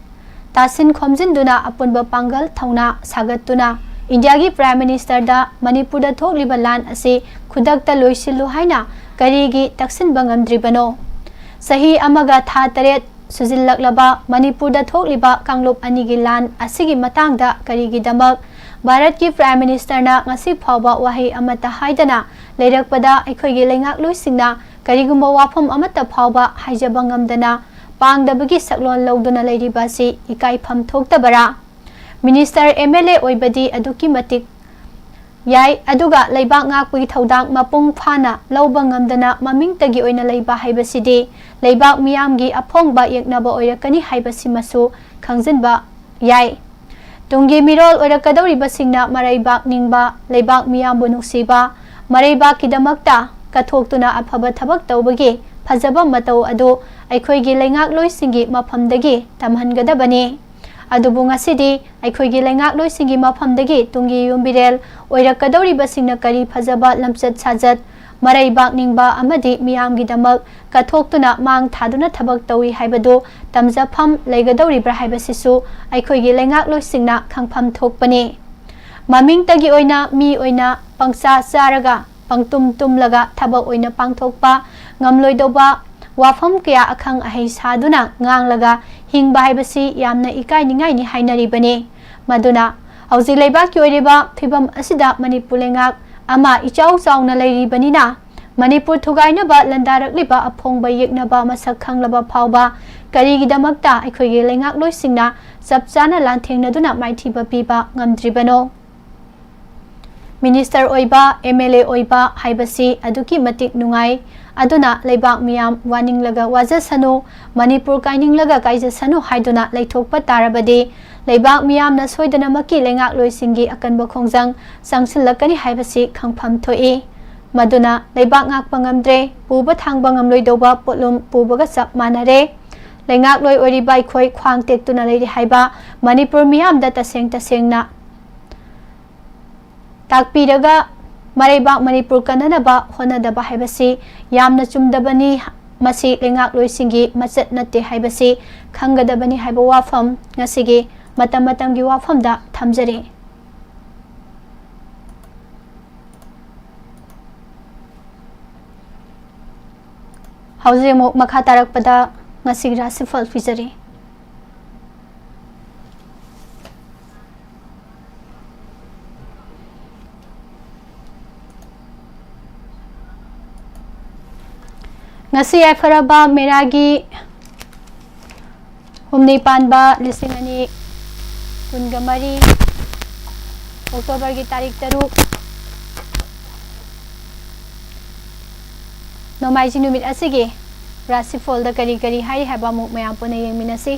ꯇꯥꯁꯤꯟ ꯈꯣꯝꯖꯤꯟꯗꯨꯅ ꯑꯄꯨꯟꯕ ꯄꯥꯡꯒꯜ ꯊꯧꯅꯥ ꯁꯥꯒꯠꯇꯨꯅ ꯏꯟꯗꯤꯌꯥꯒꯤ Prime Ministerꯗ ꯃꯅꯤꯄꯨꯔꯗ ꯊꯣꯛꯂꯤꯕ ꯂꯥꯟ ꯑꯁꯤ ꯈꯨꯗꯛꯇ ꯂꯣꯏꯁꯤꯜꯂꯨ ꯍꯥꯏꯅ ꯀꯔꯤꯒꯤ ꯇꯛꯁꯤꯟꯕ ꯉꯝꯗ꯭ꯔꯤꯕꯅꯣ? ꯆꯍꯤ ꯑꯃꯒ ꯊꯥ ꯇꯔꯦꯠ ꯁꯨꯖꯤꯜꯂꯛꯂꯕ ꯃꯅꯤꯄꯨꯔꯗ ꯊꯣꯛꯂꯤꯕ ꯀꯥꯡꯂꯨꯞ ꯑꯅꯤꯒꯤ ꯂꯥꯟ ꯑꯁꯤꯒꯤ ꯃꯇꯥꯡꯗ ꯀꯔꯤꯒꯤꯗꯃꯛ ꯚꯥꯔꯠꯀꯤ Prime Ministerꯅ ꯉꯁꯤ ꯐꯥꯎꯕ ꯋꯥꯍꯩ ꯑꯃꯠꯇ ꯍꯥꯏꯗꯅ ꯂꯩꯔꯛꯄꯗ ꯑꯩꯈꯣꯏꯒꯤ ꯂꯩꯉꯥꯛꯂꯣꯏꯁꯤꯡꯅ ꯀꯔꯤꯒꯨꯝꯕ ꯋꯥꯐꯝ ꯑꯃꯠꯇ ꯐꯥꯎꯕ ꯍꯥꯏꯖꯕ ꯉꯝꯗꯅ ꯄꯥꯡꯗꯕꯒꯤ ꯁꯛꯂꯣꯟ ꯂꯧꯗꯨꯅ ꯂꯩꯔꯤꯕ ꯑꯁꯤ ꯏꯀꯥꯏꯐꯝ ꯊꯣꯛꯇꯕꯔꯥ? Minister, MLA ꯑꯣꯏꯕꯗꯤ ꯑꯗꯨꯛꯀꯤ ꯃꯇꯤꯛ ꯌꯥꯏ, ꯑꯗꯨꯒ ꯂꯩꯕꯥꯛ ꯉꯥꯛꯄꯒꯤ ꯊꯧꯗꯥꯡ ꯃꯄꯨꯡ ꯐꯥꯅ ꯂꯧꯕ ꯉꯝꯗꯅ ꯃꯃꯤꯡꯇꯒꯤ ꯑꯣꯏꯅ ꯂꯩꯕ ꯍꯥꯏꯕꯁꯤꯗꯤ ꯂꯩꯕꯥꯛ ꯃꯤꯌꯥꯝꯒꯤ ꯑꯐꯣꯡꯕ ꯌꯦꯛꯅꯕ ꯑꯣꯏꯔꯛꯀꯅꯤ ꯍꯥꯏꯕꯁꯤꯃꯁꯨ ꯈꯪꯖꯤꯟꯕ ꯌꯥꯏ꯫ ꯇꯨꯡꯒꯤ ꯃꯤꯔꯣꯜ ꯑꯣꯏꯔꯛꯀꯗꯧꯔꯤꯕꯁꯤꯡꯅ ꯃꯔꯩꯕꯥꯛ ꯅꯤꯡꯕ, ꯂꯩꯕꯥꯛ ꯃꯤꯌꯥꯝꯕꯨ ꯅꯨꯡꯁꯤꯕ, ꯃꯔꯩꯕꯥꯛꯀꯤꯗꯃꯛꯇ ꯀꯠꯊꯣꯛꯇꯨꯅ ꯑꯐꯕ ꯊꯕꯛ ꯇꯧꯕꯒꯤ ꯐꯖꯕ ꯃꯇꯧ ꯑꯗꯨ ꯑꯩꯈꯣꯏꯒꯤ ꯂꯩꯉꯥꯛꯂꯣꯏꯁꯤꯡꯒꯤ ꯃꯐꯝꯗꯒꯤ ꯇꯝꯍꯟꯒꯗꯕꯅꯤ꯫ ꯑꯗꯨꯕꯨ ꯉꯁꯤꯗꯤ ꯑꯩꯈꯣꯏꯒꯤ ꯂꯩꯉꯥꯛꯂꯣꯏꯁꯤꯡꯒꯤ ꯃꯐꯝꯗꯒꯤ ꯇꯨꯡꯒꯤ ꯌꯨꯝꯕꯤꯔꯦꯜ ꯑꯣꯏꯔꯛꯀꯗꯧꯔꯤꯕꯁꯤꯡꯅ ꯀꯔꯤ ꯐꯖꯕ ꯂꯝꯆꯠ ꯁꯥꯖꯠ, ꯃꯔꯩꯕꯥꯛ ꯅꯤꯡꯕ ꯑꯃꯗꯤ ꯃꯤꯌꯥꯝꯒꯤꯗꯃꯛ ꯀꯠꯊꯣꯛꯇꯨꯅ ꯃꯥꯡ ꯊꯥꯗꯨꯅ ꯊꯕꯛ ꯇꯧꯏ ꯍꯥꯏꯕꯗꯨ ꯇꯝꯖꯐꯝ ꯂꯩꯒꯗꯧꯔꯤꯕ꯭ꯔꯥ ꯍꯥꯏꯕꯁꯤꯁꯨ ꯑꯩꯈꯣꯏꯒꯤ ꯂꯩꯉꯥꯛꯂꯣꯏꯁꯤꯡꯅ ꯈꯪꯐꯝ ꯊꯣꯛꯄꯅꯤ꯫ ꯃꯃꯤꯡꯇꯒꯤ ꯑꯣꯏꯅ ꯃꯤ ꯑꯣꯏꯅ ꯄꯪꯆꯥ ꯆꯥꯔꯒ ꯄꯪꯇꯨꯝ ꯇꯨꯝꯂꯒ ꯊꯕꯛ ꯑꯣꯏꯅ ꯄꯥꯡꯊꯣꯛꯄ ꯉꯝꯂꯣꯏꯗꯧꯕ ꯋꯥꯐꯝ ꯀꯌꯥ ꯑꯈꯪ ꯑꯍꯩ ꯁꯥꯗꯨꯅ ꯉꯥꯡꯂꯒ ꯍꯤꯡꯕ ꯍꯥꯏꯕꯁꯤ ꯌꯥꯝꯅ ꯏꯀꯥꯏꯅꯤꯡꯉꯥꯏꯅꯤ ꯍꯥꯏꯅꯔꯤꯕꯅꯤ꯫ ꯃꯗꯨꯅ ꯍꯧꯖꯤꯛ ꯂꯩꯕꯥꯛꯀꯤ ꯑꯣꯏꯔꯤꯕ ꯐꯤꯕꯝ ꯑꯁꯤꯗ ꯃꯅꯤꯄꯨꯔ ꯂꯩꯉꯥꯛ ꯑꯃ ꯏꯆꯥꯎ ꯆꯥꯎꯅ ꯂꯩꯔꯤꯕꯅꯤꯅ ꯃꯅꯤꯄꯨꯔ ꯊꯨꯒꯥꯏꯅꯕ ꯂꯥꯟꯗꯥꯔꯛꯂꯤꯕ ꯑꯐꯣꯡꯕ ꯌꯦꯛꯅꯕ ꯃꯁꯛ ꯈꯪꯂꯕ ꯐꯥꯎꯕ ꯀꯔꯤꯒꯤꯗꯃꯛꯇ ꯑꯩꯈꯣꯏꯒꯤ ꯂꯩꯉꯥꯛꯂꯣꯏꯁꯤꯡꯅ ꯆꯞ ꯆꯥꯅ ꯂꯥꯟꯊꯦꯡꯅꯗꯨꯅ ꯃꯥꯏꯊꯤꯕ ꯄꯤꯕ ꯉꯝꯗ꯭ꯔꯤꯕꯅꯣ? Minister ꯑꯣꯏꯕ, MLA ꯑꯣꯏꯕ ꯍꯥꯏꯕꯁꯤ ꯑꯗꯨꯛꯀꯤ ꯃꯇꯤꯛ ꯅꯨꯡꯉꯥꯏ꯫ ꯑꯗꯨꯅ ꯂꯩꯕꯥꯛ ꯃꯤꯌꯥꯝ ꯋꯥꯅꯤꯡꯂꯒ ꯋꯥꯖꯁꯅꯨ, ꯃꯅꯤꯄꯨꯔ ꯀꯥꯏꯅꯤꯡꯂꯒ ꯀꯥꯏꯖꯁꯅꯨ ꯍꯥꯏꯗꯨꯅ ꯂꯩꯊꯣꯛꯄ ꯇꯥꯔꯕꯗꯤ ꯂꯩꯕꯥꯛ ꯃꯤꯌꯥꯝꯅ ꯁꯣꯏꯗꯅꯃꯛꯀꯤ ꯂꯩꯉꯥꯛꯂꯣꯏꯁꯤꯡꯒꯤ ꯑꯀꯟꯕ ꯈꯣꯡꯖꯪ ꯆꯪꯁꯤꯜꯂꯛꯀꯅꯤ ꯍꯥꯏꯕꯁꯤ ꯈꯪꯐꯝ ꯊꯣꯛꯏ꯫ ꯃꯗꯨꯅ ꯂꯩꯕꯥꯛ ꯉꯥꯛꯄ ꯉꯝꯗ꯭ꯔꯦ, ꯄꯨꯕ ꯊꯥꯡꯕ ꯉꯝꯂꯣꯏꯗꯧꯕ ꯄꯣꯠꯂꯨꯝ ꯄꯨꯕꯒ ꯆꯞ ꯃꯥꯟꯅꯔꯦ꯫ ꯂꯩꯉꯥꯛꯂꯣꯏ ꯑꯣꯏꯔꯤꯕ ꯑꯩꯈꯣꯏ ꯈ꯭ꯋꯥꯡ ꯇꯦꯛꯇꯨꯅ ꯂꯩꯔꯤ ꯍꯥꯏꯕ ꯃꯅꯤꯄꯨꯔ ꯃꯤꯌꯥꯝꯗ ꯇꯁꯦꯡ ꯇꯁꯦꯡꯅ ꯇꯥꯛꯄꯤꯔꯒ ꯃꯔꯩꯕꯥꯛ ꯃꯅꯤꯄꯨꯔ ꯀꯟꯅꯅꯕ ꯍꯣꯠꯅꯗꯕ ꯍꯥꯏꯕꯁꯤ ꯌꯥꯝꯅ ꯆꯨꯝꯗꯕꯅꯤ꯫ ꯃꯁꯤ ꯂꯩꯉꯥꯛꯂꯣꯏꯁꯤꯡꯒꯤ ꯃꯆꯠ ꯅꯠꯇꯦ ꯍꯥꯏꯕꯁꯤ ꯈꯪꯒꯗꯕꯅꯤ ꯍꯥꯏꯕ ꯋꯥꯐꯝ ꯉꯁꯤꯒꯤ ꯃꯇꯝ ꯃꯇꯝꯒꯤ ꯋꯥꯐꯝꯗ ꯊꯝꯖꯔꯤ꯫ ꯍꯧꯖꯤꯛ ꯑꯃꯨꯛ ꯃꯈꯥ ꯇꯥꯔꯛꯄꯗ ꯉꯁꯤꯒꯤ ꯔꯥꯁꯤꯐꯜ ꯄꯤꯖꯔꯤ꯫ ꯉꯁꯤ ꯌꯥꯏꯐꯔꯕ ꯃꯦꯔꯥꯒꯤ ꯍꯨꯝꯅꯤ ꯄꯥꯟꯕ ꯂꯤꯁꯤꯡ ꯑꯅꯤ ꯀꯨꯟꯒ ꯃꯔꯤ, ꯑꯣꯛꯇꯣꯕꯔꯒꯤ ꯇꯥꯔꯤꯛ ꯇꯔꯨꯛ, ꯅꯣꯡꯃꯥꯏꯖꯤꯡ ꯅꯨꯃꯤꯠ ꯑꯁꯤꯒꯤ ꯔꯥꯁꯤꯐꯣꯜꯗ ꯀꯔꯤ ꯀꯔꯤ ꯍꯥꯏꯔꯤ ꯍꯥꯏꯕ ꯑꯃꯨꯛ ꯃꯌꯥꯝ ꯄꯨꯟꯅ ꯌꯦꯡꯃꯤꯟꯅꯁꯤ꯫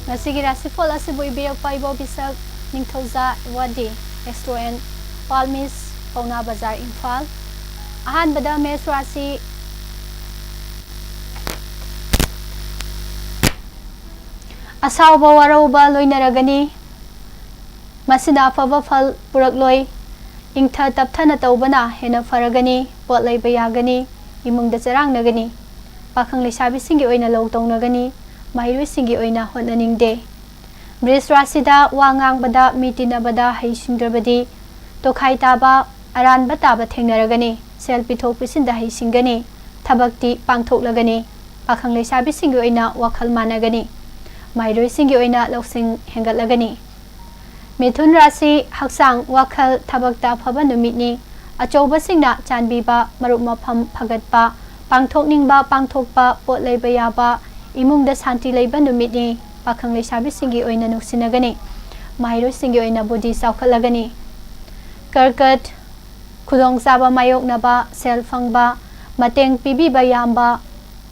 ꯉꯁꯤꯒꯤ ꯔꯥꯁꯤꯐꯣꯜ ꯑꯁꯤꯕꯨ ꯏꯕꯤꯔꯛꯄ ꯏꯕꯣꯕꯤꯁꯛ ꯅꯤꯡꯊꯧꯖꯥ ꯑꯦꯋꯥꯔꯗꯤ, ꯑꯦꯁꯇ꯭ꯔꯣ ꯑꯦꯟ ꯄꯥꯜꯃꯤꯁ, ꯄꯥꯎꯅꯥ ꯕꯖꯥꯔ, ꯏꯝꯐꯥꯜ꯫ ꯑꯍꯥꯟꯕꯗ ꯃꯦꯁ ꯔꯥꯁꯤ꯫ ꯑꯁꯥꯎꯕ ꯋꯥꯔꯧꯕ ꯂꯣꯏꯅꯔꯒꯅꯤ꯫ ꯃꯁꯤꯅ ꯑꯐꯕ ꯐꯜ ꯄꯨꯔꯛꯂꯣꯏ꯫ ꯏꯪꯊ ꯇꯞꯊꯅ ꯇꯧꯕꯅ ꯍꯦꯟꯅ ꯐꯔꯒꯅꯤ꯫ ꯄꯣꯠ ꯂꯩꯕ ꯌꯥꯒꯅꯤ꯫ ꯏꯃꯨꯡꯗ ꯆꯔꯥꯡꯅꯒꯅꯤ꯫ ꯄꯥꯈꯪ ꯂꯩꯁꯥꯕꯤꯁꯤꯡꯒꯤ ꯑꯣꯏꯅ ꯂꯧ ꯇꯧꯅꯒꯅꯤ꯫ ꯃꯍꯩꯔꯣꯏꯁꯤꯡꯒꯤ ꯑꯣꯏꯅ ꯍꯣꯠꯅꯅꯤꯡꯗꯦ꯫ ꯕ꯭ꯔꯤꯖ ꯔꯥꯁꯤꯗ ꯋꯥ ꯉꯥꯡꯕꯗ, ꯃꯤ ꯇꯤꯟꯅꯕꯗ ꯍꯩꯁꯤꯡꯗ꯭ꯔꯕꯗꯤ ꯇꯣꯈꯥꯏ ꯇꯥꯕ, ꯑꯔꯥꯟꯕ ꯇꯥꯕ ꯊꯦꯡꯅꯔꯒꯅꯤ꯫ ꯁꯦꯜ ꯄꯤꯊꯣꯛ ꯄꯤꯁꯤꯟꯗ ꯍꯩꯁꯤꯡꯒꯅꯤ꯫ ꯊꯕꯛꯇꯤ ꯄꯥꯡꯊꯣꯛꯂꯒꯅꯤ꯫ ꯄꯥꯈꯪ ꯂꯩꯁꯥꯕꯤꯁꯤꯡꯒꯤ ꯑꯣꯏꯅ ꯋꯥꯈꯜ ꯃꯥꯟꯅꯒꯅꯤ꯫ ꯃꯍꯩꯔꯣꯏꯁꯤꯡꯒꯤ ꯑꯣꯏꯅ ꯂꯧꯁꯤꯡ ꯍꯦꯟꯒꯠꯂꯒꯅꯤ꯫ ꯃꯤꯊꯨꯟ ꯔꯥꯁꯤ, ꯍꯛꯆꯥꯡ, ꯋꯥꯈꯜ, ꯊꯕꯛꯇ ꯑꯐꯕ ꯅꯨꯃꯤꯠꯅꯤ꯫ ꯑꯆꯧꯕꯁꯤꯡꯅ ꯆꯥꯟꯕꯤꯕ, ꯃꯔꯨꯞ ꯃꯐꯝ ꯐꯒꯠꯄ, ꯄꯥꯡꯊꯣꯛꯅꯤꯡꯕ ꯄꯥꯡꯊꯣꯛꯄ, ꯄꯣꯠ ꯂꯩꯕ ꯌꯥꯕ, ꯏꯃꯨꯡꯗ ꯁꯥꯟꯇꯤ ꯂꯩꯕ ꯅꯨꯃꯤꯠꯅꯤ꯫ ꯄꯥꯈꯪ ꯂꯩꯁꯥꯕꯤꯁꯤꯡꯒꯤ ꯑꯣꯏꯅ ꯅꯨꯡꯁꯤꯅꯒꯅꯤ꯫ ꯃꯍꯩꯔꯣꯏꯁꯤꯡꯒꯤ ꯑꯣꯏꯅ ꯕꯨꯙꯤ ꯆꯥꯎꯈꯠꯂꯒꯅꯤ꯫ ꯀꯔꯀꯠ, ꯈꯨꯗꯣꯡꯆꯥꯕ ꯃꯥꯌꯣꯛꯅꯕ, ꯁꯦꯜ ꯐꯪꯕ, ꯃꯇꯦꯡ ꯄꯤꯕꯤꯕ ꯌꯥꯝꯕ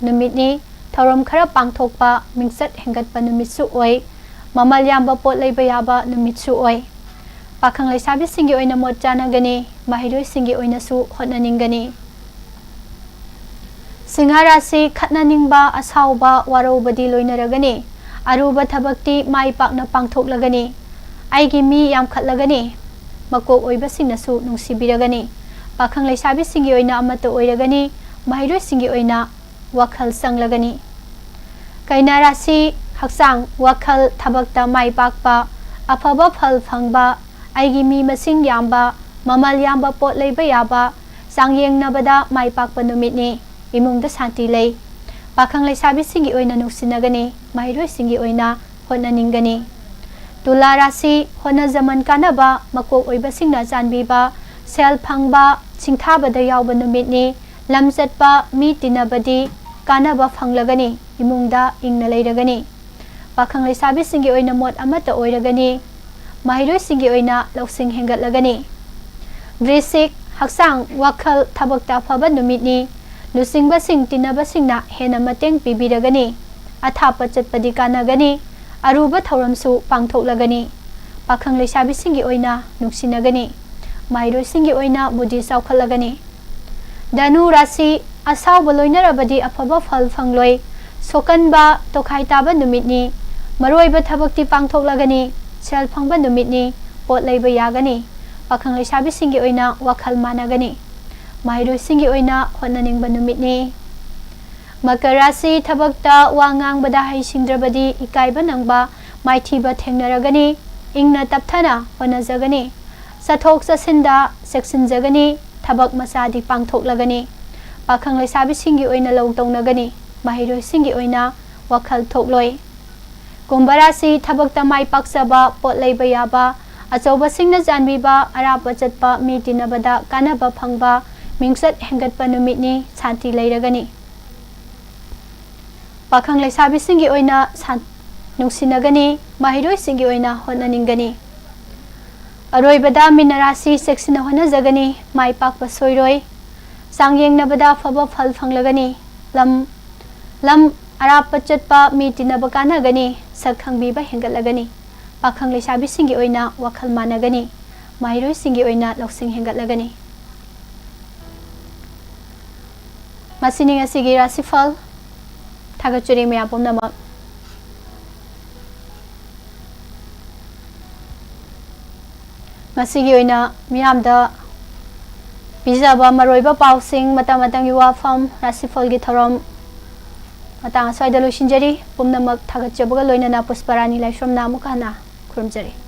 ꯅꯨꯃꯤꯠꯅꯤ꯫ ꯊꯧꯔꯝ ꯈꯔ ꯄꯥꯡꯊꯣꯛꯄ, ꯃꯤꯡꯆꯠ ꯍꯦꯟꯒꯠꯄ ꯅꯨꯃꯤꯠꯁꯨ ꯑꯣꯏ꯫ ꯃꯃꯜ ꯌꯥꯝꯕ ꯄꯣꯠ ꯂꯩꯕ ꯌꯥꯕ ꯅꯨꯃꯤꯠꯁꯨ ꯑꯣꯏ꯫ ꯄꯥꯈꯪ ꯂꯩꯁꯥꯕꯤꯁꯤꯡꯒꯤ ꯑꯣꯏꯅ ꯃꯣꯠ ꯆꯥꯟꯅꯒꯅꯤ꯫ ꯃꯍꯩꯔꯣꯏꯁꯤꯡꯒꯤ ꯑꯣꯏꯅꯁꯨ ꯍꯣꯠꯅꯅꯤꯡꯒꯅꯤ꯫ ꯁꯤꯡꯍ ꯔꯥꯁꯤ, ꯈꯠꯅꯅꯤꯡꯕ, ꯑꯁꯥꯎꯕ, ꯋꯥꯔꯧꯕꯗꯤ ꯂꯣꯏꯅꯔꯒꯅꯤ꯫ ꯑꯔꯨꯕ ꯊꯕꯛꯇꯤ ꯃꯥꯏ ꯄꯥꯛꯅ ꯄꯥꯡꯊꯣꯛꯂꯒꯅꯤ꯫ ꯑꯩꯒꯤ ꯃꯤ ꯌꯥꯝꯈꯠꯂꯒꯅꯤ꯫ ꯃꯀꯣꯛ ꯑꯣꯏꯕꯁꯤꯡꯅꯁꯨ ꯅꯨꯡꯁꯤꯕꯤꯔꯒꯅꯤ꯫ ꯄꯥꯈꯪ ꯂꯩꯁꯥꯕꯤꯁꯤꯡꯒꯤ ꯑꯣꯏꯅ ꯑꯃꯠꯇ ꯑꯣꯏꯔꯒꯅꯤ꯫ ꯃꯍꯩꯔꯣꯏꯁꯤꯡꯒꯤ ꯑꯣꯏꯅ ꯋꯥꯈꯜ ꯆꯪꯂꯒꯅꯤ꯫ ꯀꯩꯅꯥ ꯔꯥꯁꯤ, ꯍꯛꯆꯥꯡ, ꯋꯥꯈꯜ, ꯊꯕꯛꯇ ꯃꯥꯏ ꯄꯥꯛꯄ, ꯑꯐꯕ ꯐꯜ ꯐꯪꯕ, ꯑꯩꯒꯤ ꯃꯤ ꯃꯁꯤꯡ ꯌꯥꯝꯕ, ꯃꯃꯜ ꯌꯥꯝꯕ ꯄꯣꯠ ꯂꯩꯕ ꯌꯥꯕ, ꯆꯥꯡꯌꯦꯡꯅꯕꯗ ꯃꯥꯏ ꯄꯥꯛꯄ ꯅꯨꯃꯤꯠꯅꯤ꯫ ꯏꯃꯨꯡꯗ ꯁꯥꯟꯇꯤ ꯂꯩ꯫ ꯄꯥꯈꯪ ꯂꯩꯁꯥꯕꯤꯁꯤꯡꯒꯤ ꯑꯣꯏꯅ ꯅꯨꯡꯁꯤꯅꯒꯅꯤ꯫ ꯃꯍꯩꯔꯣꯏꯁꯤꯡꯒꯤ ꯑꯣꯏꯅ ꯍꯣꯠꯅꯅꯤꯡꯒꯅꯤ꯫ ꯇꯨꯂꯥ ꯔꯥꯁꯤ, ꯍꯣꯠꯅꯖꯃꯟ ꯀꯥꯟꯅꯕ, ꯃꯀꯣꯛ ꯑꯣꯏꯕꯁꯤꯡꯅ ꯆꯥꯟꯕꯤꯕ, ꯁꯦꯜ ꯐꯪꯕ, ꯁꯤꯡꯊꯥꯕꯗ ꯌꯥꯎꯕ ꯅꯨꯃꯤꯠꯅꯤ꯫ ꯂꯝ ꯆꯠꯄ, ꯃꯤ ꯇꯤꯟꯅꯕꯗꯤ ꯀꯥꯟꯅꯕ ꯐꯪꯂꯒꯅꯤ꯫ ꯏꯃꯨꯡꯗ ꯏꯪꯅ ꯂꯩꯔꯒꯅꯤ꯫ ꯄꯥꯈꯪ ꯂꯩꯁꯥꯕꯤꯁꯤꯡꯒꯤ ꯑꯣꯏꯅ ꯃꯣꯠ ꯑꯃꯠꯇ ꯑꯣꯏꯔꯒꯅꯤ꯫ ꯃꯍꯩꯔꯣꯏꯁꯤꯡꯒꯤ ꯑꯣꯏꯅ ꯂꯧꯁꯤꯡ ꯍꯦꯟꯒꯠꯂꯒꯅꯤ꯫ ꯕ꯭ꯔꯤꯁꯤꯛ, ꯍꯛꯆꯥꯡ, ꯋꯥꯈꯜ, ꯊꯕꯛꯇ ꯑꯐꯕ ꯅꯨꯃꯤꯠꯅꯤ꯫ ꯂꯨꯆꯤꯡꯕꯁꯤꯡ ꯇꯤꯟꯅꯕꯁꯤꯡꯅ ꯍꯦꯟꯅ ꯃꯇꯦꯡ ꯄꯤꯕꯤꯔꯒꯅꯤ꯫ ꯑꯊꯥꯞꯄ ꯆꯠꯄꯗꯤ ꯀꯥꯟꯅꯒꯅꯤ꯫ ꯑꯔꯨꯕ ꯊꯧꯔꯝꯁꯨ ꯄꯥꯡꯊꯣꯛꯂꯒꯅꯤ꯫ ꯄꯥꯈꯪ ꯂꯩꯁꯥꯕꯤꯁꯤꯡꯒꯤ ꯑꯣꯏꯅ ꯅꯨꯡꯁꯤꯅꯒꯅꯤ꯫ ꯃꯍꯩꯔꯣꯏꯁꯤꯡꯒꯤ ꯑꯣꯏꯅ ꯕꯨꯙꯤ ꯆꯥꯎꯈꯠꯂꯒꯅꯤ꯫ ꯙꯅꯨ ꯔꯥꯁꯤ, ꯑꯁꯥꯎꯕ ꯂꯣꯏꯅꯔꯕꯗꯤ ꯑꯐꯕ ꯐꯜ ꯐꯪꯂꯣꯏ꯫ ꯁꯣꯛꯀꯟꯕ, ꯇꯣꯈꯥꯏ ꯇꯥꯕ ꯅꯨꯃꯤꯠꯅꯤ꯫ ꯃꯔꯨꯑꯣꯏꯕ ꯊꯕꯛꯇꯤ ꯄꯥꯡꯊꯣꯛꯂꯒꯅꯤ꯫ ꯁꯦꯜ ꯐꯪꯕ ꯅꯨꯃꯤꯠꯅꯤ꯫ ꯄꯣꯠ ꯂꯩꯕ ꯌꯥꯒꯅꯤ꯫ ꯄꯥꯈꯪ ꯂꯩꯁꯥꯕꯤꯁꯤꯡꯒꯤ ꯑꯣꯏꯅ ꯋꯥꯈꯜ ꯃꯥꯟꯅꯒꯅꯤ꯫ ꯃꯍꯩꯔꯣꯏꯁꯤꯡꯒꯤ ꯑꯣꯏꯅ ꯍꯣꯠꯅꯅꯤꯡꯕ ꯅꯨꯃꯤꯠꯅꯤ꯫ ꯃꯀꯔ ꯔꯥꯁꯤ, ꯊꯕꯛꯇ ꯋꯥ ꯉꯥꯡꯕꯗ ꯍꯩꯁꯤꯡꯗ꯭ꯔꯕꯗꯤ ꯏꯀꯥꯏꯕ ꯅꯪꯕ, ꯃꯥꯏꯊꯤꯕ ꯊꯦꯡꯅꯔꯒꯅꯤ꯫ ꯏꯪꯅ ꯇꯞꯊꯅ ꯍꯣꯠꯅꯖꯒꯅꯤ꯫ ꯆꯠꯊꯣꯛ ꯆꯠꯁꯤꯟꯗ ꯆꯦꯛꯁꯤꯟꯖꯒꯅꯤ꯫ ꯊꯕꯛ ꯃꯆꯥꯗꯤ ꯄꯥꯡꯊꯣꯛꯂꯒꯅꯤ꯫ ꯄꯥꯈꯪ ꯂꯩꯁꯥꯕꯤꯁꯤꯡꯒꯤ ꯑꯣꯏꯅ ꯂꯧ ꯇꯧꯅꯒꯅꯤ꯫ ꯃꯍꯩꯔꯣꯏꯁꯤꯡꯒꯤ ꯑꯣꯏꯅ ꯋꯥꯈꯜ ꯊꯣꯛꯂꯣꯏ꯫ ꯀꯨꯝꯚ ꯔꯥꯁꯤ, ꯊꯕꯛꯇ ꯃꯥꯏ ꯄꯥꯛꯆꯕ, ꯄꯣꯠ ꯂꯩꯕ ꯌꯥꯕ, ꯑꯆꯧꯕꯁꯤꯡꯅ ꯆꯥꯟꯕꯤꯕ, ꯑꯔꯥꯞꯄ ꯆꯠꯄ, ꯃꯤ ꯇꯤꯟꯅꯕꯗ ꯀꯥꯟꯅꯕ ꯐꯪꯕ, ꯃꯤꯡꯆꯠ ꯍꯦꯟꯒꯠꯄ ꯅꯨꯃꯤꯠꯅꯤ꯫ ꯁꯥꯟꯇꯤ ꯂꯩꯔꯒꯅꯤ꯫ ꯄꯥꯈꯪ ꯂꯩꯁꯥꯕꯤꯁꯤꯡꯒꯤ ꯑꯣꯏꯅ ꯁꯥꯟ-, ꯅꯨꯡꯁꯤꯅꯒꯅꯤ꯫ ꯃꯍꯩꯔꯣꯏꯁꯤꯡꯒꯤ ꯑꯣꯏꯅ ꯍꯣꯠꯅꯅꯤꯡꯒꯅꯤ꯫ ꯑꯔꯣꯏꯕꯗ ꯃꯤꯟꯅ ꯔꯥꯁꯤ ꯆꯦꯛꯁꯤꯟꯅ ꯍꯣꯠꯅꯖꯒꯅꯤ꯫ ꯃꯥꯏ ꯄꯥꯛꯄ ꯁꯣꯏꯔꯣꯏ꯫ ꯆꯥꯡ ꯌꯦꯡꯅꯕꯗ ꯑꯐꯕ ꯐꯜ ꯐꯪꯂꯒꯅꯤ꯫ ꯂꯝ ꯂꯝ ꯑꯔꯥꯞꯄ ꯆꯠꯄ ꯃꯤ ꯇꯤꯟꯅꯕ ꯀꯥꯟꯅꯒꯅꯤ꯫ ꯁꯛ ꯈꯪꯕꯤꯕ ꯍꯦꯟꯒꯠꯂꯒꯅꯤ꯫ ꯄꯥꯈꯪ ꯂꯩꯁꯥꯕꯤꯁꯤꯡꯒꯤ ꯑꯣꯏꯅ ꯋꯥꯈꯜ ꯃꯥꯟꯅꯒꯅꯤ꯫ ꯃꯍꯩꯔꯣꯏꯁꯤꯡꯒꯤ ꯑꯣꯏꯅ ꯂꯧꯁꯤꯡ ꯍꯦꯟꯒꯠꯂꯒꯅꯤ꯫ ꯃꯁꯤꯅꯤ ꯉꯁꯤꯒꯤ ꯔꯥꯁꯤꯐꯜ꯫ ꯊꯥꯒꯠꯆꯔꯤ ꯃꯌꯥꯝ ꯄꯨꯝꯅꯃꯛ꯫ ꯉꯁꯤꯒꯤ ꯑꯣꯏꯅ ꯃꯤꯌꯥꯝꯗ ꯄꯤꯖꯕ ꯃꯔꯨꯑꯣꯏꯕ ꯄꯥꯎꯁꯤꯡ, ꯃꯇꯝ ꯃꯇꯝꯒꯤ ꯋꯥꯐꯝ, ꯔꯥꯁꯤꯐꯜꯒꯤ ꯊꯧꯔꯝ ꯃꯇꯥꯡ ꯑꯁ꯭ꯋꯥꯏꯗ ꯂꯣꯏꯁꯤꯟꯖꯔꯤ꯫ ꯄꯨꯝꯅꯃꯛ ꯊꯥꯒꯠꯆꯕꯒ ꯂꯣꯏꯅꯅ ꯄꯨꯁꯄꯔꯥꯅꯤ ꯂꯥꯏꯁ꯭ꯔꯝꯅ ꯑꯃꯨꯛꯀ ꯍꯟꯅ ꯈꯨꯔꯨꯝꯖꯔꯤ꯫